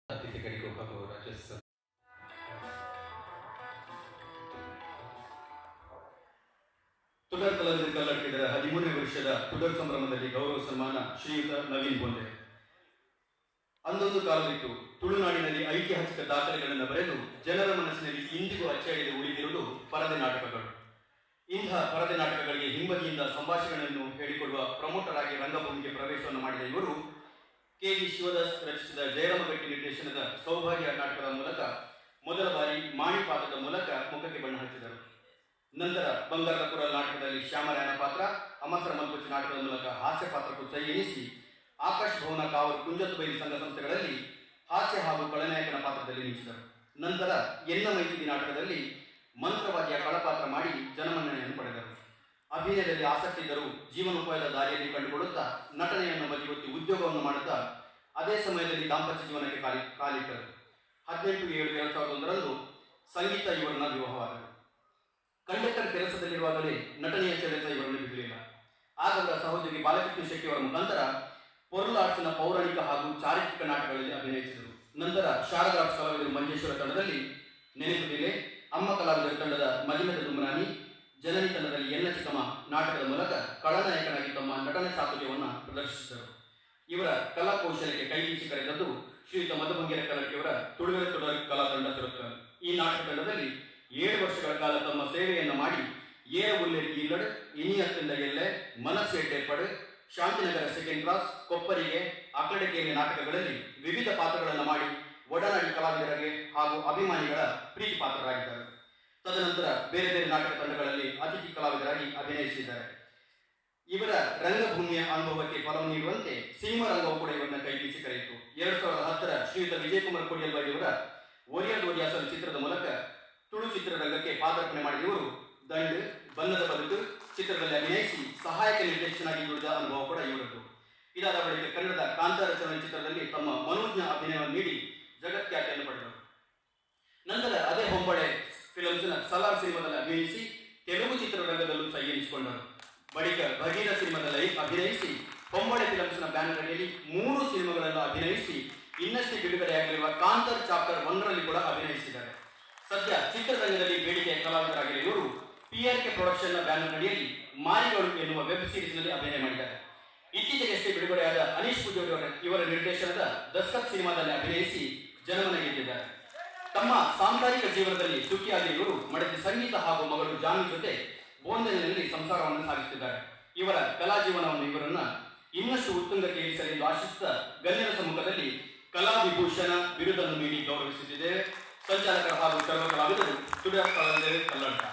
ಅತಿಥಿಗಳಿಗೂ ಹಾಗೂ ರಾಜ್ಯ ತುಡರ್ ಕಲಾವಿದರು ಕಲ್ಲಡ್ಕಿದರ 13ನೇ ವರ್ಷದ ತುಡರ್ ಸಂಭ್ರಮದಲ್ಲಿ ಗೌರವ ಸನ್ಮಾನ ಶ್ರೀಯುತ ನವೀನ್ ಬೋಂದೆ. ಅಂದೊಂದು ಕಾಲವಿತ್ತು ತುಳುನಾಡಿನಲ್ಲಿ ಐತಿಹಾಸಿಕ ದಾಖಲೆಗಳನ್ನು ಬರೆದು ಜನರ ಮನಸ್ಸಿನಲ್ಲಿ ಇಂದಿಗೂ ಅಚ್ಚಳಿಯದೆ ಉಳಿದಿರುವುದು ಪರದೆ ನಾಟಕಗಳು. ಇಂತಹ ಪರದೆ ನಾಟಕಗಳಿಗೆ ಹಿಂಬದಿಯಿಂದ ಸಂಭಾಷಣೆಗಳನ್ನು ಹೇಳಿಕೊಡುವ ಪ್ರಮೋಟರ್ ಆಗಿ ರಂಗಭೂಮಿಗೆ ಪ್ರವೇಶವನ್ನು ಮಾಡಿದ ಇವರು ಕೆ.ಜಿ. ಶಿವದಾಸ್ ರಚಿಸಿದ ಜಯರಾಮಗಟ್ಟಿ ನಿರ್ದೇಶನದ ಸೌಭಾಗ್ಯ ನಾಟಕದ ಮೂಲಕ ಮೊದಲ ಬಾರಿ ಮಾಣಿಪಾತ್ರದ ಮೂಲಕ ಮುಖಕ್ಕೆ ಬಣ್ಣ ಹಚ್ಚಿದರು. ನಂತರ ಬಂಗಾರದ ಕುರಲ್ ನಾಟಕದಲ್ಲಿ ಶ್ಯಾಮರಾಯನ ಪಾತ್ರ, ಅಮಸರ ಮಲ್ಪುಚ್ಚಿ ನಾಟಕದ ಮೂಲಕ ಹಾಸ್ಯ ಪಾತ್ರಕ್ಕೂ ಸೈ ಎನಿಸಿ ಆಕಾಶ್ ಭವನ ಕಾವೂರು ಕುಂಜತ್ತುಬೈಲು ಸಂಘ ಸಂಸ್ಥೆಗಳಲ್ಲಿ ಹಾಸ್ಯ ಹಾಗೂ ಖಳನಾಯಕನ ಪಾತ್ರದಲ್ಲಿ ಮಿಂಚಿದರು. ನಂತರ ಎನ್ನ ಮೈತಿದಿ ನಾಟಕದಲ್ಲಿ ಮಂತ್ರವಾದಿಯ ಕಳಪಾತ್ರ ಮಾಡಿ ಜನಮನ್ನಣೆಯನ್ನು ಪಡೆದರು. ಅಭಿನಯದಲ್ಲಿ ಆಸಕ್ತಿ ಇದ್ದರೂ ಜೀವನೋಪಾಯದ ದಾರಿಯಲ್ಲಿ ಕಂಡುಕೊಳ್ಳುತ್ತಾ ನಟನೆಯನ್ನು ಬದಿಗೊತ್ತಿ ಉದ್ಯೋಗವನ್ನು ಮಾಡುತ್ತಾ ಅದೇ ಸಮಯದಲ್ಲಿ ದಾಂಪತ್ಯ ಜೀವನಕ್ಕೆ ಕಾಲಿಟ್ಟರು. 18/7/2001 ಸಂಗೀತ ಇವರನ್ನ ವಿವಾಹವಾದರು. ಕಂಡಕ್ಟರ್ ಕೆಲಸದಲ್ಲಿರುವಾಗಲೇ ನಟನೆಯ ಸೆಳೆತ ಇವರನ್ನು ಬಿಡಲಿಲ್ಲ. ಆಗ ಅವರ ಸಹೋದ್ಯೋಗಿ ಬಾಲಕೃಷ್ಣ ಶೆಟ್ಟಿಯವರ ಮುಖಾಂತರ ಪೊರ್ಲ ಆರ್ಟ್ಸ್ನ ಪೌರಾಣಿಕ ಹಾಗೂ ಚಾರಿತ್ರಿಕ ನಾಟಕಗಳಲ್ಲಿ ಅಭಿನಯಿಸಿದರು. ನಂತರ ಶಾರದಾ ಆರ್ಟ್ಸ್ ಕಲಾವಿದರು ಮಂಜೇಶ್ವರ ತಂಡದಲ್ಲಿ ನೆನಪುದಿಲೆ, ಅಮ್ಮ ಕಲಾವಿದರ ತಂಡದ ಮದಿಮದ ದುಮ್ರಾನಿ, ಜನನಿ ತಂಡದಲ್ಲಿ ಎನ್ನ ಚಿಕ್ಕಮ್ಮ ನಾಟಕದ ಮೂಲಕ ಖಳನಾಯಕನಾಗಿ ತಮ್ಮ ನಟನ ಚಾತುರ್ಯವನ್ನು ಪ್ರದರ್ಶಿಸಿದರು. ಇವರ ಕಲಾ ಕೌಶಲ್ಯಕ್ಕೆ ಕೈಬೀಸಿ ಕರೆದದ್ದು ಶ್ರೀಯುತ ಮಧುಬಂಗೇರ ಕಲ್ಲಡ್ಕಿಯವರ ತುಳುವೆರ ತುಡರ್ ಕಲಾ ತಂಡ ಸುರತ್ಕಲ್. ಈ ನಾಟಕ ತಂಡದಲ್ಲಿ 7 ವರ್ಷಗಳ ಕಾಲ ತಮ್ಮ ಸೇವೆಯನ್ನು ಮಾಡಿ ಏರ ಉಲ್ಲೇರಿ ಈಲಡ್, ಇನಿ ಅತ್ತಿಂದ ಎಲ್ಲೆ, ಮನಸ್ಸೆಡ್ಡೆ ಪಡು, ಶಾಂತಿನಗರ ಸೆಕೆಂಡ್ ಕ್ಲಾಸ್, ಕೊಪ್ಪರಿಗೆ, ಅಕಡೆಕೇರಿ ನಾಟಕಗಳಲ್ಲಿ ವಿವಿಧ ಪಾತ್ರಗಳನ್ನು ಮಾಡಿ ಒಡನಾಡಿ ಕಲಾವಿದರಿಗೆ ಹಾಗೂ ಅಭಿಮಾನಿಗಳ ಪ್ರೀತಿ ಪಾತ್ರರಾಗಿದ್ದಾರೆ. ತದನಂತರ ಬೇರೆ ಬೇರೆ ನಾಟಕ ತಂಡಗಳಲ್ಲಿ ಅತಿಥಿ ಕಲಾವಿದರಾಗಿ ಅಭಿನಯಿಸಿದ್ದಾರೆ. ಇವರ ರಂಗಭೂಮಿಯ ಅನುಭವಕ್ಕೆ ಫಲವನ್ನು ನೀಡುವಂತೆ ಸಿನಿಮಾ ರಂಗವು ಕೂಡ ಇವರನ್ನ ಕೈಬೀಸಿ ಕರೆಯಿತು. 2010ರ ಶ್ರೀಯುತ ವಿಜಯಕುಮಾರ್ ಕೊಡಿಯಲ್ಬಾಯಿ ಅವರ ಒರಿಯಾ ದೋರಿಯಾಸಲು ಚಿತ್ರದ ಮೂಲಕ ತುಳು ಚಿತ್ರರಂಗಕ್ಕೆ ಪಾದಾರ್ಪಣೆ ಮಾಡಿದ ಇವರು ದಂಡು, ಬಣ್ಣದ ಬದುಕು ಚಿತ್ರದಲ್ಲಿ ಅಭಿನಯಿಸಿ ಸಹಾಯಕ ನಿರ್ದೇಶಕನಾಗಿ ದುಡಿದ ಅನುಭವ ಕೂಡ ಇವರದ್ದು. ಇದಾದ ಬಳಿಕ ಕನ್ನಡದ ಕಾಂತಾರ ಚಲನಚಿತ್ರದಲ್ಲಿ ತಮ್ಮ ಮನೋಜ್ಞ ಅಭಿನಯವನ್ನು ನೀಡಿ ಜಗತ್ಖ್ಯಾತಿಯನ್ನು ಪಡೆದರು. ನಂತರ ಅದೇ ಹೊಂಬಳೆ ಫಿಲಮ್ಸ್ನ ಸಲಾರ್ ಸಿನಿಮಾದಲ್ಲಿ ಅಭಿನಯಿಸಿ ತೆಲುಗು ಚಿತ್ರರಂಗದಲ್ಲೂ ಸೈ ಎನಿಸಿಕೊಂಡರು. ಬಳಿಕ ಭಗೀರ ಸಿನಿಮಾದಲ್ಲಿ ಅಭಿನಯಿಸಿ ಹೊಂಬಳೆ ಫಿಲಮ್ಸ್ನ ಬ್ಯಾನರ್ ಅಡಿಯಲ್ಲಿ 3 ಸಿನಿಮಾಗಳನ್ನು ಅಭಿನಯಿಸಿ ಇನ್ನಷ್ಟೇ ಬಿಡುಗಡೆಯಾಗಲಿರುವ ಕಾಂತಾರ್ ಚಾಪ್ಟರ್ 1ರಲ್ಲಿ ಕೂಡ ಅಭಿನಯಿಸಿದರು. ಸದ್ಯ ಚಿತ್ರರಂಗದಲ್ಲಿ ಬೇಡಿಕೆಯ ಕಲಾವಿದರಾಗಿರುವ ಇವರು ಪಿಆರ್ಕೆ ಪ್ರೊಡಕ್ಷನ್ ನ ಬ್ಯಾನರ್ ನಡಿಯಲ್ಲಿ ಮಾರಿಗಳು ಎನ್ನುವ ವೆಬ್ ಸೀರೀಸ್ನಲ್ಲಿ ಅಭಿನಯ ಮಾಡಿದ್ದಾರೆ. ಇತ್ತೀಚೆಗಷ್ಟೇ ಬಿಡುಗಡೆಯಾದ ಅನೀಶ್ ಪೂಜಾರಿ ಇವರ ನಿರ್ದೇಶನದ ದಸ್ಕತ್ ಸಿನಿಮಾದಲ್ಲಿ ಅಭಿನಯಿಸಿ ಜನಮನ ಗೆದ್ದಿದ್ದಾರೆ. ತಮ್ಮ ಸಾಂಸಾರಿಕ ಜೀವನದಲ್ಲಿ ಸುಖಿಯಾದ ಇವರು ಮಡದಿ ಸಂಗೀತ ಹಾಗೂ ಮಗಳು ಜಾನು ಜೊತೆ ಬೋಂದಲಿನಲ್ಲಿ ಸಂಸಾರವನ್ನು ಸಾಗಿಸುತ್ತಿದ್ದಾರೆ. ಇವರ ಕಲಾ ಜೀವನವನ್ನು ಇವರನ್ನ ಇನ್ನಷ್ಟು ಉತ್ತುಂಗಕ್ಕೆ ಏರಿಸಲೆಂದು ಆಶಿಸಿದ ಗಣ್ಯರ ಸಮ್ಮುಖದಲ್ಲಿ ಕಲಾ ವಿಭೂಷಣ ಬಿರುದನ್ನು ನೀಡಿ ಗೌರವಿಸುತ್ತಿದ್ದೇವೆ. ಸಂಚಾಲಕರ ಹಾಗೂ ಸರ್ವ ಕಲಾವಿದರು ತುಳು ಕಲ್ಲಡ್ಕ.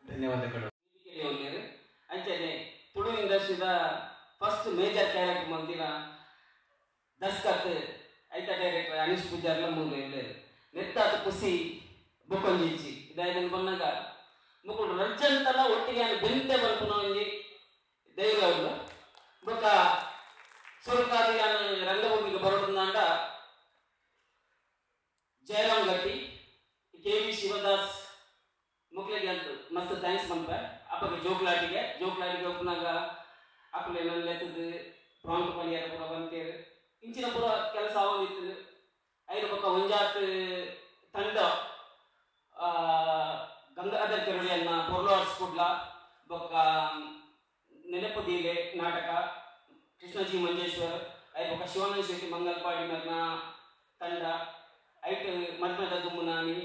ಧನ್ಯವಾದಗಳು. ಅಂಚನೆ ತುಳು ಇಂಡಸ್ಟ್ರಿದ ಫಸ್ಟ್ ಮೇಜರ್ ಕ್ಯಾರೆಕ್ಟರ್ ಮಂದಿನ ದಸ್ಕತ್ ಐತ ಡೈರೆಕ್ಟರ್ ಅನೀಶ್ ಪೂಜಾರ್ಲ ಮೂಲೆ ಇಲ್ಲೇರು ನೆತ್ತಾತ ಖುಷಿ ಬೊಕ್ಕೊಂಜಿಚ್ಚಿ ಇದಾಯ್ತು ಬಂದಾಗ ಮುಕ್ಕುಡು ರಜ್ಜಂತಲ ಒಟ್ಟಿಗೆ ಬೆಂತೆ ಬರ್ಪುನ ಒಂಜಿ ಧೈರ್ಯ ಅವರು ಬೊಕ್ಕ ಸುರುಕಾದಿ ರಂಗಭೂಮಿಗೆ ಬರೋದಂಡ ಜಯರಾಮ್ ಗಟ್ಟಿ ಕೆ ವಿ ಶಿವದಾಸ್ ಮುಕ್ಲೆಗೆ ಅಂತ ಮಸ್ತ್ thanks ಮನ್ಪೆ ಅಪ್ಪಗೆ ಜೋಕ್ಲಾಟಿಗೆ ಜೋಕ್ಲಾಟಿಗೆ ಒಪ್ಪನಾಗ ಅಪ್ಪಲೆ ಎತ್ತದು ಪ್ರಾಂತ ಪಲಿಯಾರ ಪೂರ ಬಂತೇರು ಇಂಚಿನ ಪೂರ ಕೆಲಸ ಆವೊಂದಿತ್ತು. ಐದು ಪಕ್ಕ ಒಂಜಾತ್ ತಂಡ ಗಂಗಾಧರ್ ಕೆರಳಿಯನ್ನ ಪೊರ್ಲು ಆರ್ಸ್ ಕುಡ್ಲ ಬೊಕ್ಕ ನೆನಪು ದೀಲೆ ನಾಟಕ ಕೃಷ್ಣಜಿ ಮಂಜೇಶ್ವರ್ ಐದು ಬೊಕ್ಕ ಶಿವಾನಂದ ಶೆಟ್ಟಿ ಮಂಗಲ್ಪಾಡಿ ಮರ್ನ ತಂಡ ಐಟ್ ಮದ್ಮದ ದುಮ್ಮುನಾನಿ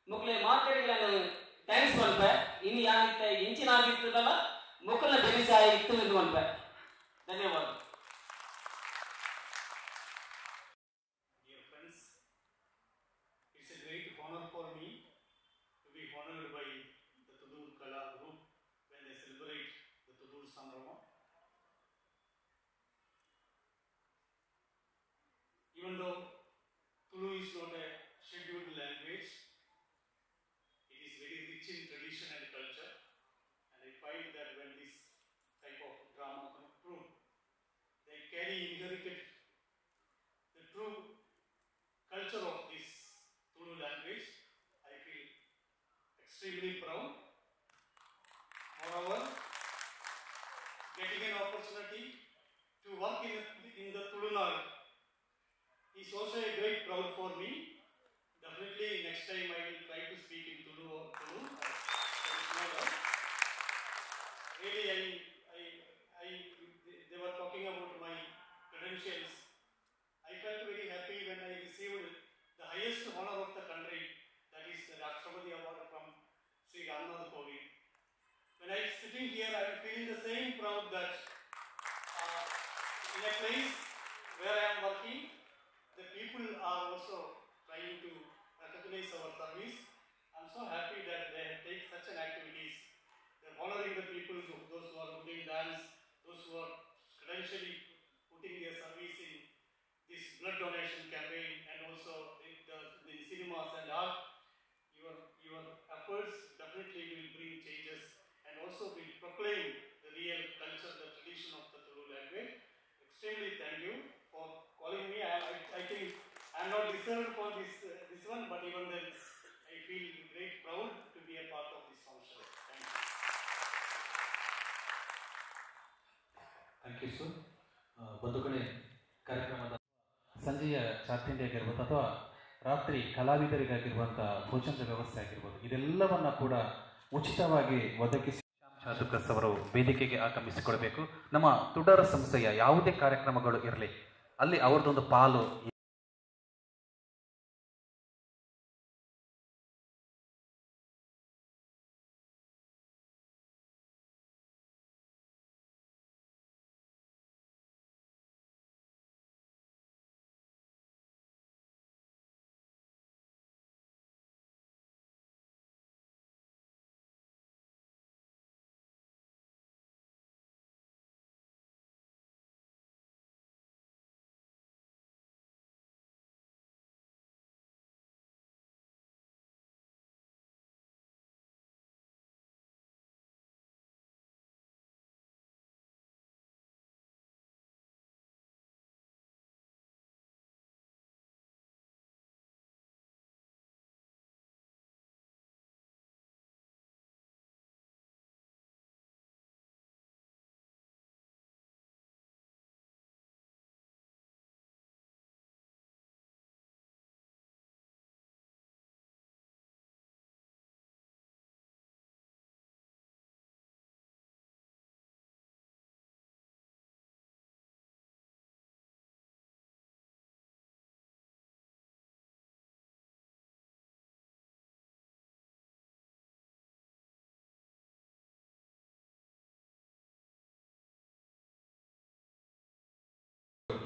ಮುಕ್ಲೆ ಮಾತಾಡಿಗಳನ್ನ thanks ಮನ್ಪೆ ಇನ್ನು ಯಾನಿತ್ತ ಇಂಚಿನ ಆಗಿರ್ತದಲ್ಲ ಮುಕ್ಕಲ್ನ ಬೆನಿಸಾಯ ಇತ್ತು ಎಂದು ಮನ್ಪೆ. ಧನ್ಯವಾದ. Dear friends, it's a great honor for me to be honored by the Tudur Kala group when they celebrate the Tudur Sambrama. Even though Tulu is not a scheduled language, it is very rich in tradition and culture, and I find that when this type of drama troupe, they carry inherited the true culture of this Tulu language, I feel extremely proud. Moreover, getting an opportunity to work in the Tulunad is also a great proud for me. Definitely next time I will try to speak in Tulu or Tulu. There is no doubt. Really, they were talking about my credentials. I felt very happy when I received the highest honor of the country, that is the Rashtrapati Award from Sri Ramnath Kovind. When I am sitting here, I am feeling the same proud that in a place where I am working, the people are also trying to recognize our service. I am so happy that they take such an activities. They are honoring the people, those who are good in dance, those who are credentially putting their service in this blood donation campaign, and also in the cinemas and art. Your efforts definitely will bring changes and also will proclaim the real culture, the tradition of the Tulu language. Extremely thank you for calling me. I think I am not deserved for this one, but even then I feel great proud to be a part of this function. Thank you. Thank you sir. ಒಂದು ಕಡೆ ಕಾರ್ಯಕ್ರಮದ ಸಂಜೆಯ ಚಾತಿಂಡಿ ಆಗಿರ್ಬೋದು ಅಥವಾ ರಾತ್ರಿ ಕಲಾವಿದರಿಗಾಗಿರುವಂಥ ಭೋಜನದ ವ್ಯವಸ್ಥೆ ಆಗಿರ್ಬೋದು, ಇದೆಲ್ಲವನ್ನ ಕೂಡ ಉಚಿತವಾಗಿ ಒದಗಿಸಿ ಶ್ಯಾಮ್ ಚಾತುಕಸ್ ಅವರು ವೇದಿಕೆಗೆ ಆಗಮಿಸಿಕೊಳ್ಬೇಕು. ನಮ್ಮ ತುಡರ ಸಂಸ್ಥೆಯ ಯಾವುದೇ ಕಾರ್ಯಕ್ರಮಗಳು ಇರಲಿ ಅಲ್ಲಿ ಅವರದೊಂದು ಪಾಲು.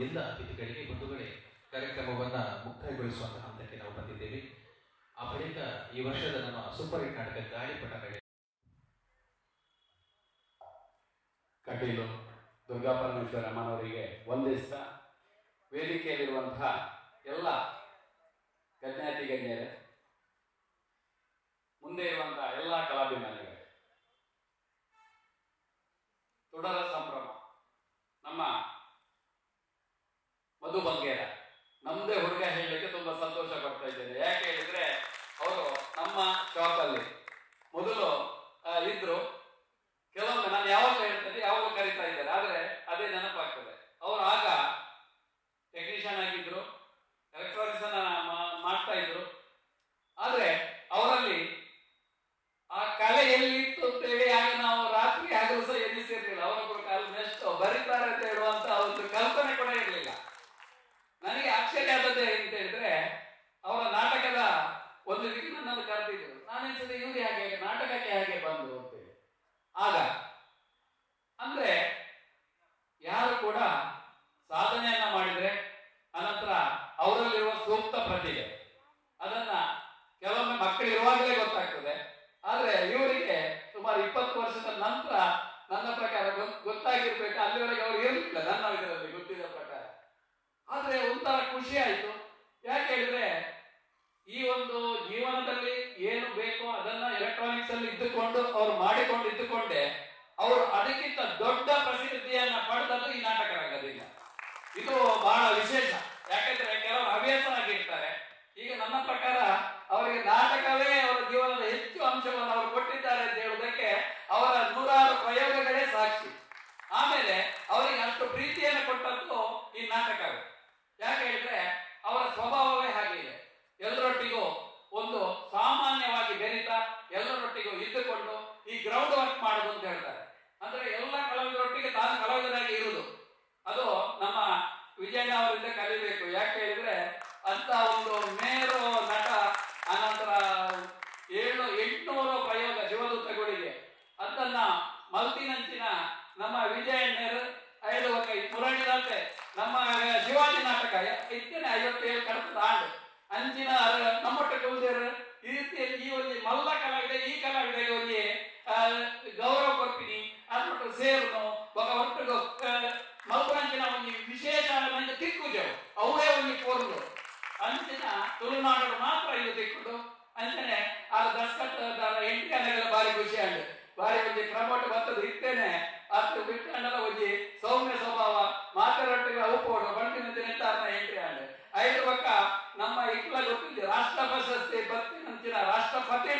ಎಲ್ಲ ಅತಿಥಿಗಳಿಗೆ ಬಂಧುಗಳೇ, ಕಾರ್ಯಕ್ರಮವನ್ನು ಮುಕ್ತಾಯಗೊಳಿಸುವಂತಹ ಹಂತಕ್ಕೆ ನಾವು ಬಂದಿದ್ದೇವೆ. ಆ ಬಳಿಕ ಈ ವರ್ಷದ ನಮ್ಮ ಸೂಪರ್ ಹಿಟ್ ನಾಟಕ ಗಾಳಿಪಟ ನಡೆಯಿತು. ಕಟೀಲು ದುರ್ಗಾ ಪರಮೇಶ್ವರ ಅಮ್ಮನವರಿಗೆ ವಂದಿಸ್ತಾ ವೇದಿಕೆಯಲ್ಲಿರುವಂತಹ ಎಲ್ಲ ಗಣ್ಯಾತಿ ಗಣ್ಯರೇ, ಮುಂದೆ ಇರುವಂತಹ ಎಲ್ಲ ಕಲಾಭಿಮಾನಿಗಳೇ, ತುಡರ ಸಂಭ್ರಮ ನಮ್ಮ ಮಧು ಬಂಗೇರ ನಮ್ಮದೇ ಹುಡುಗ ಹೇಳಲಿಕ್ಕೆ ತುಂಬಾ ಸಂತೋಷ ಪಡ್ತಾ ಇದ್ದೇನೆ. ಯಾಕೆ ಹೇಳಿದ್ರೆ ಅವರು ನಮ್ಮ ಶಾಪಲ್ಲಿ ಮೊದಲು ಇದ್ರು. ಕೆಲವೊಮ್ಮೆ ನಾನು ಯಾವಾಗಲೂ ಹೇಳ್ತೇನೆ, ಯಾವಾಗಲೂ ಕರೀತಾ ಇದ್ದಾರೆ, ಆದರೆ ಅದೇ ನೆನಪಾಗ್ತದೆ. ಅವರು ಆಗ ಟೆಕ್ನಿಷಿಯನ್ ಆಗಿದ್ರು, ಎಲೆಕ್ಟ್ರಾನಿಕ್ಸ್ ಅನ್ನ ಮಾಡ್ತಾ ಇದ್ರು. ಆದ್ರೆ ಅವರಲ್ಲಿ ಆ ಕಲೆ ಎಲ್ಲಿ ಇತ್ತು ಅಂತೇಳಿ ಆಗ ನಾವು ರಾತ್ರಿ ಆಗಲೂ ಸಹ ಎನ್ನಿಸಿರ್ಲಿಲ್ಲ. ಅವರೊಬ್ಬರು ಕಾಲ ನೆಕ್ಸ್ಟ್ ಬರೀತಾರೆ ಅಂತ ಹೇಳುವಂತ ಒಂದು ಕಲ್ಪನೆ ಕೂಡ ಇರಲಿಲ್ಲ. ನನಗೆ ಆಶ್ಚರ್ಯ ಆದದ್ದೇ ಅಂತ ಹೇಳಿದ್ರೆ, ಅವರ ನಾಟಕದ ಒಂದು ಇದಕ್ಕೆ ನನ್ನನ್ನು ಕರೆದಿದ್ರು. ನಾನೆನ್ಸಿದೆ ಇವ್ರು ಹೇಗೆ ನಾಟಕಕ್ಕೆ ಹೇಗೆ ಬಂದ್ರು ಅಂತೇಳಿ. ಆಗ ಅಂದ್ರೆ ಯಾರು ಕೂಡ ಸಾಧನೆಯನ್ನ ಮಾಡಿದ್ರೆ ಅನಂತರ ಅವರಲ್ಲಿರುವ ಸೂಕ್ತ ಪ್ರತಿಭೆ ಅದನ್ನ ಕೆಲವೊಮ್ಮೆ ಮಕ್ಕಳಿರುವಾಗಲೇ ಗೊತ್ತಾಗ್ತದೆ. ಆದ್ರೆ ಇವರಿಗೆ ಸುಮಾರು 20 ವರ್ಷದ ನಂತರ ನನ್ನ ಪ್ರಕಾರ ಗೊತ್ತಾಗಿರ್ಬೇಕು. ಅಲ್ಲಿವರೆಗೆ ಅವರು ಇರಲಿಲ್ಲ ನನ್ನ ಇದರಲ್ಲಿ ಗೊತ್ತಿದ್ದ ಪ್ರಕಾರ. ಆದ್ರೆ ಒಂಥರ ಖುಷಿ ಆಯ್ತು. ಯಾಕೆ ಹೇಳಿದ್ರೆ ಈ ಒಂದು ಜೀವನದಲ್ಲಿ ಏನು ಬೇಕೋ ಅದನ್ನ ಎಲೆಕ್ಟ್ರಾನಿಕ್ಸ್ ಅಲ್ಲಿ ಇದ್ದುಕೊಂಡು ಅವ್ರು ಮಾಡಿಕೊಂಡು ಇದ್ದುಕೊಂಡೆ ಅವರು ಅದಕ್ಕಿಂತ ದೊಡ್ಡ ಪ್ರಸಿದ್ಧಿಯನ್ನ ಪಡೆದದ್ದು ಈ ನಾಟಕ ರಂಗದಿಂದ. ಇದು ಬಹಳ ವಿಶೇಷ. ಯಾಕಂದ್ರೆ ಕೆಲವರು ಹವ್ಯಾಸನಾಗಿರ್ತಾರೆ. ಈಗ ನನ್ನ ಪ್ರಕಾರ ಅವರಿಗೆ ನಾಟಕವೇ ಅವರ ಜೀವನದ ಹೆಚ್ಚು ಅಂಶವನ್ನು ಅವರು ಕೊಟ್ಟಿದ್ದಾರೆ ಅಂತ ಹೇಳುವುದಕ್ಕೆ ಅವರ ನೂರಾರು ಪ್ರಯೋಗಗಳೇ ಸಾಕ್ಷಿ. ಆಮೇಲೆ ಅವರಿಗೆ ಅಷ್ಟು ಪ್ರೀತಿಯನ್ನು ಕೊಟ್ಟದ್ದು ಈ ನಾಟಕವೇ. ಯಾಕೆ ಹೇಳಿದ್ರೆ ಅವರ ಸ್ವಭಾವವೇ ಹಾಗಿದೆ. ಎಲ್ಲರೊಟ್ಟಿಗೂ ಒಂದು ಸಾಮಾನ್ಯವಾಗಿ ಬೆರೀತಾ ಎಲ್ಲರೊಟ್ಟಿಗೂ ಇದ್ದುಕೊಂಡು ಈ ಗ್ರೌಂಡ್ ವರ್ಕ್ ಮಾಡೋದು ಅಂತ ಹೇಳ್ತಾರೆ. ಅಂದ್ರೆ ಎಲ್ಲ ಕಲಾವಿದರೊಟ್ಟಿಗೆ ತಾನು ಕಲಾವಿದರಾಗಿ ಇರುವುದು, ಅದು ನಮ್ಮ ವಿಜಯಣ್ಣ ಅವರಿಂದ ಕಲಿಬೇಕು. ಯಾಕೆ ಹೇಳಿದ್ರೆ ಅಂತ ಒಂದು ಮೇರು ನಟ, ಅನಂತರ 700-800 ಪ್ರಯೋಗ ಶಿವದೂತಗಳಿಗೆ ಅಂತನ್ನ ಮಲ್ತಿನಂಚಿನ ನಮ್ಮ ವಿಜಯಣ್ಣರು ಐದು ಮುರಣಿದಂತೆ ನಮ್ಮ ಶಿವಾಜಿ ನಾಟಕ ಇತ್ತೇನೆ 57 ಕಡತದ ಆಂಡು ಅಂಚಿನ ನಮ್ಮೊಟ್ಟ ಕೌದೇರು ಈ ರೀತಿಯಲ್ಲಿ ಈ ಒಂದು ಮಲ್ಲ ಕಲಾವಿದ ಈ ಕಲಾವಿದಗೆ ಒಂದು ಗೌರವ ಕೊಡ್ತೀನಿ ಅದ್ಬಿಟ್ಟು ಸೇರುನು ಒಗ ಒಟ್ಟು ಮಲ್ಪನಂಚಿನ ಒಂದು ವಿಶೇಷ ನಂಗೆ ತಿಕ್ಕುಜವು ಅವೇ ಒಂದು ಪೊರ್ಲು ಅಂಚಿನ ತುಳುನಾಡು ಮಾತ್ರ ಇದು ತಿಕ್ಕುಡು. ಅಂಚನೆ ಆ ದಸ್ಕತ್ ಎಂಟ್ರಿ ಅನ್ನೆಲ್ಲ ಭಾರಿ ಖುಷಿ ಆಂಡು. ಭಾರಿ ಒಂಜಿ ಕ್ರಮೋಟ ಬರ್ತದೆ ಇತ್ತೇನೆ ಅತ್ತು ಬಿಟ್ಟಂಡಲ ಒಂಜಿ ಸೌಮ್ಯ ಸ್ವಭಾವ ಮಾತಾಡೊಟ್ಟಿಗೆ ಉಪ್ಪೋಡು ಬಂಟಿನ ತಿಂತಾರನ ಎಂಟ್ರಿ ಆಂಡು. ಐದು ಪಕ್ಕ ನಮ್ಮ ಇಕ್ಲ ಗೊತ್ತಿದ್ದೆ ರಾಷ್ಟ್ರ ಪ್ರಶಸ್ತಿ ಬತ್ತಿನಂಚಿನ ರಾಷ್ಟ್ರಪತಿ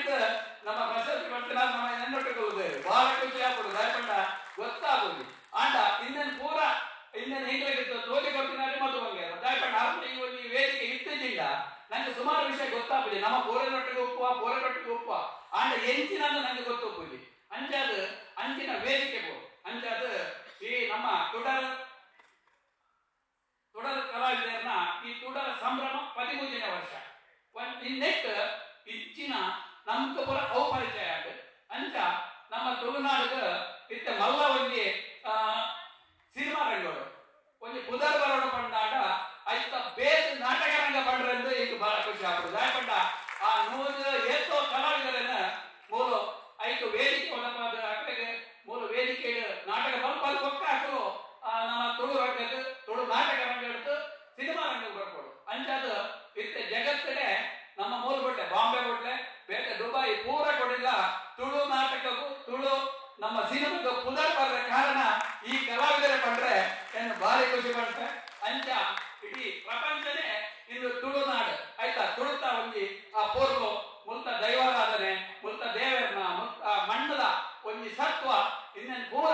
ನಮ್ಮ ಪ್ರಶಸ್ತಿ ಬರ್ತಿನ ನಮ್ಮ ನೆನ್ನೊಟ್ಟಿಗೆ ಬಹಳ ಖುಷಿ ಆಗ್ಬಿಡು. ದಯಪಂಡ ಗೊತ್ತಾಗುದು ಆಂಡ ಇನ್ನೇನು ಪೂರ ಇನ್ನೇನು ಇಂಗ್ಲಿಷ್ ತೋಲಿ ಕೊಡ್ತೀನಿ ಮಧು ಬಂಗೇರ ದಯಪಂಡ ಅರ್ಥ ಈ ಒಂದು ವೇದಿಕೆ ಇತ್ತಿದ್ದಿಂದ ನಂಗೆ ಸುಮಾರು ವಿಷಯ ಗೊತ್ತಾಗುದು. ನಮ್ಮ ಪೋರೆನೊಟ್ಟಿಗೆ ಒಪ್ಪುವ ಪೋರೆನೊಟ್ಟಿಗೆ ಒಪ್ಪುವ ಆಂಡ ಎಂಚಿನ ನಂಗೆ ಗೊತ್ತೊಪ್ಪುದು. ಅಂಚಾದ ಅಂಚ ತುಡರ್ ತುಡರ್ ಕಲಾವಿದರನ್ನ ಈ ತುಡರ ಸಂಭ್ರಮ 13ನೇ ವರ್ಷ ನೆಟ್ ಇಚ್ಚಿನ ನಮ್ಕ ಪೂರ ಅವು ಪರಿಚಯ ಆಗ ಅಂಚ ನಮ್ಮ ತುಳುನಾಡುಗ ಇತ್ತೆ ಮಲ್ಲ ಒಂಜಿ ಸಿನಿಮಾ ರಂಗೋಡು ಒಂಜಿ ಪುದರ್ ಬರೋಡು ಪಂಡಾಗ ಐತ ಬೇಸ್ ನಾಟಕ ರಂಗ ಪಂಡ್ರೆಂದು ಈಗ ಬಹಳ ಖುಷಿ ಆಗ್ತದೆ. ಯಾಕಂಡ ಆ 100 ಏತೋ ಕಲಾವಿದರನ್ನ ಮೂರು ಐದು ವೇದಿಕೆ ಒಳಪಾದ ಮೂರು ವೇದಿಕೆ ನಾಟಕ ಮಲ್ಪಾದ ಪಕ್ಕ ಹಾಕಲು ನಮ್ಮ ತುಳು ರಂಗದ ತುಳು ನಾಟಕ ರಂಗ ಹಿಡಿದು ಸಿನಿಮಾ ರಂಗ ಬರ್ಕೊಡು ಅಂಚಾದ ಇತ್ತೆ ಜಗತ್ತೇ ನಮ್ಮ ಮೂಲ ಕೊಟ್ಟೆ ಬಾಂಬೆ ಕೊಟ್ಟೆ ಬೇರೆ ದುಬೈ ಪೂರ ಕೊಡಿಲ್ಲ ತುಳು ನಾಟಕಕ್ಕೂ ತುಳು ನಮ್ಮ ಸಿನಿಮಾದ ಪುದರ್ ಬರ ಕಾರಣ ಈ ಕಲಾವಿದರೇ ಪಂಡ್ರೆ ಏನು ಭಾರಿ ಖುಷಿ ಪಡ್ತೆ. ಅಂಚ ಇಡೀ ಪ್ರಪಂಚನೇ ಇಂದು ತುಳುನಾಡು ಆಯ್ತಾ ತುಳುತ ಒಂಜಿ ಆ ಪೂರ್ವ ಮುಲ್ತ ದೈವಾರಾಧನೆ ಮುಲ್ತ ದೇವರನ್ನ ಮುಲ್ತ ಮಣ್ಣದ ಒಂಜಿ ಸತ್ವ ಇನ್ನೇನು ಪೂರ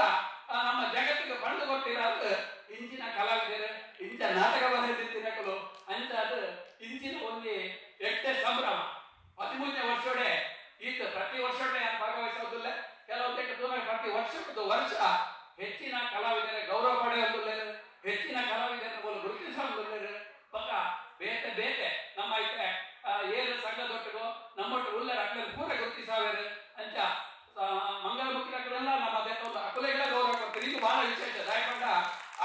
ನಮ್ಮ ಜಗತ್ತಿಗೆ ಬಂದು ಕೊಟ್ಟಿರೋದು ಇಂಚಿನ ಕಲಾವಿದರು ಇಂಚ ನಾಟಕ ಬರೆದಿತ್ತಿನಕಲು ಅಂಚ ಅದು ಇಂಚಿನ ಒಂಜಿ ಎಟ್ಟೆ ಸಂಭ್ರಮ 13ನೇ ವರ್ಷೋಡೆ ಈತ ಪ್ರತಿ ವರ್ಷೋಡೆ ಯಾರು ಭಾಗವಹಿಸೋದಿಲ್ಲ ಕೆಲವೊಂದಕ್ಕೆ ದೂರ ಪ್ರತಿ ವರ್ಷದ್ದು ವರ್ಷ ಹೆಚ್ಚಿನ ಕಲಾವಿದರ ಗೌರವ ಪಡೆಯೋದಿಲ್ಲ ಹೆಚ್ಚಿನ ಕಲಾವಿದರ ಮೂಲ ಗುರುತಿಸೋದಿಲ್ಲ ಪಕ್ಕ ಬೇತೆ ಬೇತೆ ನಮ್ಮ ಐತೆ ಏನು ಸಂಘದೊಟ್ಟಿಗೋ ನಮ್ಮೊಟ್ಟು ಉಳ್ಳರ ಅಕ್ಕಲ್ಲಿ ಪೂರ ಗುರುತಿಸಾವೇರು ಅಂಚ ಮಂಗಳಮುಖಿನಕಲೆಲ್ಲ ನಮ್ಮ ದೇಶದ ಅಕುಲೆಗಳ ಗೌರವ ಕೊಡ್ತೀರಿ. ಇದು ಬಹಳ ವಿಶೇಷ ದಯಪಂಡ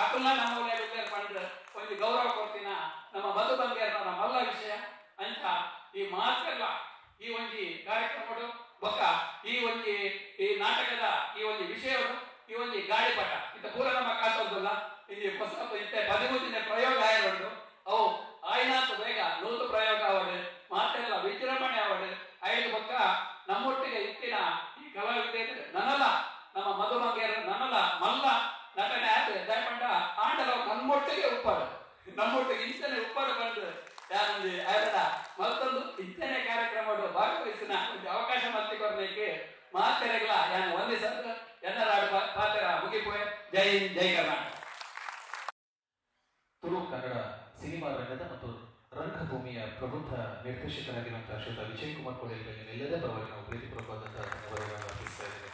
ಅಕುಲ ನಮ್ಮ ಉಳ್ಳೇರ್ ಪಂಡ್ರೆ ಒಂದು ಗೌರವ ಕೊಡ್ತೀನ ನಮ್ಮ ಮಧು ಬಂಗೇರ್ನ ನಮ್ಮಲ್ಲ ವಿಷಯ ಅಂಚ ಈ ಮಾತೆಲ್ಲ ಈ ಒಂಜಿ ಕಾರ್ಯಕ್ರಮಡು ಬೊಕ್ಕ ಈ ಒಂಜಿ ಈ ನಾಟಕದ ಈ ಒಂಜಿ ವಿಷಯಗಳು ಈ ಒಂಜಿ ಗಾಳಿಪಟ ಇಂತ ಪೂರ ನಮ್ಮ ಕಾಸೋದಿಲ್ಲ ಇಲ್ಲಿ ಹೊಸ ಇಂತ 13ನೇ ಪ್ರಯೋಗ ಆಯರುಂಟು ಅವು ಆಯ್ನಾತು ಬೇಗ 100 ಪ್ರಯೋಗ ಅವಡು ಮಾತೆಲ್ಲ ವಿಜೃಂಭಣೆ ಅವಡು ಐದು ಬೊಕ್ಕ ನಮ್ಮೊಟ್ಟಿಗೆ ಇತ್ತಿನ ಈ ಕಲಾವಿದೆ ನನಲ್ಲ ನಮ್ಮ ಮಧುಮಂಗೇರ ನನಲ್ಲ ಮಲ್ಲ ನಟನೆ ಆಯ್ತು ದಯಪಂಡ ಆಂಡಲ ನಮ್ಮೊಟ್ಟಿಗೆ ಉಪ್ಪಾಡು ನಮ್ಮೊಟ್ಟಿಗೆ ಇಂಚನೆ ಉಪ್ಪಾಡು ಬಂದು ಯಾನೊಂದು ಐರಡ ಮತ್ತೊಂದು ಇಂಚನೆ ಕಾರ್ಯಕ್ರಮ ಭಾಗವಹಿಸಿನ ಒಂದು ಅವಕಾಶ ಮತ್ತಿಕೊರ್ನೇಕೆ ಮಾತೆರೆಗಳ ಯಾನು ಒಂದೇ ಸಲ ಎಲ್ಲರ ಪಾತೆರ ಮುಗಿಪೋಯೆ. ಜೈ ಹಿಂದ್, ಜೈ ಕರ್ನಾಟಕ. ತುಳು ಕನ್ನಡ ಸಿನಿಮಾ ರಂಗದ ಮತ್ತು ರಂಗಭೂಮಿಯ ಪ್ರಬುದ್ಧ ನಿರ್ದೇಶಕರಾಗಿರುವಂತಹ ಶ್ರೀಯುತ ವಿಜಯ್ ಕುಮಾರ್ ಕೋಡೇಲ್ ಎಲ್ಲದೇ ಪರವಾಗಿ ನಾವು ಪ್ರೀತಿಪೂರ್ವಕವಾದಂತಹ ಧನ್ಯವಾದಗಳನ್ನು ಅರ್ಪಿಸ್ತಾ ಇದ್ದೇವೆ.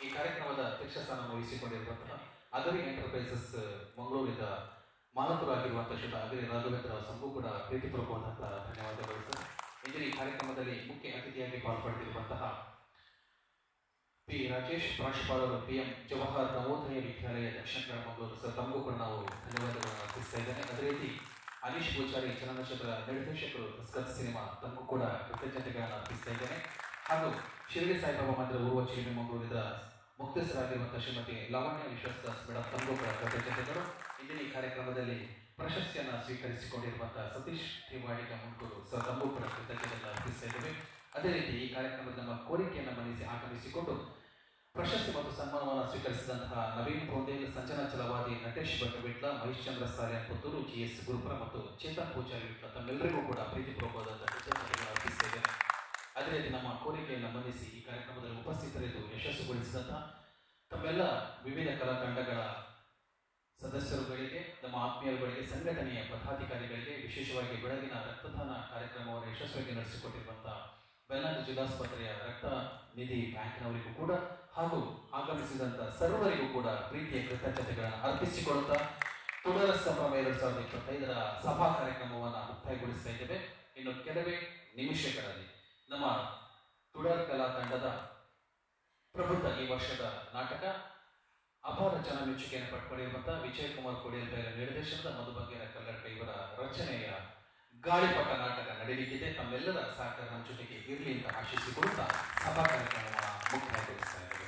ಈ ಕಾರ್ಯಕ್ರಮದ ಅಧ್ಯಕ್ಷ ಸ್ಥಾನ ವಹಿಸಿಕೊಂಡಿರುವಂತಹ ಅಗರಿ ಎಂಟರ್ಪ್ರೈಸಸ್ ಮಂಗಳೂರಿನ ಮಾಲಕರಾಗಿರುವಂತಹ ಶ್ರೀಯುತ ಅಗರಿ ರಾಘವೇಂದ್ರ ಸಂಭು ಕೂಡ ಪ್ರೀತಿಪೂರ್ವಕವಾದಂತಹ ಧನ್ಯವಾದಗಳು ಸರ್. ಇಂದಿನ ಈ ಕಾರ್ಯಕ್ರಮದಲ್ಲಿ ಮುಖ್ಯ ಅತಿಥಿಯಾಗಿ ಪಾಲ್ಪಡೆದಿರುವಂತಹ ಪಿ ರಾಜೇಶ್ ಪ್ರಾಂಶುಪಾಲರು ಪಿಎಂ ಜವಾಹರ್ ನವೋದಯ ವಿದ್ಯಾಲಯ ದಕ್ಷಿಣ ಕನ್ನಡ ಮಂಗಳೂರು ಸರ್ ತಮಗೂ ಕೂಡ ನಾವು ಧನ್ಯವಾದಗಳನ್ನು ಅರ್ಪಿಸ್ತಾ ಇದ್ದೇನೆ. ಅದೇ ರೀತಿ ಅನೀಶ್ ಪೂಜಾರಿ ಚಲನಚಿತ್ರ ನಿರ್ದೇಶಕರು ದಸ್ಕತ್ ಸಿನಿಮಾ ತಮಗೂ ಕೂಡ ಕೃತಜ್ಞತೆಗಳನ್ನು ಅರ್ಪಿಸ್ತಾ ಇದ್ದೇನೆ. ಹಾಗೂ ಶಿರಡಿ ಸಾಯಿಬಾಬಾ ಮಂದಿರ ಊರುವ ಚಿಲಿಮೆ ಮಂಗಳೂರಿನ ಮುಕ್ತಸ್ಥರಾಗಿರುವಂತಹ ಶ್ರೀಮತಿ ಲಾವಣ್ಯ ವಿಶ್ವಾಸದಾಸ್ ಮೇಡಮ್ ತಮಗೂ ಕೂಡ ಕೃತಜ್ಞತೆಗಳು. ಇಂದಿನ ಈ ಕಾರ್ಯಕ್ರಮದಲ್ಲಿ ಪ್ರಶಸ್ತಿಯನ್ನು ಸ್ವೀಕರಿಸಿಕೊಂಡಿರುವಂತಹ ಸತೀಶ್ ದೇವಾಡಿಗ ಮುಂಡೂರು ಸರ್ ತಮಗೂ ಕೂಡ ಕೃತಜ್ಞತೆಗಳನ್ನು ಅರ್ಪಿಸ್ತಾ ಇದ್ದೇವೆ. ಅದೇ ರೀತಿ ಈ ಕಾರ್ಯಕ್ರಮದ ನಮ್ಮ ಕೋರಿಕೆಯನ್ನು ಮನ್ನಿಸಿ ಆಗಮಿಸಿಕೊಂಡು ಪ್ರಶಸ್ತಿ ಮತ್ತು ಸನ್ಮಾನವನ್ನು ಸ್ವೀಕರಿಸಿದಂತಹ ನವೀನ್ ಪೋಂದೇಲ್, ಸಂಜನಾ ಚಲವಾದಿ, ನಟೇಶ್ ಭಟ್ ವಿಟ್ಲ, ಮಹೇಶ್ ಚಂದ್ರ ಸಾಲಿಯಾನ್ ಪುತ್ತೂರು, ಜಿ.ಎಸ್. ಗುರುಪುರ ಮತ್ತು ಚೇತನ್ ಪೂಜಾರಿ ವಿಟ್ಲ ತಮ್ಮೆಲ್ಲರಿಗೂ ಕೂಡ ಪ್ರೀತಿಪೂರ್ವಕವಾದಂತಹ ಕೃತಜ್ಞತೆಗಳನ್ನು ಅರ್ಪಿಸ್ತಾ ಇದ್ದೇನೆ. ಅದೇ ರೀತಿ ನಮ್ಮ ಕೋರಿಕೆಯನ್ನು ಮನ್ನಿಸಿ ಈ ಕಾರ್ಯಕ್ರಮದಲ್ಲಿ ಉಪಸ್ಥಿತರಿದ್ದು ಯಶಸ್ಸುಗೊಳಿಸಿದಂತಹ ತಮ್ಮೆಲ್ಲ ವಿವಿಧ ಕಲಾ ತಂಡಗಳ ಸದಸ್ಯರುಗಳಿಗೆ, ನಮ್ಮ ಆತ್ಮೀಯರುಗಳಿಗೆ, ಸಂಘಟನೆಯ ಪದಾಧಿಕಾರಿಗಳಿಗೆ, ವಿಶೇಷವಾಗಿ ಬೆಳಗಿನ ರಕ್ತದಾನ ಕಾರ್ಯಕ್ರಮವನ್ನು ಯಶಸ್ವಿಯಾಗಿ ನಡೆಸಿಕೊಟ್ಟಿರುವಂತಹ ಬೆಲ್ನಾಡು ಜಿಲ್ಲಾಸ್ಪತ್ರೆಯ ರಕ್ತ ನಿಧಿ ಬ್ಯಾಂಕ್ನವರಿಗೂ ಕೂಡ ಹಾಗೂ ಆಗಮಿಸಿದಂಥ ಸರ್ವರಿಗೂ ಕೂಡ ಪ್ರೀತಿಯ ಕೃತಜ್ಞತೆಗಳನ್ನು ಅರ್ಪಿಸಿಕೊಳ್ಳುತ್ತಾ ತುಡರ ಸಂಭ್ರಮ 2025ರ ಸಭಾ ಕಾರ್ಯಕ್ರಮವನ್ನು ಮುಕ್ತಾಯಗೊಳಿಸ್ತಾ ಇದ್ದೇವೆ. ಇನ್ನು ಕೆಲವೇ ನಿಮಿಷಗಳಲ್ಲಿ ನಮ್ಮ ತುಡರ್ ಕಲಾ ತಂಡದ ಪ್ರಬುದ್ಧ ಈ ವರ್ಷದ ನಾಟಕ ಅಪಾರ ಜನ ಮೆಚ್ಚುಗೆಯನ್ನು ಪಡ್ಕೊಂಡಿರುವಂತಹ ವಿಜಯ್ ಕುಮಾರ್ ಕೋಡಿಯಲ್ ನಿರ್ದೇಶನದ ಮಧುಬಂಗೇರ ಕಲ್ಲಡ್ಕ ಇವರ ರಚನೆಯ ಗಾಳಿಪಟ ನಾಟಕ ನಡೆಯಲಿಕ್ಕಿದೆ. ತಮ್ಮೆಲ್ಲರ ಸಹಕಾರ ನಮ್ಮ ಜೊತೆಗೆ ಇರಲಿ ಅಂತ ಆಶಿಸಿಕೊಳ್ಳುತ್ತಾ ಸಭಾ ಕಾರ್ಯಕ್ರಮವನ್ನು ಮುಕ್ತಾಯಗೊಳಿಸ್ತಾ ಇದ್ದೇವೆ.